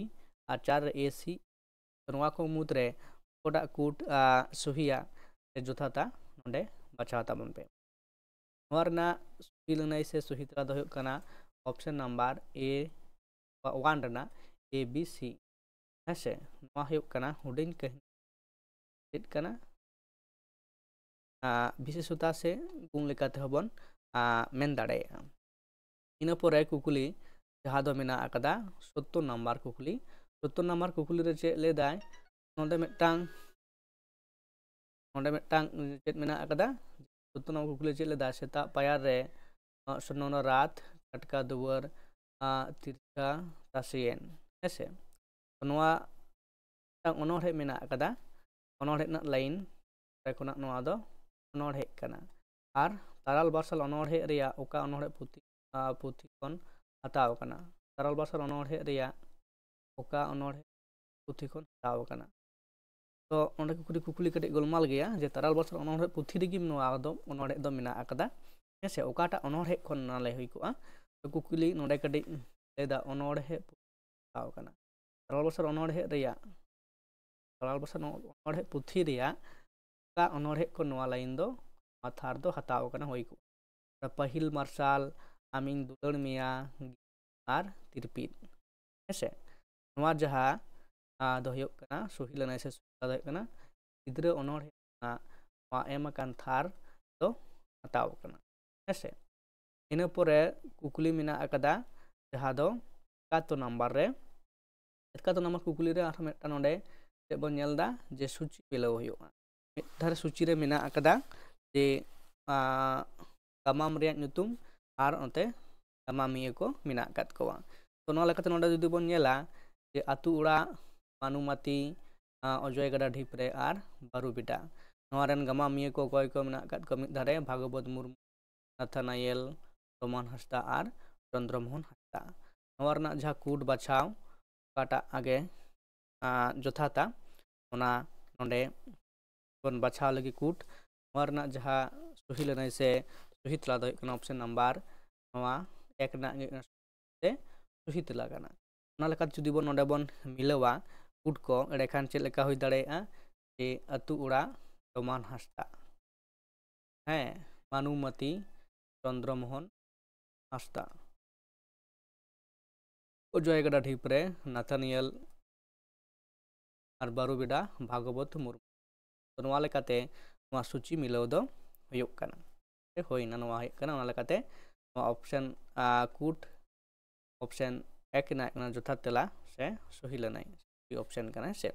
ᱟᱨ ᱪᱟᱨ ᱨᱮ A C᱾ ᱛᱚ ᱱᱚᱣᱟ ᱠᱚ ᱢᱩᱫᱽᱨᱮ ᱚᱠᱟᱴᱟᱜ ᱠᱩᱴ ᱟᱸ, ᱥᱩᱦᱤᱭᱟ ᱥᱮ ᱡᱚᱛᱷᱟᱛᱟ ᱱᱚᱰᱮ ᱵᱟᱪᱷᱟᱣ ᱛᱟᱵᱚᱱ ᱯᱮ᱾ ᱱᱚᱣᱟ ᱨᱮᱱᱟᱜ ᱥᱩᱦᱤ ᱞᱟᱹᱱᱟᱹᱭ ᱥᱮ ᱥᱩᱦᱤ ᱛᱮᱞᱟ ᱫᱚ ᱦᱩᱭᱩᱜ ᱠᱟᱱᱟ option number A one ᱨᱮᱱᱟᱜ A B C᱾ ᱦᱮᱸ ᱥᱮ, ᱱᱚᱣᱟ ᱦᱩᱭᱩᱜ ᱠᱟᱱᱟ ᱦᱩᱰᱤᱧ ᱠᱟᱹᱦᱱᱤ᱾ ᱪᱮᱫ ᱠᱟᱱᱟ? ᱟᱸ, ᱵᱤᱥᱮᱥᱚᱛᱟ ᱥᱮ ᱜᱩᱱ ᱞᱮᱠᱟ ᱛᱮᱦᱚᱸ ᱵᱚᱱ ᱟᱸ, ᱢᱮᱱ ᱫᱟᱲᱮᱭᱟᱜᱼᱟ᱾ ᱤᱱᱟᱹ ᱯᱚᱨᱮ ᱠᱩᱠᱞᱤ ᱡᱟᱦᱟᱸ ᱫᱚ ᱢᱮᱱᱟᱜ ᱟᱠᱟᱫᱟ ᱥᱳᱛᱛᱳᱨ ᱱᱟᱢᱵᱟᱨ ᱠᱩᱠᱞᱤ᱾ ᱥᱳᱛᱛᱳᱨ ᱱᱟᱢᱵᱟᱨ ᱠᱩᱠᱞᱤ ᱨᱮ ᱪᱮᱫ ᱞᱟᱹᱭ ᱫᱟᱭ? ᱱᱚᱰᱮ ᱢᱤᱫᱴᱟᱝ ᱱᱚᱰᱮ ᱢᱤᱫᱴᱟᱝ ᱪᱮᱫ ᱢᱮᱱᱟᱜ ᱟᱠᱟᱫᱟ? ᱥᱳᱛᱛᱳᱨ ᱱᱟᱢᱵᱟᱨ ᱠᱩᱠᱞᱤ ᱪᱮᱫ ᱞᱟᱹᱭ ᱫᱟ? ᱥᱮᱛᱟᱜ ᱯᱟᱭᱟᱨ ᱨᱮ ᱟᱸ, ᱥᱩᱱᱚᱱᱟ ᱨᱟᱛ, ᱴᱟᱴᱠᱟ ᱫᱩᱣᱟᱹᱨ, ᱟᱸ, ᱛᱤᱨᱠᱟ ᱛᱟᱥᱮᱭᱮᱱ᱾ ᱦᱮᱸ ᱥᱮ? ᱱᱚᱣᱟ ᱢᱤᱫᱴᱟᱝ ᱚᱱᱚᱬᱦᱮ ᱢᱮᱱᱟᱜ ᱟᱠᱟᱫᱟ᱾ ᱚᱱᱚᱬᱦᱮ ᱨᱮᱱᱟᱜ line ᱨᱮ ᱠᱷᱚᱱᱟᱜ ᱱᱚᱣᱟ ᱫᱚ ᱚᱱᱚᱬᱦᱮ ᱠᱟᱱᱟ᱾ ᱟᱨ ᱛᱟᱨᱟᱞ ᱵᱟᱨᱥᱟᱞ ᱚᱱᱚᱬᱦᱮ ᱨᱮᱭᱟᱜ ᱚᱠᱟ ᱚᱱᱚᱬᱦᱮ ᱯᱩᱛᱷᱤ, ᱟᱸ, ᱯᱩᱛᱷᱤ ᱠᱷᱚᱱ ᱦᱟᱛᱟᱣ ᱟᱠᱟᱱᱟ? ᱛᱟᱨᱟᱞ ᱵᱟᱨᱥᱟᱞ ᱚᱱᱚᱬᱦᱮ ᱨᱮᱭᱟᱜ ᱚᱠᱟ ᱚᱱᱚᱬᱦᱮ ᱯᱩᱛᱷᱤ ᱠᱷᱚᱱ ᱦᱟᱛᱟᱣ ᱟᱠᱟᱱᱟ? ᱛᱚ ᱚᱸᱰᱮ ᱠᱩᱠᱞᱤ, ᱠᱩᱠᱞᱤ ᱠᱟᱹᱴᱤᱡ ᱜᱳᱞᱢᱟᱞ ᱜᱮᱭᱟ ᱡᱮ ᱛᱟᱨᱟᱞ ᱵᱟᱨᱥᱟᱞ ᱚᱱᱚᱬᱦᱮ ᱯᱩᱛᱷᱤ ᱨᱮᱜᱮ ᱱᱚᱣᱟ ᱫᱚ, ᱚᱱᱚᱬᱦᱮ ᱫᱚ ᱢᱮᱱᱟᱜ ᱟᱠᱟᱫᱟ᱾ ᱦᱮᱸ ᱥᱮ, ᱚᱠᱟᱴᱟᱜ ᱚᱱᱚᱬᱦᱮ ᱠᱷᱚᱱ ᱱᱚᱣᱟ ᱞᱟᱹᱭ ᱦᱩᱭ ᱠᱚᱜᱼᱟ? ᱛᱚ ᱠᱩᱠᱞᱤ ᱱᱚᱰᱮ ᱠᱟᱹᱴᱤᱡ ᱞᱟᱹᱭ ᱫᱟ, ᱚᱱᱚᱬᱦᱮ ᱯᱩᱛᱷᱤ ᱦᱟᱛᱟᱣ ᱟᱠᱟᱱᱟ᱾ ᱛᱟᱨᱟᱞ ᱵᱟᱨᱥᱟᱞ ᱚᱱᱚᱬᱦᱮ ᱨᱮᱭᱟᱜ, ᱛᱟᱨᱟᱞ ᱵᱟᱨᱥᱟᱞ ᱚᱱᱚᱬᱦᱮ ᱯᱩᱛᱷᱤ ᱨᱮᱭᱟᱜ ᱚᱠᱟ ᱚᱱᱚᱬᱦᱮ ᱠᱷᱚᱱ ᱱᱚᱣᱟ line ᱫᱚ, ᱱᱚᱣᱟ ᱛᱷᱟᱨ ᱫᱚ ᱦᱟᱛᱟᱣ ᱟᱠᱟᱱᱟ, ᱦᱩᱭ ᱠᱚᱜᱼᱟ? ᱯᱟᱹᱦᱤᱞ ᱢᱟᱨᱥᱟᱞ, ᱟᱢᱤᱧ ᱫᱩᱞᱟᱹᱲ ᱢᱮᱭᱟ ᱟᱨ ᱛᱤᱨᱯᱤᱛ᱾ ᱦᱮᱸᱥᱮ, ᱱᱚᱣᱟ ᱡᱟᱦᱟᱸ, ᱟᱸ, ᱫᱚ ᱦᱩᱭᱩᱜ ᱠᱟᱱᱟ ᱥᱩᱦᱤ ᱞᱟᱹᱱᱟᱹᱭ ᱥᱮ ᱥᱩᱦᱤ ᱫᱚ ᱦᱩᱭᱩᱜ ᱠᱟᱱᱟ ᱜᱤᱫᱽᱨᱟᱹ ᱚᱱᱚᱬᱦᱮ ᱠᱷᱚᱱᱟᱜ ᱱᱚᱣᱟ ᱮᱢ ᱟᱠᱟᱱ ᱛᱷᱟᱨ ᱫᱚ ᱦᱟᱛᱟᱣ ᱟᱠᱟᱱᱟ᱾ ᱦᱮᱸᱥᱮ, ᱤᱱᱟᱹ ᱯᱚᱨᱮ ᱠᱩᱠᱞᱤ ᱢᱮᱱᱟᱜ ᱟᱠᱟᱫᱟ ᱡᱟᱦᱟᱸ ᱫᱚ ᱮᱠᱟᱛᱛᱳᱨ ᱱᱟᱢᱵᱟᱨ ᱨᱮ᱾ ᱮᱠᱟᱛᱛᱳᱨ ᱱᱟᱢᱵᱟᱨ ᱠᱩᱠᱞᱤ ᱨᱮ ᱟᱨᱦᱚᱸ ᱢᱤᱫᱴᱟᱝ ᱱᱚᱰᱮ ᱪᱮᱫ ᱵᱚᱱ ᱧᱮᱞ ᱮᱫᱟ ᱡᱮ ᱥᱩᱪᱤ ᱢᱤᱞᱟᱹᱣ ᱦᱩᱭᱩᱜᱼᱟ᱾ ᱢᱤᱫ ᱫᱷᱟᱨᱮ ᱥᱩᱪᱤ ᱨᱮ ᱢᱮᱱᱟᱜ ᱟᱠᱟᱫᱟ ᱡᱮ, ᱟᱸ, ᱜᱟᱢᱟᱢ ᱨᱮᱭᱟᱜ ᱧᱩᱛᱩᱢ ᱟᱨ ᱚᱱᱛᱮ ᱜᱟᱢᱟᱢᱤᱭᱟᱹ ᱠᱚ ᱢᱮᱱᱟᱜ ᱟᱠᱟᱫ ᱠᱚᱣᱟ᱾ ᱛᱚ ᱱᱚᱣᱟ ᱞᱮᱠᱟᱛᱮ ᱱᱚᱰᱮ ᱡᱩᱫᱤ ᱵᱚᱱ ᱧᱮᱞᱟ ᱡᱮ ᱟᱹᱛᱩ ᱚᱲᱟᱜ, ᱵᱟᱱᱩᱢᱟᱛᱤ, ᱟᱸ, ᱚᱡᱚᱭ ᱜᱟᱰᱟ ᱰᱷᱤᱯ ᱨᱮ ᱟᱨ ᱵᱟᱹᱨᱩ ᱵᱮᱰᱟ᱾ ᱱᱚᱣᱟ ᱨᱮᱱ ᱜᱟᱢᱟᱢᱤᱭᱟᱹ ᱠᱚ ᱚᱠᱚᱭ ᱠᱚ ᱢᱮᱱᱟᱜ ᱟᱠᱟᱫ ᱠᱚᱣᱟ? ᱢᱤᱫ ᱫᱷᱟᱨᱮ ᱵᱷᱟᱜᱚᱵᱚᱛ ᱢᱩᱨᱢᱩ, ᱱᱟᱛᱷᱟᱱᱟᱭᱮᱞ, ᱰᱚᱢᱟᱱ ᱦᱟᱸᱥᱫᱟ ᱟᱨ ᱪᱚᱱᱫᱨᱚᱢᱳᱦᱚᱱ ᱦᱟᱸᱥᱫᱟ᱾ ᱱᱚᱣᱟ ᱨᱮᱱᱟᱜ ᱡᱟᱦᱟᱸ ᱠᱳᱰ ᱵᱟᱪᱷᱟᱣ ᱚᱠᱟᱴᱟᱜ ᱟᱜᱮ ᱟᱸ, ᱡᱚᱛᱷᱟᱛᱟ, ᱚᱱᱟ ᱱᱚᱰᱮ ᱵᱚᱱ ᱵᱟᱪᱷᱟᱣ ᱞᱟᱹᱜᱤᱫ ᱠᱳᱰ᱾ ᱱᱚᱣᱟ ᱨᱮᱱᱟᱜ ᱡᱟᱦᱟᱸ ᱥᱚᱦᱤ ᱞᱟᱹᱱᱟᱹᱭ ᱥᱮ ᱥᱚᱦᱤ ᱛᱮᱞᱟ ᱫᱚ ᱦᱩᱭᱩᱜ ᱠᱟᱱᱟ ᱚᱯᱥᱮᱱ ᱱᱟᱢᱵᱟᱨ ᱱᱚᱣᱟ ᱮᱠ ᱨᱮᱱᱟᱜ ᱜᱮ ᱥᱮ ᱥᱚᱦᱤ ᱛᱮᱞᱟ ᱠᱟᱱᱟ᱾ ᱚᱱᱟ ᱞᱮᱠᱟᱛᱮ ᱡᱩᱫᱤ ᱵᱚᱱ ᱱᱚᱰᱮ ᱵᱚᱱ ᱢᱤᱞᱟᱹᱣᱟ ᱠᱳᱰ ᱠᱚ, ᱮᱸᱰᱮᱠᱷᱟᱱ ᱪᱮᱫ ᱞᱮᱠᱟ ᱦᱩᱭ ᱫᱟᱲᱮᱭᱟᱜᱼᱟ ᱡᱮ ᱟᱹᱛᱩ ᱚᱲᱟᱜ ᱰᱚᱢᱟᱱ ᱦᱟᱸᱥᱫᱟ, ᱦᱮᱸ, ᱵᱷᱟᱱᱩᱢᱚᱛᱤ ᱪᱚᱱᱫᱨᱚᱢᱳᱦᱚᱱ ᱦᱟᱸᱥᱫᱟ, ᱚᱡᱚᱭ ᱜᱟᱰᱟ ᱰᱷᱤᱯ ᱨᱮ ᱱᱟᱛᱷᱟᱱᱤᱭᱮᱞ ᱟᱨ ᱵᱟᱹᱨᱩᱵᱮᱰᱟ ᱵᱷᱟᱜᱚᱵᱚᱛ ᱢᱩᱨᱢᱩ᱾ ᱛᱚ ᱱᱚᱣᱟ ᱞᱮᱠᱟᱛᱮ ᱱᱚᱣᱟ ᱥᱩᱪᱤ ᱢᱤᱞᱟᱹᱣ ᱫᱚ ᱦᱩᱭᱩᱜ ᱠᱟᱱᱟ, ᱥᱮ ᱦᱩᱭᱱᱟ, ᱱᱚᱣᱟ ᱦᱩᱭᱩᱜ ᱠᱟᱱᱟ᱾ ᱚᱱᱟ ᱞᱮᱠᱟᱛᱮ ᱱᱚᱣᱟ ᱚᱯᱥᱮᱱ, ᱟᱸ, ᱠᱳᱰ ᱚᱯᱥᱮᱱ ᱮᱠ ᱨᱮᱱᱟᱜ ᱠᱟᱱᱟ ᱡᱚᱛᱷᱟᱛ ᱛᱮᱞᱟ ᱥᱮ ᱥᱚᱦᱤ ᱞᱟᱹᱱᱟᱹᱭ ᱚᱯᱥᱮᱱ ᱠᱟᱱᱟ, ᱦᱮᱸ ᱥᱮ᱾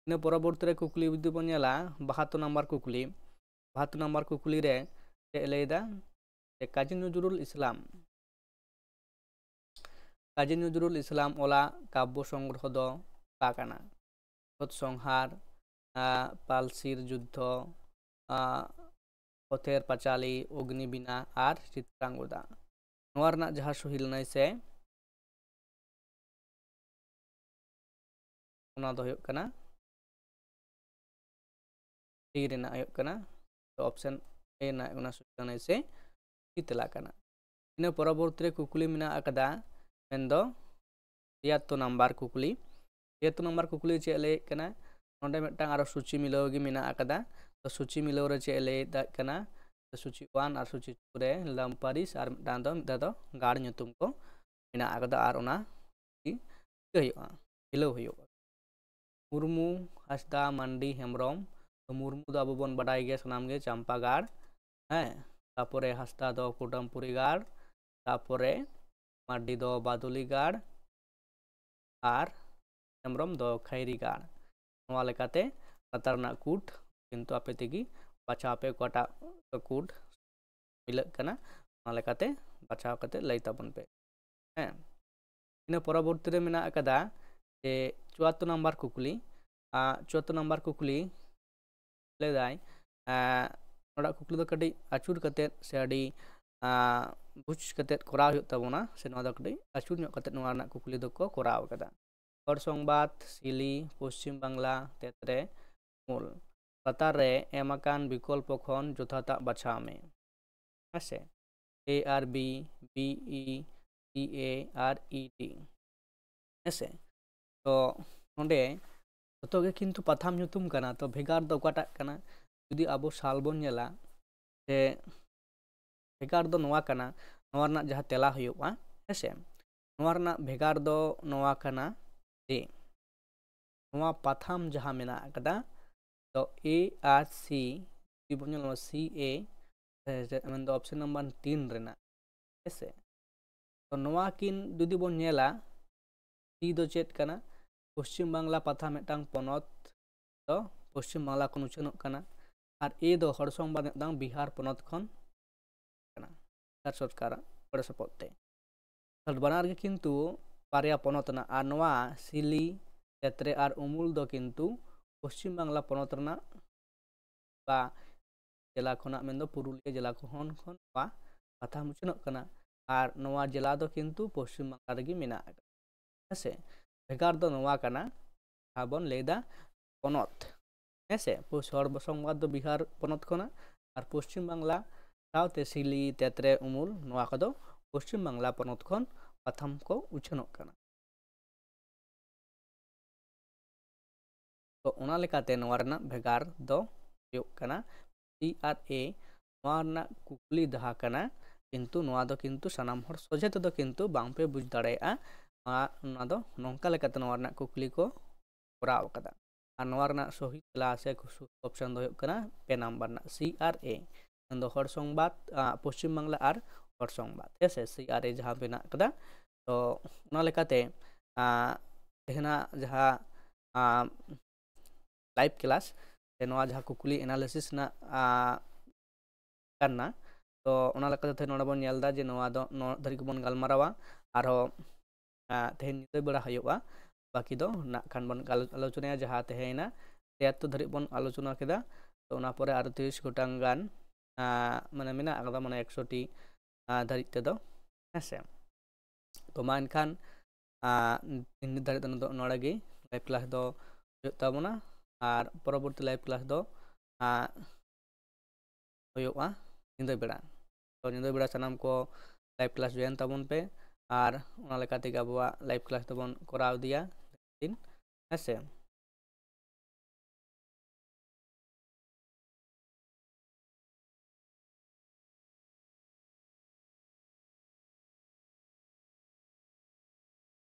ᱤᱱᱟᱹ ᱯᱚᱨᱚᱵᱚᱨᱛᱤ ᱨᱮ ᱠᱩᱠᱞᱤ ᱡᱩᱫᱤ ᱵᱚᱱ ᱧᱮᱞᱟ, ᱵᱟᱦᱟᱛᱛᱳᱨ ᱱᱟᱢᱵᱟᱨ ᱠᱩᱠᱞᱤ, ᱵᱟᱦᱟᱛᱛᱳᱨ ᱱᱟᱢᱵᱟᱨ ᱠᱩᱠᱞᱤ ᱨᱮ ᱪᱮᱫ ᱮ ᱞᱟᱹᱭᱫᱟ? ᱡᱮ ᱠᱟᱡᱤ ᱱᱚᱡᱨᱩᱞ ᱤᱥᱞᱟᱢ, ᱠᱟᱡᱤ ᱱᱚᱡᱨᱩᱞ ᱤᱥᱞᱟᱢ ᱚᱞᱟᱜ ᱠᱟᱵᱽᱵᱚ ᱥᱚᱝᱜᱨᱚᱦᱚ ᱫᱚ ᱚᱠᱟ ᱠᱟᱱᱟ? ᱥᱳᱫ ᱥᱚᱝᱦᱟᱨ, ᱟᱸ, ᱯᱟᱞᱥᱤᱨ ᱡᱩᱫᱽᱫᱷᱚ, ᱟᱸ, ᱯᱚᱛᱷᱮᱨ ᱯᱟᱪᱟᱞᱤ, ᱚᱜᱽᱱᱤᱵᱤᱱᱟ ᱟᱨ ᱪᱤᱛᱨᱟᱝᱜᱚᱫᱟ᱾ ᱱᱚᱣᱟ ᱨᱮᱱᱟᱜ ᱡᱟᱦᱟᱸ ᱥᱚᱦᱤ ᱞᱟᱹᱱᱟᱹᱭ ᱥᱮ ᱚᱱᱟ ᱫᱚ ᱦᱩᱭᱩᱜ ᱠᱟᱱᱟ ᱰᱤ ᱨᱮᱱᱟᱜ ᱦᱩᱭᱩᱜ ᱠᱟᱱᱟ, ᱛᱚ ᱚᱯᱥᱮᱱ ᱮ ᱨᱮᱱᱟᱜ ᱦᱩᱭᱩᱜ ᱠᱟᱱᱟ ᱥᱚᱦᱤ ᱞᱟᱹᱱᱟᱹᱭ ᱥᱮ ᱥᱚᱦᱤ ᱛᱮᱞᱟ ᱠᱟᱱᱟ᱾ ᱤᱱᱟᱹ ᱯᱚᱨᱚᱵᱚᱨᱛᱤ ᱨᱮ ᱠᱩᱠᱞᱤ ᱢᱮᱱᱟᱜ ᱟᱠᱟᱫᱟ, ᱢᱮᱱᱫᱚ ᱛᱤᱭᱟᱛᱛᱳ ᱱᱟᱢᱵᱟᱨ ᱠᱩᱠᱞᱤ᱾ ᱛᱤᱭᱟᱛᱛᱳ ᱱᱟᱢᱵᱟᱨ ᱠᱩᱠᱞᱤ ᱪᱮᱫ ᱞᱟᱹᱭᱮᱫ ᱠᱟᱱᱟ? ᱱᱚᱰᱮ ᱢᱤᱫᱴᱟᱝ ᱟᱨᱚ ᱥᱩᱪᱤ ᱢᱤᱞᱟᱹᱣ ᱜᱮ ᱢᱮᱱᱟᱜ ᱟᱠᱟᱫᱟ᱾ ᱛᱚ ᱥᱩᱪᱤ ᱢᱤᱞᱟᱹᱣ ᱨᱮ ᱪᱮᱫ ᱞᱟᱹᱭᱮᱫ ᱠᱟᱱᱟ? ᱛᱚ ᱥᱩᱪᱤ ᱚᱣᱟᱱ ᱟᱨ ᱥᱩᱪᱤ ᱴᱩ ᱨᱮ ᱞᱟᱢᱯᱟᱨᱤᱥ ᱟᱨ ᱢᱤᱫᱴᱟᱝ ᱫᱚ, ᱢᱤᱫ ᱫᱷᱟᱣ ᱫᱚ ᱜᱟᱲ ᱧᱩᱛᱩᱢ ᱠᱚ ᱢᱮᱱᱟᱜ ᱟᱠᱟᱫᱟ ᱟᱨ ᱚᱱᱟ ᱜᱮ ᱪᱤᱠᱟᱹ ᱦᱩᱭᱩᱜᱼᱟ? ᱢᱤᱞᱟᱹᱣ ᱦᱩᱭᱩᱜᱼᱟ᱾ ᱢᱩᱨᱢᱩ, ᱦᱟᱸᱥᱫᱟ, ᱢᱟᱱᱰᱤ, ᱦᱮᱢᱵᱨᱚᱢ᱾ ᱛᱚ ᱢᱩᱨᱢᱩ ᱫᱚ ᱟᱵᱚ ᱵᱚᱱ ᱵᱟᱰᱟᱭ ᱜᱮᱭᱟ ᱥᱟᱱᱟᱢ ᱜᱮ, ᱪᱟᱢᱯᱟ ᱜᱟᱲ, ᱦᱮᱸ᱾ ᱛᱟᱯᱚᱨᱮ ᱦᱟᱸᱥᱫᱟ ᱫᱚ ᱠᱩᱰᱟᱢᱯᱩᱨᱤ ᱜᱟᱲ, ᱛᱟᱯᱚᱨᱮ ᱢᱟᱨᱰᱤ ᱫᱚ ᱵᱟᱫᱩᱞᱤ ᱜᱟᱲ, ᱟᱨ ᱦᱮᱢᱵᱨᱚᱢ ᱫᱚ ᱠᱷᱟᱭᱨᱤ ᱜᱟᱲ᱾ ᱱᱚᱣᱟ ᱞᱮᱠᱟᱛᱮ ᱞᱟᱛᱟᱨ ᱨᱮᱱᱟᱜ ᱠᱳᱰ ᱠᱤᱱᱛᱩ ᱟᱯᱮ ᱛᱮᱜᱮ ᱵᱟᱪᱷᱟᱣ ᱯᱮ, ᱚᱠᱟᱴᱟᱜ ᱠᱳᱰ ᱢᱤᱞᱟᱹᱜ ᱠᱟᱱᱟ, ᱚᱱᱟ ᱞᱮᱠᱟᱛᱮ ᱵᱟᱪᱷᱟᱣ ᱠᱟᱛᱮ ᱞᱟᱹᱭ ᱛᱟᱵᱚᱱ ᱯᱮ᱾ ᱦᱮᱸ, ᱤᱱᱟᱹ ᱯᱚᱨᱚᱵᱚᱨᱛᱤ ᱨᱮ ᱢᱮᱱᱟᱜ ᱟᱠᱟᱫᱟ ᱡᱮ ᱪᱩᱣᱟᱛᱛᱳᱨ ᱱᱟᱢᱵᱟᱨ ᱠᱩᱠᱞᱤ᱾ ᱟᱨ ᱪᱩᱣᱟᱛᱛᱳᱨ ᱱᱟᱢᱵᱟᱨ ᱠᱩᱠᱞᱤ ᱞᱟᱹᱭᱫᱟᱭ, ᱟᱸ, ᱱᱚᱣᱟ ᱠᱩᱠᱞᱤ ᱫᱚ ᱠᱟᱹᱴᱤᱡ ᱟᱹᱪᱩᱨ ᱠᱟᱛᱮ ᱥᱮ ᱟᱹᱰᱤ ᱵᱩᱡᱽ ᱠᱟᱛᱮᱫ ᱠᱚᱨᱟᱣ ᱦᱩᱭᱩᱜ ᱛᱟᱵᱚᱱᱟ, ᱥᱮ ᱱᱚᱣᱟ ᱫᱚ ᱠᱟᱹᱴᱤᱡ ᱟᱹᱪᱩᱨ ᱧᱚᱜ ᱠᱟᱛᱮᱫ ᱱᱚᱣᱟ ᱨᱮᱱᱟᱜ ᱠᱩᱠᱞᱤ ᱫᱚᱠᱚ ᱠᱚᱨᱟᱣ ᱠᱟᱫᱟ᱾ ᱦᱚᱲ ᱥᱚᱝᱵᱟᱫ, ᱥᱤᱞᱤ, ᱯᱚᱥᱪᱤᱢ ᱵᱟᱝᱞᱟ, ᱛᱮᱛᱨᱮ, ᱩᱢᱩᱞ᱾ ᱞᱟᱛᱟᱨ ᱨᱮ ᱮᱢ ᱟᱠᱟᱱ ᱵᱤᱠᱚᱞᱯᱚ ᱠᱷᱚᱱ ᱡᱚᱛᱷᱟᱛᱟᱜ ᱵᱟᱪᱷᱟᱣ ᱢᱮ᱾ ᱦᱮᱸ ᱥᱮ, A R B, B E, C A R E D᱾ ᱦᱮᱸ ᱥᱮ, ᱛᱚ ᱱᱚᱰᱮ ᱡᱚᱛᱚ ᱜᱮ ᱠᱤᱱᱛᱩ ᱯᱟᱛᱷᱟᱢ ᱧᱩᱛᱩᱢ ᱠᱟᱱᱟ, ᱛᱚ ᱵᱷᱮᱜᱟᱨ ᱫᱚ ᱚᱠᱟᱴᱟᱜ ᱠᱟᱱᱟ? ᱡᱩᱫᱤ ᱟᱵᱚ ᱥᱟᱞ ᱵᱚᱱ ᱧᱮᱞᱟ, ᱥᱮ ᱵᱷᱮᱜᱟᱨ ᱫᱚ ᱱᱚᱣᱟ ᱠᱟᱱᱟ, ᱱᱚᱣᱟ ᱨᱮᱱᱟᱜ ᱡᱟᱦᱟᱸ ᱛᱮᱞᱟ ᱦᱩᱭᱩᱜᱼᱟ, ᱦᱮᱸ ᱥᱮ, ᱱᱚᱣᱟ ᱨᱮᱱᱟᱜ ᱵᱷᱮᱜᱟᱨ ᱫᱚ ᱱᱚᱣᱟ ᱠᱟᱱᱟ ᱡᱮ ᱱᱚᱣᱟ ᱯᱟᱛᱷᱟᱢ ᱡᱟᱦᱟᱸ ᱢᱮᱱᱟᱜ ᱟᱠᱟᱫᱟ, ᱛᱚ A ᱟᱨ C ᱡᱩᱫᱤ ᱵᱚᱱ ᱧᱮᱞᱟ, C A, ᱢᱮᱱᱫᱚ ᱚᱯᱥᱮᱱ ᱱᱟᱢᱵᱟᱨ ᱛᱤᱱ ᱨᱮᱱᱟᱜ, ᱦᱮᱸ ᱥᱮ, ᱛᱚ ᱱᱚᱣᱟ ᱠᱤᱱ ᱡᱩᱫᱤ ᱵᱚᱱ ᱧᱮᱞᱟ, C ᱫᱚ ᱪᱮᱫ ᱠᱟᱱᱟ? ᱯᱚᱥᱪᱤᱢ ᱵᱟᱝᱞᱟ ᱯᱟᱛᱷᱟᱢ ᱢᱤᱫᱴᱟᱝ ᱯᱚᱱᱚᱛ ᱫᱚ ᱯᱚᱥᱪᱤᱢ ᱵᱟᱝᱞᱟ ᱠᱷᱚᱱ ᱩᱪᱷᱟᱹᱱᱚᱜ ᱠᱟᱱᱟ, ᱟᱨ A ᱫᱚ ᱦᱚᱲ ᱥᱚᱝᱵᱟᱫ ᱢᱤᱫᱴᱟᱝ ᱵᱤᱦᱟᱨ ᱯᱚᱱᱚᱛ ᱠᱷᱚᱱ ᱠᱟᱱᱟ, ᱵᱤᱦᱟᱨ ᱥᱚᱨᱠᱟᱨᱟᱜ ᱜᱚᱲᱚ ᱥᱚᱯᱚᱦᱚᱫ ᱛᱮ᱾ ᱛᱟᱦᱞᱮ ᱵᱟᱱᱟᱨ ᱜᱮ ᱠᱤᱱᱛᱩ ᱵᱟᱨᱭᱟ ᱯᱚᱱᱚᱛ ᱨᱮᱱᱟᱜ, ᱟᱨ ᱱᱚᱣᱟ ᱥᱤᱞᱤ, ᱛᱮᱛᱨᱮ ᱟᱨ ᱩᱢᱩᱞ ᱫᱚ ᱠᱤᱱᱛᱩ ᱯᱚᱥᱪᱤᱢ ᱵᱟᱝᱞᱟ ᱯᱚᱱᱚᱛ ᱨᱮᱱᱟᱜ ᱵᱟ ᱡᱮᱞᱟ ᱠᱷᱚᱱᱟᱜ, ᱢᱮᱱᱫᱚ ᱯᱩᱨᱩᱞᱤᱭᱟᱹ ᱡᱮᱞᱟ ᱠᱷᱚᱱ, ᱠᱷᱚᱱ ᱱᱚᱣᱟ ᱯᱟᱛᱷᱟᱢ ᱩᱪᱷᱟᱹᱱᱚᱜ ᱠᱟᱱᱟ᱾ ᱟᱨ ᱱᱚᱣᱟ ᱡᱮᱞᱟ ᱫᱚ ᱠᱤᱱᱛᱩ ᱯᱚᱥᱪᱤᱢ ᱵᱟᱝᱞᱟ ᱨᱮᱜᱮ ᱢᱮᱱᱟᱜ ᱟᱠᱟᱫᱟ᱾ ᱦᱮᱸ ᱥᱮ, ᱵᱷᱮᱜᱟᱨ ᱫᱚ ᱱᱚᱣᱟ ᱠᱟᱱᱟ, ᱡᱟᱦᱟᱸ ᱵᱚᱱ ᱞᱟᱹᱭᱫᱟ ᱯᱚᱱᱚᱛ᱾ ᱦᱮᱸ ᱥᱮ, ᱯᱚᱥ-, ᱦᱚᱲ ᱥᱚᱝᱵᱟᱫ ᱫᱚ ᱵᱤᱦᱟᱨ ᱯᱚᱱᱚᱛ ᱠᱷᱚᱱᱟᱜ, ᱟᱨ ᱯᱚᱥᱪᱤᱢ ᱵᱟᱝᱞᱟ ᱥᱟᱶᱛᱮ ᱥᱤᱞᱤ, ᱛᱮᱛᱨᱮ, ᱩᱢᱩᱞ, ᱱᱚᱣᱟ ᱠᱚᱫᱚ ᱯᱚᱥᱪᱤᱢ ᱵᱟᱝᱞᱟ ᱯᱚᱱᱚᱛ ᱠᱷᱚᱱ ᱯᱟᱛᱷᱟᱢ ᱠᱚ ᱩᱪᱷᱟᱹᱱᱚᱜ ᱠᱟᱱᱟ᱾ ᱛᱚ ᱚᱱᱟ ᱞᱮᱠᱟᱛᱮ ᱱᱚᱣᱟ ᱨᱮᱱᱟᱜ ᱵᱷᱮᱜᱟᱨ ᱫᱚ ᱦᱩᱭᱩᱜ ᱠᱟᱱᱟ C ᱟᱨ A, ᱱᱚᱣᱟ ᱨᱮᱱᱟᱜ ᱠᱩᱠᱞᱤ ᱡᱟᱦᱟᱸ ᱠᱟᱱᱟ, ᱠᱤᱱᱛᱩ ᱱᱚᱣᱟ ᱫᱚ ᱠᱤᱱᱛᱩ ᱥᱟᱱᱟᱢ ᱦᱚᱲ ᱥᱚᱡᱷᱮ ᱛᱮᱫᱚ ᱠᱤᱱᱛᱩ ᱵᱟᱝᱯᱮ ᱵᱩᱡᱽ ᱫᱟᱲᱮᱭᱟᱜᱼᱟ᱾ ᱱᱚᱣᱟ, ᱱᱚᱣᱟ ᱫᱚ ᱱᱚᱝᱠᱟ ᱞᱮᱠᱟᱛᱮ ᱱᱚᱣᱟ ᱨᱮᱱᱟᱜ ᱠᱩᱠᱞᱤ ᱠᱚ ᱠᱚᱨᱟᱣ ᱟᱠᱟᱫᱟ᱾ ᱟᱨ ᱱᱚᱣᱟ ᱨᱮᱱᱟᱜ ᱥᱚᱦᱤ ᱛᱮᱞᱟ ᱥᱮ ᱚᱯᱥᱮᱱ ᱫᱚ ᱦᱩᱭᱩᱜ ᱠᱟᱱᱟ ᱯᱮ ᱱᱟᱢᱵᱟᱨ ᱨᱮᱱᱟᱜ C ᱟᱨ A, ᱢᱮᱱᱫᱚ ᱦᱚᱲ ᱥᱚᱝᱵᱟᱫ, ᱟ, ᱯᱚᱥᱪᱤᱢ ᱵᱟᱝᱞᱟ ᱟᱨ ᱦᱚᱲ ᱥᱚᱝᱵᱟᱫ, ᱦᱮᱸ ᱥᱮ, C ᱟᱨ A ᱡᱟᱦᱟᱸ ᱢᱮᱱᱟᱜ ᱟᱠᱟᱫᱟ᱾ ᱛᱚ ᱚᱱᱟ ᱞᱮᱠᱟᱛᱮ, ᱟ, ᱛᱮᱦᱮᱧᱟᱜ ᱡᱟᱦᱟᱸ, ᱟ, live class ᱥᱮ ᱱᱚᱣᱟ ᱡᱟᱦᱟᱸ ᱠᱩᱠᱞᱤ analysis ᱨᱮᱱᱟᱜ, ᱟ, ᱠᱟᱱᱟ᱾ ᱛᱚ ᱚᱱᱟ ᱞᱮᱠᱟᱛᱮ ᱛᱮᱦᱮᱧ ᱱᱚᱰᱮ ᱵᱚᱱ ᱧᱮᱞ ᱮᱫᱟ ᱡᱮ ᱱᱚᱣᱟ ᱫᱚ ᱱᱚᱣᱟ ᱫᱷᱟᱹᱨᱤᱡ ᱜᱮᱵᱚᱱ ᱜᱟᱞᱢᱟᱨᱟᱣᱟ᱾ ᱟᱨᱦᱚᱸ, ᱟ, ᱛᱮᱦᱮᱧ ᱧᱤᱫᱟᱹ ᱵᱮᱲᱟ ᱦᱩᱭᱩᱜᱼᱟ, ᱵᱟᱹᱠᱤ ᱫᱚ ᱱᱟᱜ ᱠᱷᱟᱱ ᱵᱚᱱ ᱜᱟᱞ-, ᱟᱞᱳᱪᱚᱱᱟᱭᱟ᱾ ᱡᱟᱦᱟᱸ ᱛᱮᱦᱮᱧ ᱮᱱᱟ ᱛᱮᱭᱟᱛᱛᱳ ᱫᱷᱟᱹᱨᱤᱡ ᱵᱚᱱ ᱟᱞᱳᱪᱚᱱᱟ ᱠᱮᱫᱟ, ᱛᱚ ᱚᱱᱟ ᱯᱚᱨᱮ ᱟᱨᱚ ᱛᱤᱨᱤᱥ ᱜᱚᱴᱟᱝ ᱜᱟᱱ, ᱟ, ᱢᱟᱱᱮ ᱢᱮᱱᱟᱜ ᱟᱠᱟᱫᱟ, ᱢᱟᱱᱮ ᱮᱠᱥᱚ ᱴᱤ ᱫᱷᱟᱹᱨᱤᱡ ᱛᱮᱫᱚ, ᱦᱮᱸ ᱥᱮ᱾ ᱛᱚ ᱢᱟ ᱮᱱᱠᱷᱟᱱ ᱱᱤᱛ ᱫᱷᱟᱹᱨᱤᱡ ᱫᱚ ᱱᱚᱰᱮ ᱜᱮ live class ᱫᱚ ᱦᱩᱭᱩᱜ ᱛᱟᱵᱚᱱᱟ, ᱟᱨ ᱯᱚᱨᱚᱵᱚᱨᱛᱤ live class ᱫᱚ ᱦᱩᱭᱩᱜᱼᱟ ᱧᱤᱫᱟᱹ ᱵᱮᱲᱟ᱾ ᱛᱚ ᱧᱤᱫᱟᱹ ᱵᱮᱲᱟ ᱥᱟᱱᱟᱢ ᱠᱚ live class join ᱛᱟᱵᱚᱱ ᱯᱮ, ᱟᱨ ᱚᱱᱟ ᱞᱮᱠᱟ ᱛᱮᱜᱮ ᱟᱵᱚᱣᱟᱜ live class ᱫᱚᱵᱚᱱ ᱠᱚᱨᱟᱣ ᱤᱫᱤᱭᱟ ᱫᱤᱱ, ᱦᱮᱸ ᱥᱮ᱾